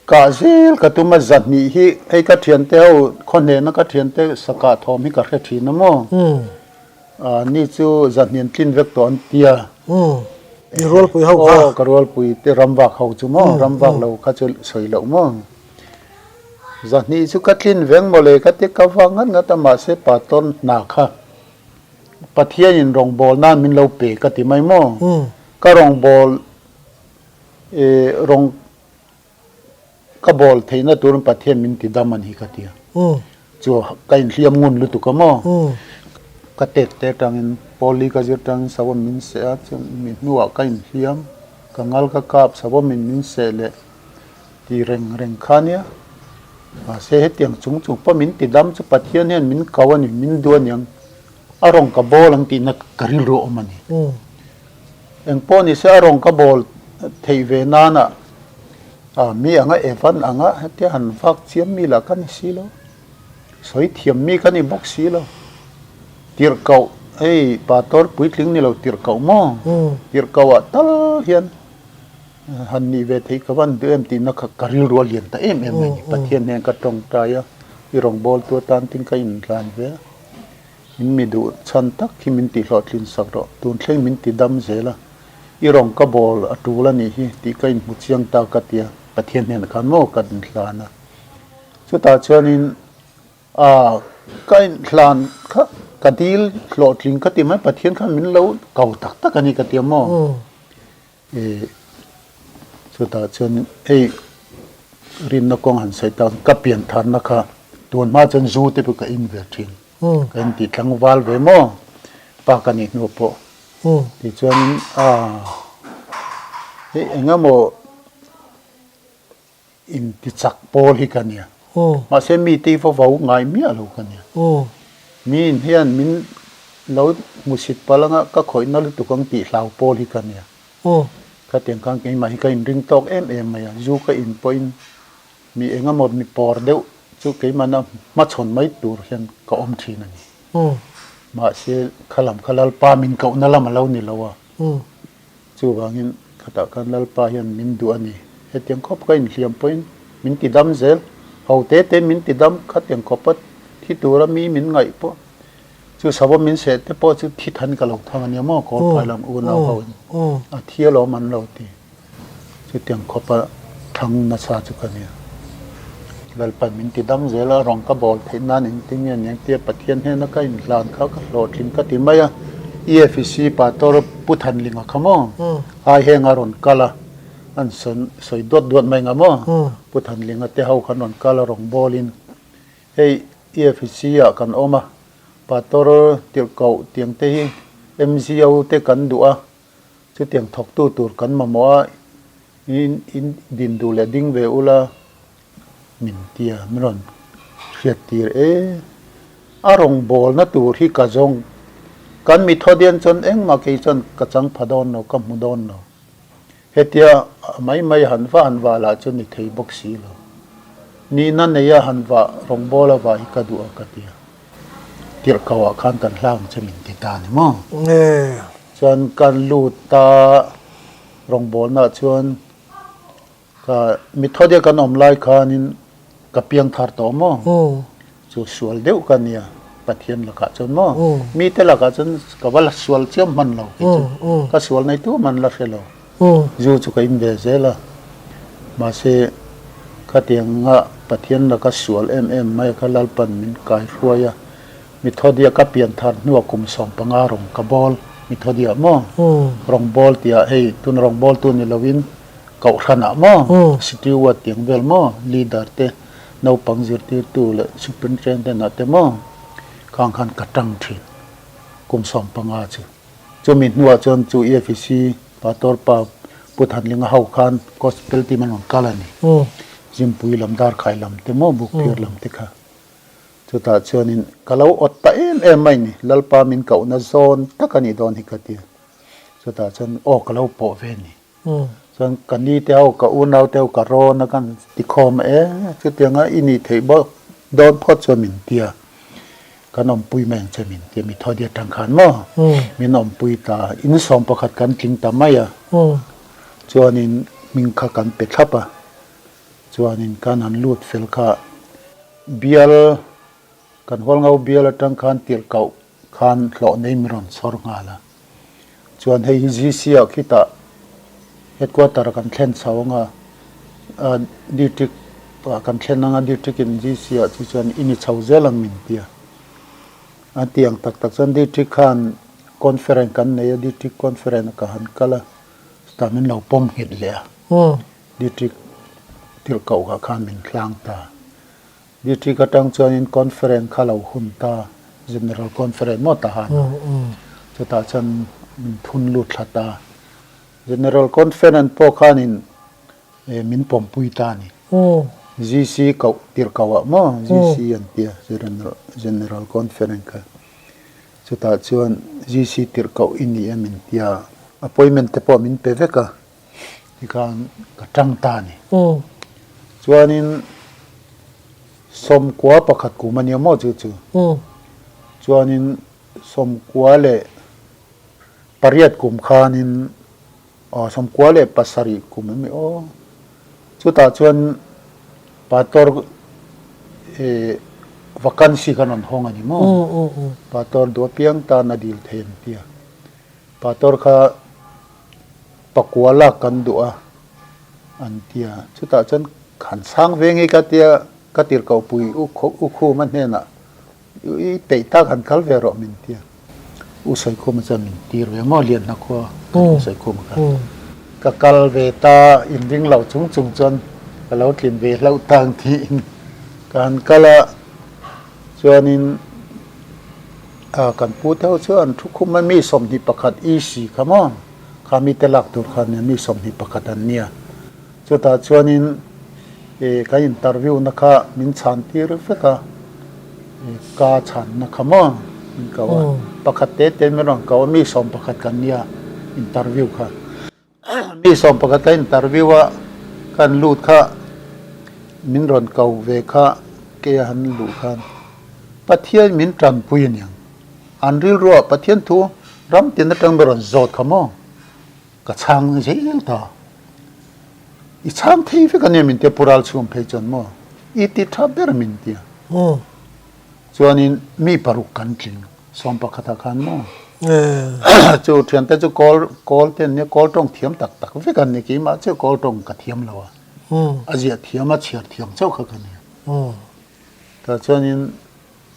kah zel ka tum a, 200 hi hei ka thiante ho khaw hnena ka thiante sakah thawm hi ka hre thin a maw? Ni chu 200 an tlin vek tawh an tia. I rualpui ho kha? Aw, ka rualpui te ramvak ho chu maw? Ramvak lo kha chu sawi loh maw? 200 chu ka tlin veng mawle ka ti ka vak ngat ngat a mahse pastor hna kha Pathianin rawngbâwl nan min lo pe ka ti mai maw? Ka rawngbâwl eh rawng ka bâwl theihna turin Pathian min ti dam a ni ka ti a. Chu ka inhliam ngun lutuk a maw? Ka tek te atangin Paul-i ka zir tangin savawm min seh a, chuan mi hnuah ka inhliam, ka ngal ka kap savawmin min seh leh Ti reng reng kha nia. Mahse hetiang chung chung pawh min ti dam chu Pathian hian min ko a ni, min duh a niang, a rawn ka bawl ang tihna ka rilru a awm a ni. Engpawh ni se a rawn ka bawl theih ve nana mi anga Evan anga hetia han vak chiam mi lah ka ni si lo, sawi thiam mi ka ni bawk si lo. Tirhkoh, hei Pastor puitling ni lo tirhkoh maw? Tirhkoh ah tal hian. Han nih ve theih ka van duh em tihna kha ka rilru a lian ta em em mai a ni. Pathian hnen ka tawngtai a, i rawngbawltu atan tin ka inhlan ve a, min mi duh chhan tak hi min tihhlawhtlin sak rawh, tun thleng min ti dam zel a, i rawng ka bawl a tul a nih hi tih ka inhmu chiang ta ka ti a, Pathian hnenah khan maw ka inhlan a. Chutah chuanin a ka inhlan kha ka dil hlawhtling ka ti mai, Pathian khan min lo ko tak tak a ni ka ti a maw. I chutah chuan hei rinna kawng han sawi tak ka pian tharna kha tun hma chuan zu te pawh ka in ve thin ka in tih tlangval ve maw pa ka nih hnu pawh tichuanin a hei eng emaw Intichak pawl hi ka nia. Mahse mite hi va vau ngai miah lo ka nia. Miin hian min lo hmusit palh anga ka khawihna lutuk ang tih hlau pawl hi ka nia. Khatiang khan keimah hi ka inring tawk em em mai a, zu ka in pawhin mi eng emaw mi pawr deuh chu keimahna hmachhawn mai tur hian ka awm thin a ni. Mahse khalam kha Lalpa min kohna lam a lo ni lo a. Chuvangin khatah khan Lalpa hian min duh a ni. Hetiang khawp ka inhliam pawhin min ti dam zel. Ho te te min ti dam khatiang khawpa thi tura mi min ngaih pawh chu sava min seh te pawh chu thi than ka lo thang a nia maw Kawlphai lam unau ho in a thi alawm an lo ti. Chutiang khawpa thang nasa chu ka nia. Lalpan min ti dam zel a, rawng ka bawl theih nan engtin nge ni ang tia Pathian hnena ka inhlan kha ka hlawhtling ka ti mai a. EFC Pastor Pu Thanlinga kha maw ai heng a rawn kal a, an sawi duat duat mai nga maw Pu Thanlinga te ho khan rawn kal a rawng bawlin hei EFC ah kan awm a, Pastor tirhkoh tiang te hi MZO te kan duh a, Chutiang thawktu tur kan mamawh a, in in din duh leh ding ve ula min tia min rawn hriat tir e. A rawngbawlna tur hi ka zawng, kan mi thaw dian chuan engmah kei chuan ka chang pha dawn lo, ka hmu dawn lo. Hetia mai mai han va han va lah chu ni thei bawk si lo. Nihna neia han vah rawngbawl a vah hi ka duh a ka ti a. Tirhkoh ah khan kan hlang che min ti ta ni maw? Chuan kan lut ta rawngbawlna ah chuan ka mithaw kan awm lai khanin ka piang thar tawh maw? Chu sual deuh ka nia Pathian lakah chuan maw? Mite lakah chuan ka va la sual chiam hman lo kei chu. Ka sual nei tu man la hre lo. Zu chu ka in ve zel a, mahse khatianga Pathian laka sual em em mai kha Lalpan min kaihruai a, Mithawdia ka pian thar hnuah kum 15 rawng ka bawl, Mithawdia maw? Rawng bawl tihah hei tuna rawng bawltu ni loin Kohhranah maw? Steward tiang vel maw? Leader te, naupang zirtirtu leh superintendent ah te maw? Khang khan ka tang thin kum 15 chu. Chumi hnuah chuan chu EFEC Pastor pa Pu Thanlinga ho khan Gospel team an rawn kal a ni. Zimpui lam, Darkhai lam te maw, Bukphir lam te kha. Chutah chuanin ka lo awt ta em em mai ni, Lalpa min kohna zawn tak a nih dawn hi ka ti a. Chutah chuan aw ka lo pawh ve ni. Chuan ka ni te ho, ka unau te ho ka rawn a kan tikhawm e, chutianga i nih theih bawk dawn phawt chuan min ti a, kan awmpui mai ang che min ti a, mi thaw diat tang khan maw min awmpui ta, in 11 kan tling ta mai a, chuanin hming kha kan pe thlap a, chuanin kan han lut fel kha bial kan Hualngo bial atang khan tirhkoh khan hlawh nei min rawn chhawr nghal a. Chuan hei hi GC ah khitah headquarter kan thlen chho anga district ah kan thlen anga district in GC ah chu chuan i ni chho zel ang min ti a. A ti ang tak tak chuan district khan conference kan nei a district conference ah ka han kal a chutah min lo pawm nghet leh a. District tirhkoh ah khan min hlang ta. District atang chuanin conference kha lo hun ta, General Conference maw ta han a, chutah chuan min thun lut thla ta. General Conference pawh khanin min pawmpui ta a ni. GC koh tirh koh ah maw GC an tia General Conference kha. Chutah chuan GC tirh koh i ni em in tia, appointment te pawh min pe vek a. Tikhan ka tang ta a ni. Chuanin 91 kum a nia maw chu chu. Chuanin 98 kum khanin aw 97 kum em ni aw. Chutah chuan Pastor vacancy kha rawn hawng a ni maw. Pastor duh apiang tan a dil thei an tia. Pastor kha Pakua lak kan duh a, an ti a. Chutah chuan han chhang ve ngei ka tia, ka tirhkohpui U Khuma hnenah i peih tak han kal ve rawh min ti a. U Sawikhuma chuan min tir ve maw Lianhnakhua kan U Sawikhuma kha. Ka kal ve ta inring loh chung chung chuan ka lo tlin ve hlauh tang tiin ka han kal a, chuanin kan pu te ho chuan thu khum a mi 21 EC kha maw. Kha mite lak tur khan mi 21 an nia. Chutah chuanin ih kan interview na kha min chhan tir vek a, ih ka chhanna kha maw min ko a, pakhat te te min rawn ko a, mi 11 kan nia interview kha. Mi 11 kan interview a, kan lut kha min rawn ko ve kha ke a han luh khan Pathian min tanpui aniang. An rilruah Pathian thu ram tin atang ber rawn zawt kha maw? Ka chhang zel ta. I chhang thei vek ania min tia Pu Ralchhum phei chuan maw? I ti tha ber min tia. Chuanin mi paruk kan tling 11 ah khan maw? Chu thiante chu kawl kawl te an nia kawl tawng thiam tak tak vek an ni keimah chiah kawl tawng ka thiam lo a. A ziah thiam a chhiar thiam chauh kha ka nia. Tah chuanin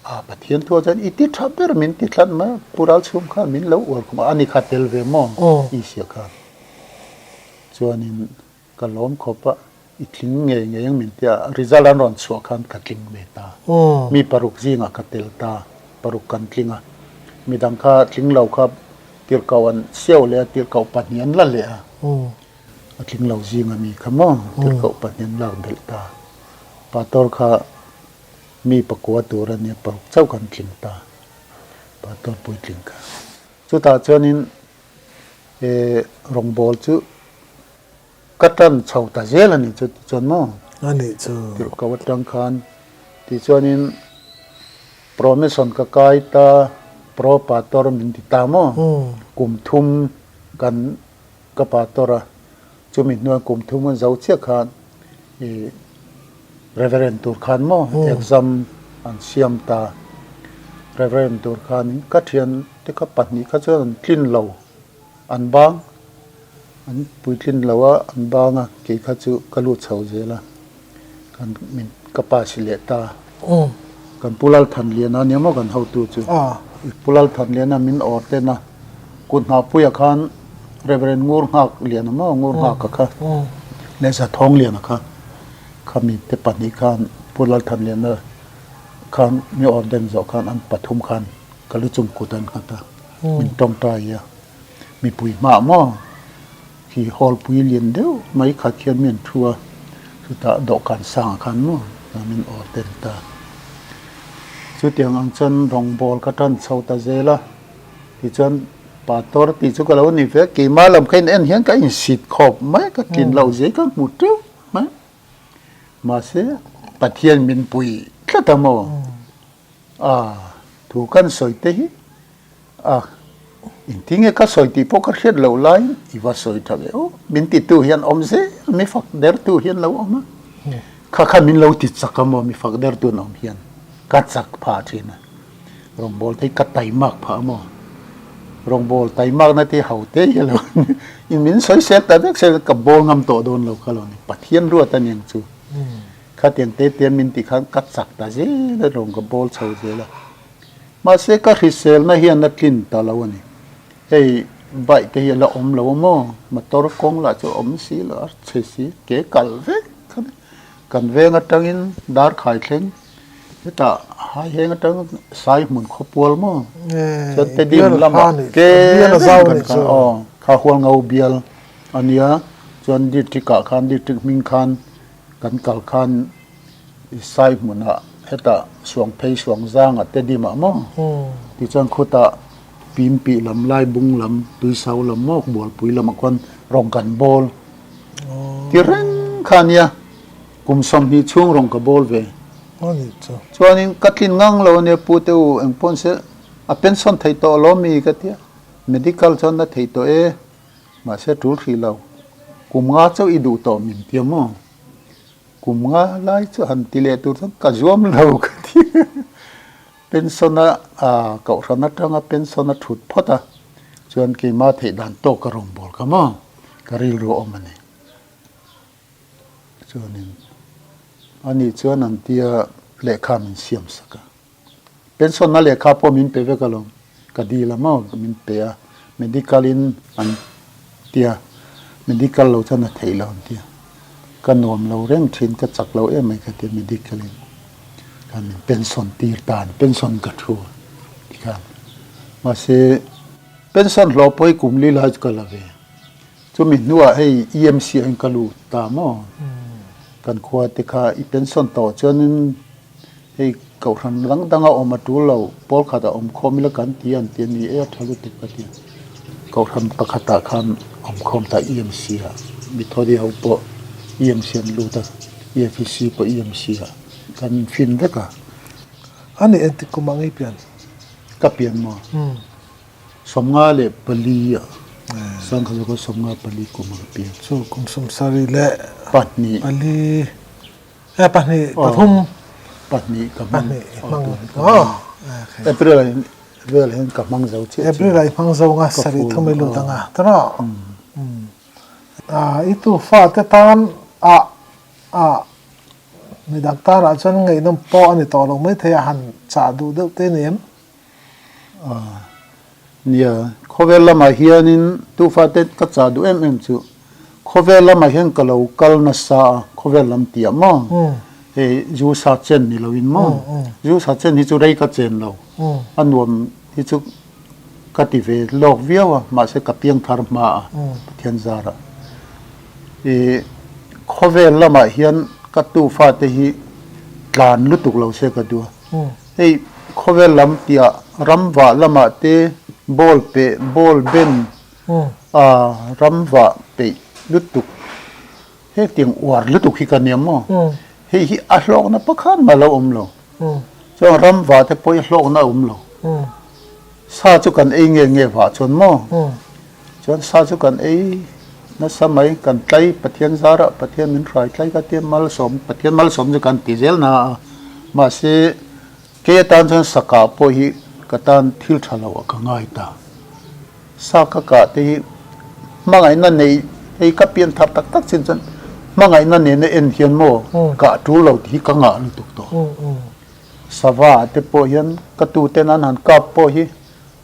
A Pathian thu ah chuan i ti tha ber min ti tlat mai a, Pu Ralchhum khan min lo uar khum a, ani kha tel ve maw Isia khan. Chuanin ka lawm khawp a, i tling ngei ngei ang min ti a, result an rawn chhuah khan ka tling ve ta. Mi paruk zingah ka tel ta, paruk kan tling a, midang kha tling lo kha tirhkoh an siau leh a, tirhkoh pahnih an la leh a, a tling lo zinga mi kha maw tirhkoh pahnih an lak belh ta. Pastor kha Mi pakua tur a nia, paruk chauh kan tling ta, pastor puitling kha. Chutah chuanin he rawngbâwl chu ka ṭan chho ta zel a ni chu tichuan maw? A nih chu. Tirhkoh atang khan tichuanin Promotion ka kai ta, Pro Pator min ti ta maw? Kum thum kan ka Pator a, chumi hnuai kum thum an zo chiah khan i Reverend tur khan maw exam an siam ta. Reverend tur khanin ka thian te kha pahnih kha chuan an tlin lo, an bang. An puitlin lo a, an bang a, kei kha chu ka lut chho zel a, kan min ka pa si leh ta. Kan Pu Lalthanliana nia maw kan hotu chu. Pu Lalthanliana min awr ten a, kut nghahpuia khan Reverend Ngur Nghak Liana maw Ngur Nghaka kha leh Zathawngliana kha khami te pahnih khan Pu Lalthanliana khan mi awr den zawh khan an pathum khan ka lu chung kut an nghat a, min tawngtai a. Mipui hmah maw? Khi hall pui lian deuh mai khat khian mi an thu a, chutah dawhkan sangah khan maw min awr tel ta. Chutiang ang chuan rawngbawl ka tan chho ta zel a, tichuan Pastor tih chu ka lo ni ve, keimah lam kha in en hian ka insit khawp mai, ka tlin loh zia ka hmu teuh mai. Mahse Pathian min pui tlat a maw? A thu kan sawi te hi A, engtinge ka sawi tih pawh ka hriat loh laiin i va sawi tha ve aw, min titu hian awm zel a, mi fak dertu hian lo awm a, kha kha min lo ti chak a maw, mi fak dertu an awm hian ka chak phah thin a, rawngbawl te hi ka taimak phah a maw, rawngbawl taimak na te ho te hi a lo ni, min sawi sel ta vek sel ka bawl ngam tawh dawn lo kha lo ni, Pathian ruat a niang chu, khatiang te te min tih khan ka chak ta zel a, rawng ka bawl chho zel a. Mahse ka hriselna hian a tlin ta lo a ni. Hei bike te hi a la awm lo a maw? Motor kawng lah chu a awm si lo a chhe si, ke kal vek kha ni. Kan veng atangin dar khai thleng hetah hai heng atang sai hmun khawpual maw? Chuan Tedim lamah ke vek kan kal aw kha Hualngo bial a nia chuan district ah khan district hming khan kan kal khan I sai hmunah hetah Suangphei Suangzanga te dimah maw tichuan khutah Pimpih lam Laibung lam Tuisau lam maw Bualpui lamah khuan rawng kan bawl ti reng kha ania kum 20 chhung rawng ka bawl ve chuanin ka tlin ngang lo ania Pu te u engpawh se a pension theih tawh lo mi ka tia medical chuan na theih tawh e mahse tul hrih lo kum nga chauh i duh tawh min tia maw. Kum nga lai chu han ti leh tur chuan ka zuam lo ka ti. Pension a kohhran atanga pension a thut phawt a, chuan keimah theih dan tawk ka rawn bawl kha maw, ka rilru a awm a ni. Chuanin ani chuan an tia lehkha min siam sak a. Pension na lehkha pawh min pe vek alawm, ka dil a maw min pe a, medical in an tia, medical lo chuan a theih lo an tia, ka nuam lo reng thin, ka chak lo em mai ka tia medical in khan min pension tir ta a ni, pension ka thu a tikhan, mahse pension hlawh pawh hi kum li lai chu ka la ve, chumi hnuah hei EMC ah hian ka lut ta maw, kan khua te kha i pension tawh chuanin. Hei kohhran dang danga awm a tul lo, pawl khatah awm khawm ila kan ti an ti a ni e, a tha lutuk ka ti. Kohhran pakhatah khan awm khawm ta EMC ah, Mithodi ho pawh EMC an lut a, EFEC pawh EMC ah kan fin vek a. A nih engtik kum ang i pian? Ka pian maw? 54 ah, 1954 kum ah ka pian. Chu kum 72. E pahnih pathum. Pahnih ka hmang. Pahnih i hmang. April ah April hian ka hmang zo chiah chiah. April ah i hmang zo anga sarih thum i lut anga tawh. I tu fate tan ah ah midang tan ah chuan ngaihnawm pawh a ni tawh lo maithei a han chah duh deuh te ni em? Nia, khawvel lamah hianin tufate ka chah duh em em chu khawvel lamah hian ka lo kal nasa a, khawvel lam tih ah maw hei zu sa chen ni loin maw zu sa chen hi chu rei ka chen lo, a nuam hi chu ka ti ve lawk viau a mahse ka piang thar hma a Pathian zarah. Ih khawvel lamah hian ka tufate hi tlan lutuk lo se ka duh a. Hei khawvel lam piah ramvah lamah te ball peh ball ben a ramvah peih lutuk. Hetiang uar lutuk hi ka nia maw? Hei hi a hlawkna pakhat mah lo awm lo. Chuan ramva te pawh hi hlawkna a awm lo. Sa chu kan ei nge nge vah chuan maw? Chuan sa chu kan ei nasa mai, kan tlai Pathian zarah Pathian min hrai tlai ka tia malsawm, Pathian malsawm chu kan ti zel na a. Mahse kei atan chuan sakah pawh hi ka tan thil tha lo ah ka ngai ta. Sa ka kah te hi hmangaihna nei hei ka pian thar tak tak chin chuan hmangaihna nena en hian maw kah tul lo tih hi ka ngah lutuk tawh. Sava ah te pawh hian ka tu ten an han kap pawh hi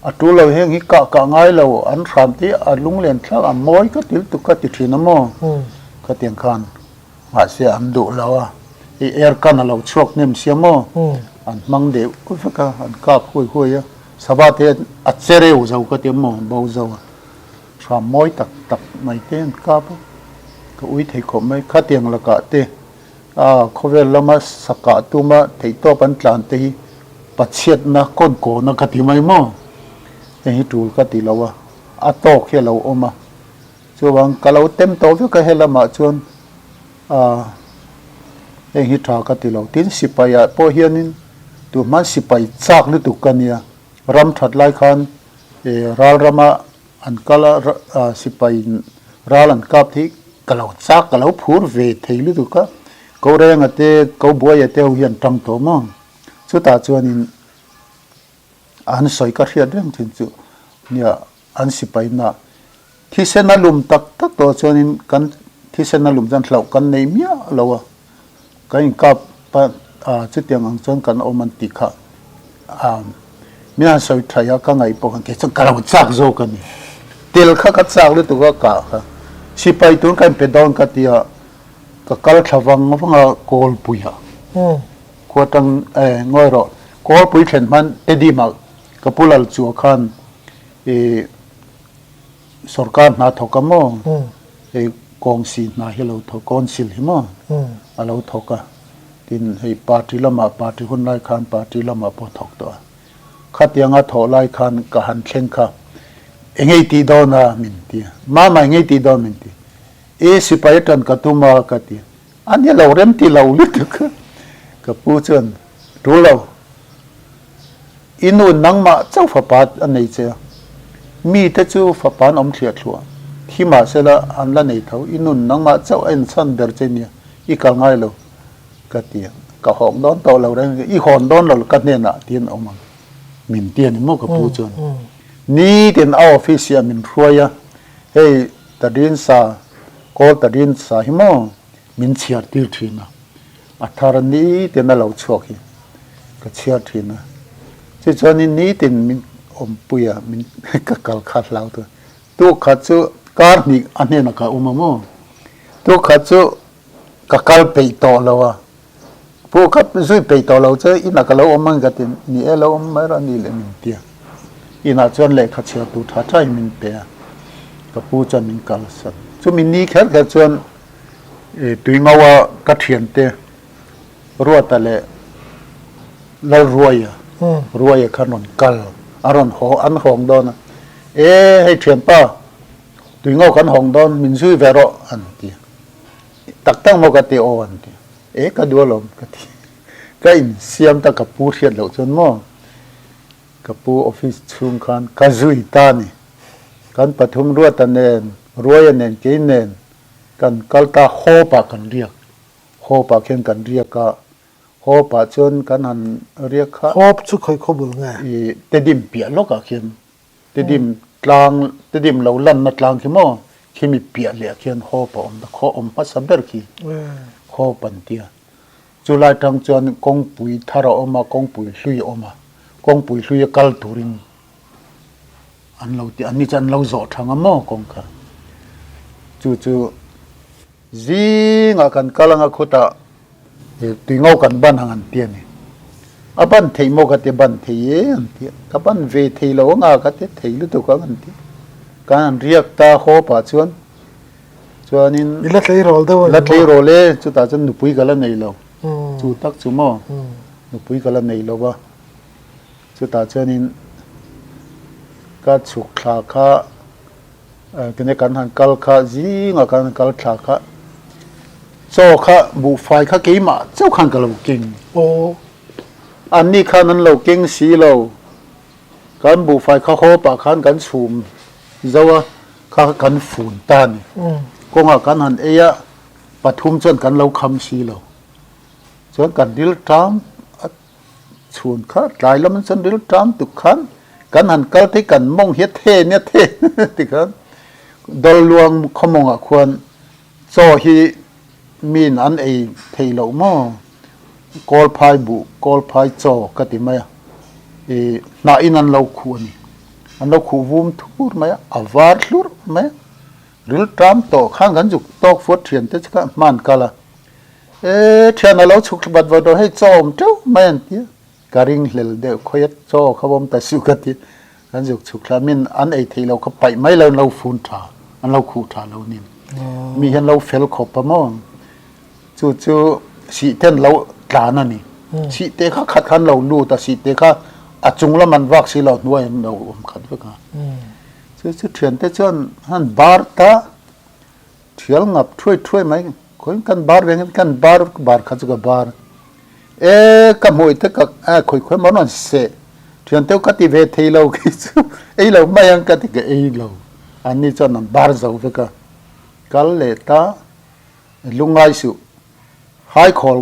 a tul lo heng hi kah kah ngai lo an hram te hi a lunglen thlak a mawi ka ti lutuk ka ti thin a maw khatiang khan. Mahse an duh lo a, hei air gun a lo chhuak hnem sia maw? An hmang deuh vek a, an kap huai huai a, sava te a che reu zo ka ti maw, bo zo a, hram mawi tak tak mai te an kap a, ka ui thei khawp mai, khatiang lakah te a khawvel lama sakah tuma theihtawp an tlan te hi pachhiatna kawn kawna ka ti mai maw? Heng hi tul ka ti lo a, a tawk hi a lo awm a. Chuvang ka lo tem tawh vek a helamah chuan aah heng hi tha ka ti lo. Tin sipai ah pawh hianin tuhman sipai chak lutuk ka nia. Ram that lai khan eh ral rama an kal a ah sipai ral an kap hi ka lo chak ka lo phur ve thei lutuk a. Ko Renga te ko Buaia te ho hi an tang tawh maw. Chutah chuanin an sawi ka hriat reng thin chu nia an sipai na thisen a lum tak tak tawh chuanin kan thisen a lum chuan hlauh kan nei miah lo a, kan inkap a chutiang ang chuan kan awm an tih kha ah min han sawi thaih a ka ngaih pawh khan kei chuan ka lo chak zawk a ni, tel kha ka chak lutuk a kah kha sipai tun ka inpe dawn ka ti a ka kal thla vang vang a kawlpuiah khua tang eh ngawi rawh kawlpui thlen hman Teddy-mah ka pu lal chu khan I sorkar hna thawk a maw? Hei kawngsi hna hi a lo thawk, council hi maw a lo thawk a. Tin, hei party lamah, party hun lai khan party lamah pawh a thawk tawh a. Khatianga thawh lai khan ka han thleng kha, Eng ei tih dawn a? min ti a. Mama eng ei tih dawn? min ti. E, sipai atan ka tum a ka ti. A ni lo rem ti lo lutuk a. Ka pu chuan, Tul lo. I nu nangmah chauh fapa a nei che a, mite chu fapa an awm thliah thluah. Thi mahsela an la nei tho. I nun nangmah chauh a inchhan ber che nia, i kal ngai lo ka ti a. Ka hawng dawn tawh lo reng i hawn dawn lo ka hnenah tiin a awm ang. Min ti a ni maw ka pu chuan. Nitin a office ah min hruai a, hei Tadin sa, Kawl Tadin sa hi maw min chhiar tir thin a. A thar nitin a lo chhuak hi ka chhiar thin a, tichuanin nitin min awmpui a, min ka kal kha hlau tur. Tuk khat chu kar hnih a hnenah ka awm a maw? Tuk khat chu ka kal peih tawh lo a, pu kha zui peih tawh lo che inah ka lo awm ang ka ti, ni e lo awm mai rawh a ni leh min ti a. Inah chuan lehkha chhiar tur tha thain min pe a, ka pu chuan min kalsan. Chumi ni kher kher chuan Tuingaua ka thiante Ruata leh Lalruaia, Ruaia kha rawn kal, a rawn haw, an hawng dawn a, E hei thianpa, Tuingau kan hawng dawn, min zui ve rawh an ti. Tak tak maw ka ti aw an ti. E ka duh alawm ka ti. Ka insiam ta ka pu hriat loh chuan maw ka pu office chhung khan ka zui ta ni. Kan pathum Ruata nen, Ruaia nen, kei nen Kan kal ta Hope ah kan riak. Hope ah khian kan riak a, Hope ah chuan kan han riak kha. Hope chu khawi khaw bul nge? I Tedim piah lawk ah khian, Tedim tlang, Tedim lo lanna tlang khi maw, khimi piah leh ah khian Hope a awm ta, khaw awm hmasa ber khi Hope an tia. Chu lai tang chuan kawngpui thar a awm a, kawngpui hlui a awm a, kawngpui hlui a kal turin An lo ti, anni chu an lo zawh thang a maw kawng kha. Chu chu zingah kan kal anga khutah tuingo kan ban ang an ti a ni. A ban theih maw ka ti, ban thei e an ti a. Ka ban ve thei lo anga ka ti, thei lutuk ang an ti. Kan han riak ta haw pah chuan, chuanin. I la tleirawl deuh a ni maw? La tleirawl e, chutah chuan nupui ka la nei lo. Chu tak chu maw, nupui ka la nei lo va. Chutah chuanin ka chhuk thla kha kene kan han kal kha zingah kan han kal thla kha. Chaw kha buhfai kha keimah chauh khan ka lo keng. Aw. Anni khan an lo keng si lo. Kan buhfai kha haw pah khan kan chhum zo a, kha kha kan fun ta a ni. Kawngah kan han ei a, pathum chuan kan lo kham si lo. Chuan kan ril ṭam a chhun kha tlai lam chuan ril ṭam tuk khan kan han kal phei kan mawng hi a the nia the ti khan Dawlluang khaw mawngah khuan chaw hi miin an ei thei loh maw Kawlphai buh Kawlphai chaw ka ti mai a ih hnahin an lo khuh a ni an lo khuh vum thur mai a a var hlurh mai a ril ṭam tawh khan kan zuk tawk fuat ṭhian te chu kha hman kal a. E thian a lo chhuk thla bat vat rawh hei chaw awm teuh mai an ti a, ka ring hlel deuh khawi a chaw kha awm ta suh ka ti kan zuk chhuk thla min an ei theih loh kha paih mai lo an lo fun tha an lo khuh tha lo nin mi hian lo fel khawp a maw chu chu sih ten lo tlan a ni sih te kha khat khan lo lut a sih te kha a chung lam an vak si lo hnuai an lo awm khat vek a chu chu thian te chuan han bar ta Thial ngap thuai thuai mai khawiin kan bar veng in kan bar bar kha chu ka bar e ka hmuh te ka e khawi khawi maw rawn seh thian teuh ka ti ve thei lo khi chu ei lo mai ang ka ti ka ei lo an ni chuan an bar zo vek a kal leh ta lungngai suh haikhawl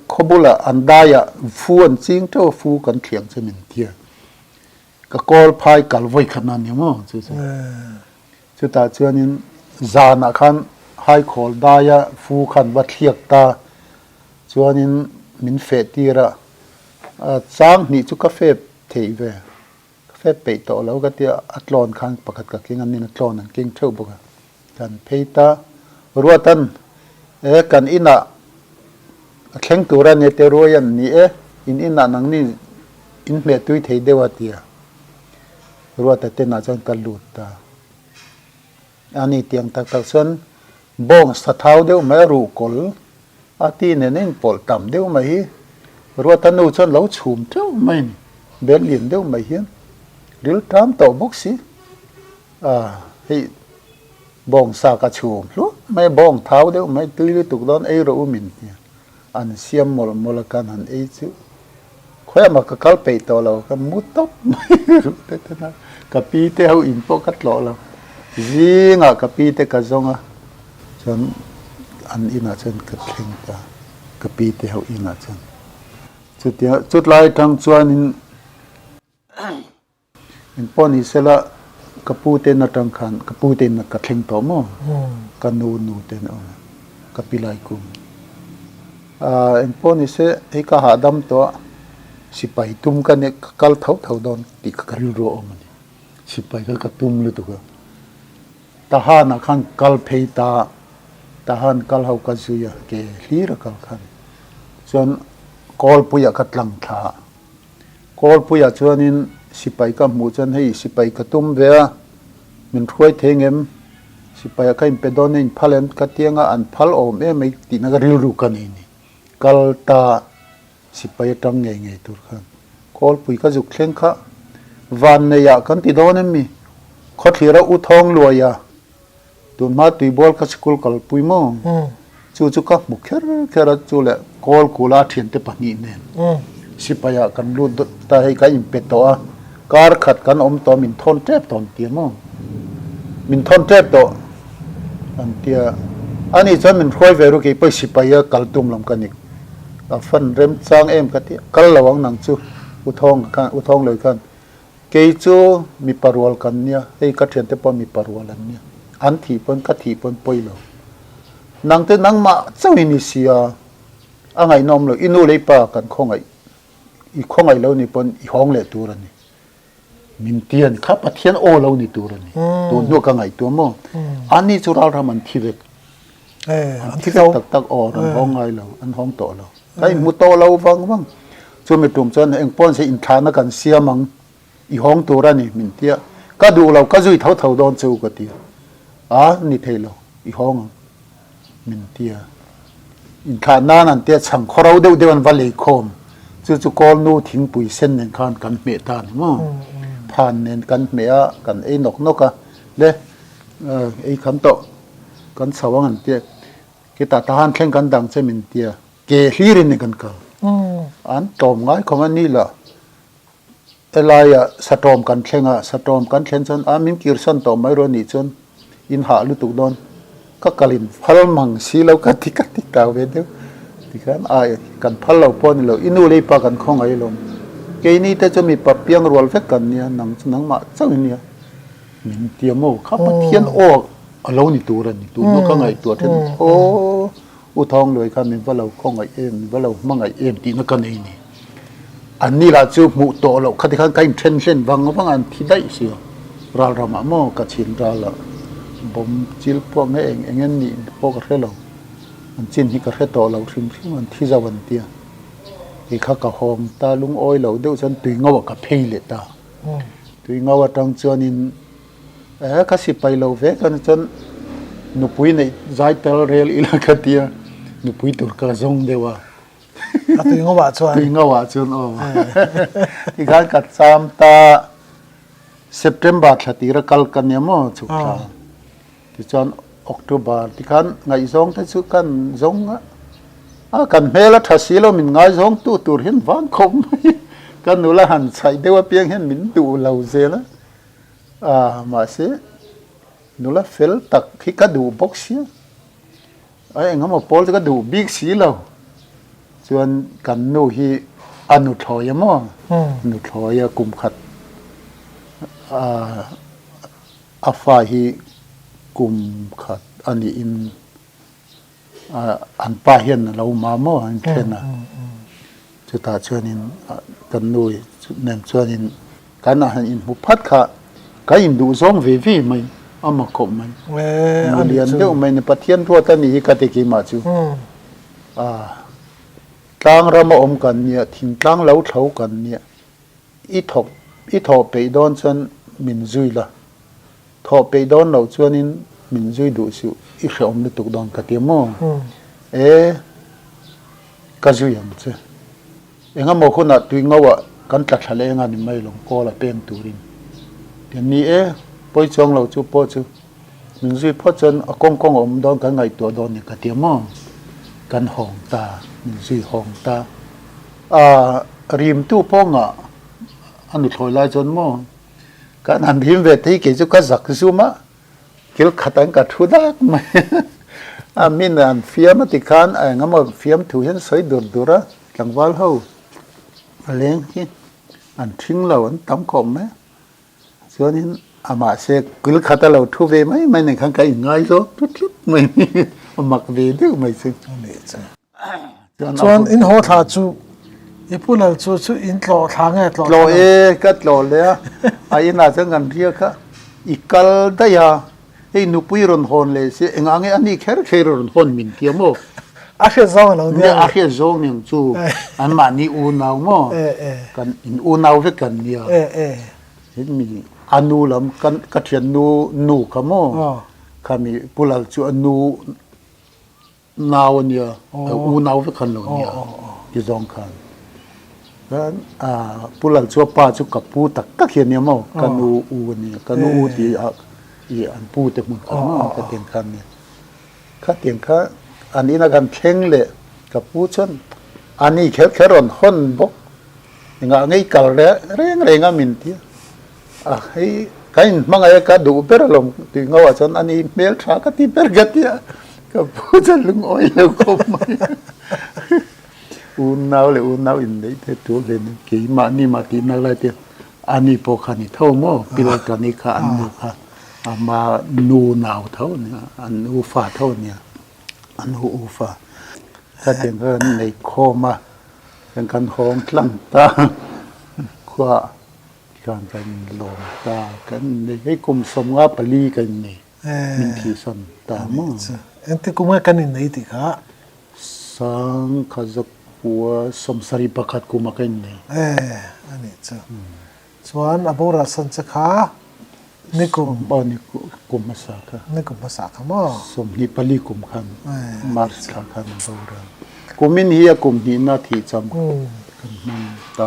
khaw bulah an daiah fu an ching teuh a fu kan thliang chu min tia ka kawl phai kal vawi khat na ni maw chu chu. Chutah chuanin zanah khan haikhawl daia fu khan va thliak ta chuanin min feh tir a, chang hnih chu ka fep theih ve, ka fep peih tawh lo ka tia a tlawn khan pakhat ka keng a, nin a tlawn an keng theuh bawk a, kan phei ta. Ruatan e kan inah a thleng tur a nia te ruai an ni e, in inah nangni in hmeh tui thei deuh a tia. Ruata tenah chuan ka lut ta. A ni tiang tak tak chuan bawng sa thau deuh mai a ruh kawl a ti nen a inpawlh tam deuh mai hi Ruata nu chuan lo chhum teuh mai a ni. Bel lian deuh mai hian ril tam tawh bawk si. A hei bawng sa ka chhum hluah mai a, bawng thau deuh mai tui lutuk dawn ei rawh u min ti a. An siam mawlh mawlh a kan han ei chu khawiah mah ka kal peih tawh lo ka mu tawp mai ruh te ten a ka pi te ho in pawh ka tlawh lo zingah ka pi te ka zawng a chuan an inah chuan ka thleng ta ka pi te ho inah chuan chutia chutlai atang chuanin. Engpawh ni sela ka pu ten atang khan ka pu ten ka thleng tawh maw ka nu nu ten a awm a ka pi lai kum ah engpawh ni se hei ka hahdam tawh a sipai tum ka nia ka kal tho tho dawn tih kha ka rilru a awm a ni sipai kha ka tum lutuk a Tahan ah khan kal phei ta Tahan kal ho ka zui a ke hlir a kal khan chuan Kawlpui ah ka tlang thla a. Kawlpuiah chuanin sipai ka hmuh chuan hei sipai ka tum ve a, min hruai thei ngem, sipaiah ka inpe dawn a inphal em ka ti anga an phal awm em mai tihna ka rilru ka nei ni. Kal ta sipai atang ngei ngei tur khan Kawlpui ka zuk thleng kha Vanneiah kan ti dawn em mi? Khawthlira U Thawng Luaia Tunhma tuibual ka sikul kalpui maw? Chu chu ka hmu kher kher a, chu leh kawl kula a thiante pahnih nen sipaiah kan lut dawt ta hei kan inpe tawh a, kar khat kan awm tawh min thawn tep tawh an ti maw? Min thawn tep tawh an ti a, ani chuan min hruai ve ru kei pawh sipaia kal tum lam ka ni, ka fan remchang em ka ti a, kal lo ang nang chu U Thawng khan U Thawng Lei khan Kei chu mipa rual kan nia, hei ka thiante pawh mipa rual an nia, an thih pawn ka thih pawn pawi lo. Nangte nangmah chauhin i si a, a ngaihnawm lo, i nu leh i pa kan khawngaih, i khawngaih lo ni pawn i hawng leh tur a ni. Min tian kha Pathian aw lo ni tur a ni. Tun hnuah ka ngaihtuah maw? Ani chu ralram an thi vek. An thi vek tak tak aw, an hawng ngai lo, an hawng tawh lo. Ka inhmu tawh lo vang vang. Chumi tum chuan eng pawn se inthlahna kan siam ang, i hawng tur a ni min ti a. Ka duh lo, ka zui tho tho dawn che u ka ti a. A ni thei lo, i hawng ang min ti a. Inthlah nan an tia chhang khaw ro deuh deuh an va lei khawm. Chu chu Kawlnu thingpui sen nen khan kan hmeh ta a ni maw. Phan nen kan hmeh a, kan ei nawk nawk a. Le, ei kham tawh, kan chho ang an ti a. Khitah tahan thleng kan dang che min tia ke hlirin ni kan kal. An tlawm ngai khawm a ni la. Helaiah satawm kan thleng a, satawm kan thlen chuan a min kirsan tawh mai rawh anih chuan in hah lutuk dawn. Ka kalin phal mang si lo ka ti ka ti tau ve deuh. Tikhian a kan phal lo pawh a ni lo, i nu leh i pa kan khawngaih alawm. Keini te chu mipa piang rual vek kan nia, nang chu nangmah chauh i nia. Min ti a maw? Kha Pathian aw a lo ni tur a ni. Tun pawh ka ngaihtuah then aw U Thawngluai kha min va lo khawngaih em, min va lo hmangaih em tihna ka nei ni. An ni lah chu hmuh tawh loh khati khan ka inthen hlen vang vang a, an thi daih si a. Ral ramah maw ka chhin ral a, bawm chil pawh nge eng eng en nih pawh ka hre lo. An chin hi ka hre tawh lo hrim hrim, an thi zo an tia. Kei kha ka hawng ta lungawi lo deuh chuan tui ngauh ah ka phei leh ta. Tui ngau atang chuanin eh ka sipai lo ve ka ni chuan nupui neih zai tel rel ila ka tia nupui tur ka zawng deuh a. A tui ngauah chuan. Tui ngauah chuan aw. Tikhan ka cham ta September thla tira kal ka nia maw chhuk thla. Tichuan October tikhan ngaihzawng te chu kan zawng a, a kan hmel a tha si lo min ngaizawng tu tur hian vang khawp mai. Ka nula han chhaih deuh apiang hian min duh lo zel a, a mahse nula fel tak hi ka duh bawk sia, a engemaw pawl chu ka duh bik si lo. Chuan kan nu hi a nuthlawi a maw, nuthlawi a kum khat a. A fa hi kum khat a niin an pa hian a lo ma maw an then a, chutah chuanin kan nu nen chuanin kan han inhmu phat kha kan induh zawng ve ve mai a ma khawp mai. Nu lian deuh mai ni Pathian ruat a nih hi ka ti keimah chu. Tlang rama awm kan nia, thingtlang lo thlo kan nia. I thawk, i thawh peih dawn chuan min zui la, thawh peih dawn loh chuanin min zui duh suh, i hrehawm lutuk dawn ka ti maw? E, ka zui ang che. Engemaw hunah tui ngauah kan tla thla leh eng a ni mai lawng kawl a peng turin. Tian ni e, pawi chuang lo chu pawh chu min zui phawt chuan a kawng kawng a awm dawn kan ngaihtuah dawn ni ka ti maw? Kan hawng ta, min zui hawng ta. A rimtu pawngah a nuthlawi lai chuan maw kan han rim ve thei kei chu ka zak zum a, kil khat an ka thu dak mai a, min an fiam a ti khan a engemaw fiam thu hian sawi dur dur a, tlangval ho a leng hi an thing lo an tam khawp mai chuanin amah se kil khat a lo thu ve mai mai nen khan ka inngai zawk tlut tlut mai a mak ve deuh mai chu. Chuan in haw thla chu i pu lal chu chu in tlawh thla nge tlawh Tlawh e, ka tlawh leh a, a inah chuan kan riak a, i kal daih a, hei nupui rawn hawn leh si, engah nge ani kher kher rawn hawn min ti a maw? A hriat zawng a lo nia. A hriat zawng ning chu anmahni unau maw? Kan in unau vek kan nia. Mi a nu lam kan ka thiannu nu kha maw? Khami pu lal chu a nu Nau a nia, u nau vek khan lo nia ti zawng khan. Chuan Pu Lalchuapa chu ka pu tak tak hi a nia maw, ka nu u a nia, ka nu u ti a i an pu te hmun khat maw khatiang khan nia. Khatiang kha an ina kan thleng leh ka pu chuan a ni kher kher rawn hawn bawk, engah ngei kal reng reng a min ti a. A hei ka inhmangaih a ka duh ber alawm tih ngauh ah chuan ani hmel tha ka ti ber ka ti a ka pu chuan lungawi lo khawp mai unau leh unau inneih te tur hle ni keimahni mah tih nak lai te ani pawh kha ni tho maw Piltani kha an nu kha ama nu nau tho a nia an nu fa tho a nia an nu u fa khatiang kha kan nei khawm a kan hawng tlang ta khua. Tikhan kan lawm ta, kan innei. Hei kum 54 ka innei, min thihsan ta maw? Engti kum nge kan innei tih kha? Sangkha zakua 71 kuma ka innei. A nih chu. Chuan a boral san che kha nikum? Aw nikum hmasa kha. Nikum hmasa kha maw? 24 kum khan March thla khan a boral. Kumin hi a kum hnihna thihcham kan hmang ta.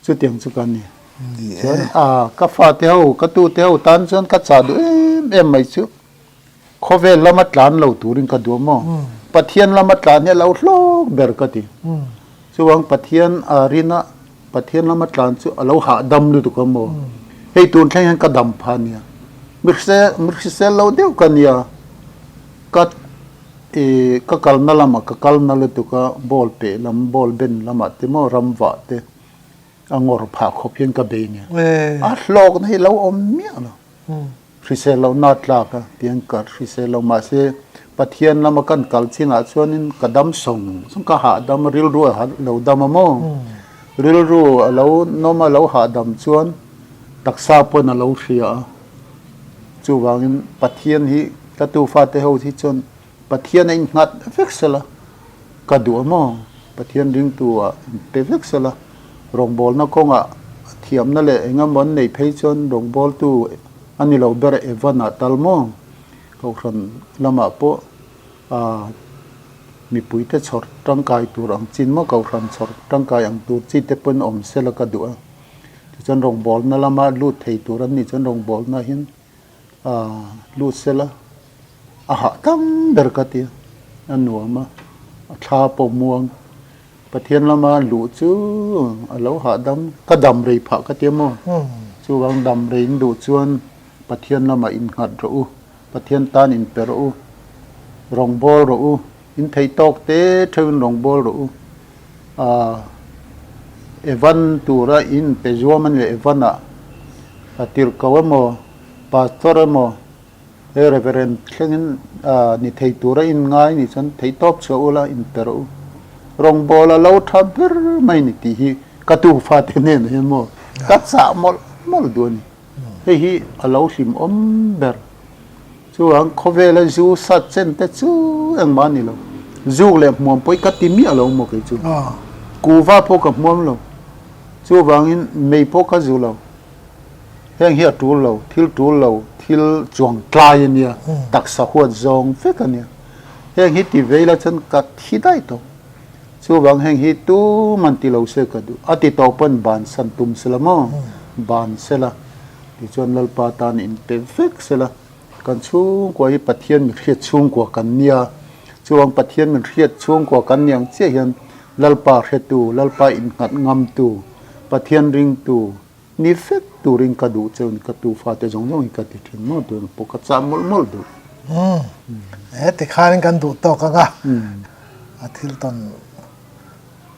Chutiang chu ka ni. Chuan a ka fate ho, ka tute ho tan chuan ka chah duh em em mai chu. Khawvel lama tlan lo turin ka duh maw? Pathian lama tlan hi a lo hlawk ber ka ti. Chuvang Pathian a rina Pathian lama tlan chu a lo hahdam lutuk a maw? Hei tun thleng hian ka dam pha nia. Mi hrisel lo deuh ka nia. Ka i ka kalna lamah ka kalna lutuk a, ball peh lam, ball ben lamah te maw ramvah te a ngawr phah khawp hian ka bei nia. A hlawkna hi lo awm miah lo. Hrisel lohna tlak a tiang ka hrisel lo mahse Pathian lama kan kal chinah chuanin ka dam sawng sawng ka hahdam a rilru a lo dam a maw? Rilru a lo nawm a lo hahdam chuan taksa pawn a lo hria a chuvangin Pathian hi ka tufate ho hi chuan Pathian a innghat vek sela ka duh a maw? Pathian ringtu ah inpe vek sela rawngbawlna kawngah thiamna leh eng emaw an neih phei chuan rawngbawltu a ni lo ber Evan ah tal maw? Kohhran lamah pawh ah mipuite chhawr tangkai tur ang chin maw? Kohhran chhawr tangkai ang tur chi te pawn awm sela ka duh a. Tichuan rawngbawlna lama lut thei tur an nih chuan rawngbawlna hian ah lut sela a hah tam ber ka ti a, a nuam a, a thla pawh muang. Pathian lama luh chu a lo hahdam, ka dam rei phah ka ti a maw? Chuvang dam rei in duh chuan Pathian lamah innghat rawh u, Pathian tan inpe rawh u, rawngbâwl rawh u, in theih tâwk te theuhin rawngbâwl rawh u. Aaa Evan tura inpe zuam a ni leh Evan-ah a tirhkoh emaw, Pastor emaw, He Reverend thlengin ni thei tura in ngai nih chuan theihtawp chhuah ula in pe rawh u. Rawngbâwl a lo tha ber mai ni tih hi ka tu fate hnenah hian maw ka chah mawlh mawlh duh a ni. Hei hi a lo hlimawm ber. Chuvang khawvela zu sat chen te chu engmah a ni lo. Zuk leh hmuam pawh hi ka ti miah lo maw kei chu. Kuva pawh ka hmuam lo. Chuvangin mei pawh ka zu lo. Heng hi a tul lo, thil tul lo, thil chuang tlai a nia, taksa huat zawng vek a nia. Heng hi ti vei la chuan ka thi daih tawh. Chuvang heng hi tuman ti lo se ka duh. A ti tawh pawn ban san tum sela maw? Ban sela. Tichuan Lalpa tan in pe vek sela. Kan chhungkua hi Pathian min hriat chhungkua kan nia. Chuvang Pathian min hriat chhungkua kan ni ang chiah hian Lalpa hretu, Lalpa innghat ngamtu, Pathian ringtu, Ni fek turin ka duh cheu ni ka tu fate zawng zawng hi ka ti thin maw tun pawh ka chah mawlh mawlh duh. Umm he tikhanin kan duh tawk ang a, a thil tawn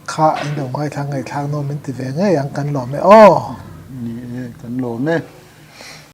kha in lo ngaithla ngaihthlak nuam min ti ve ngei ang kan lawm e aw. Ni e kan lawm e.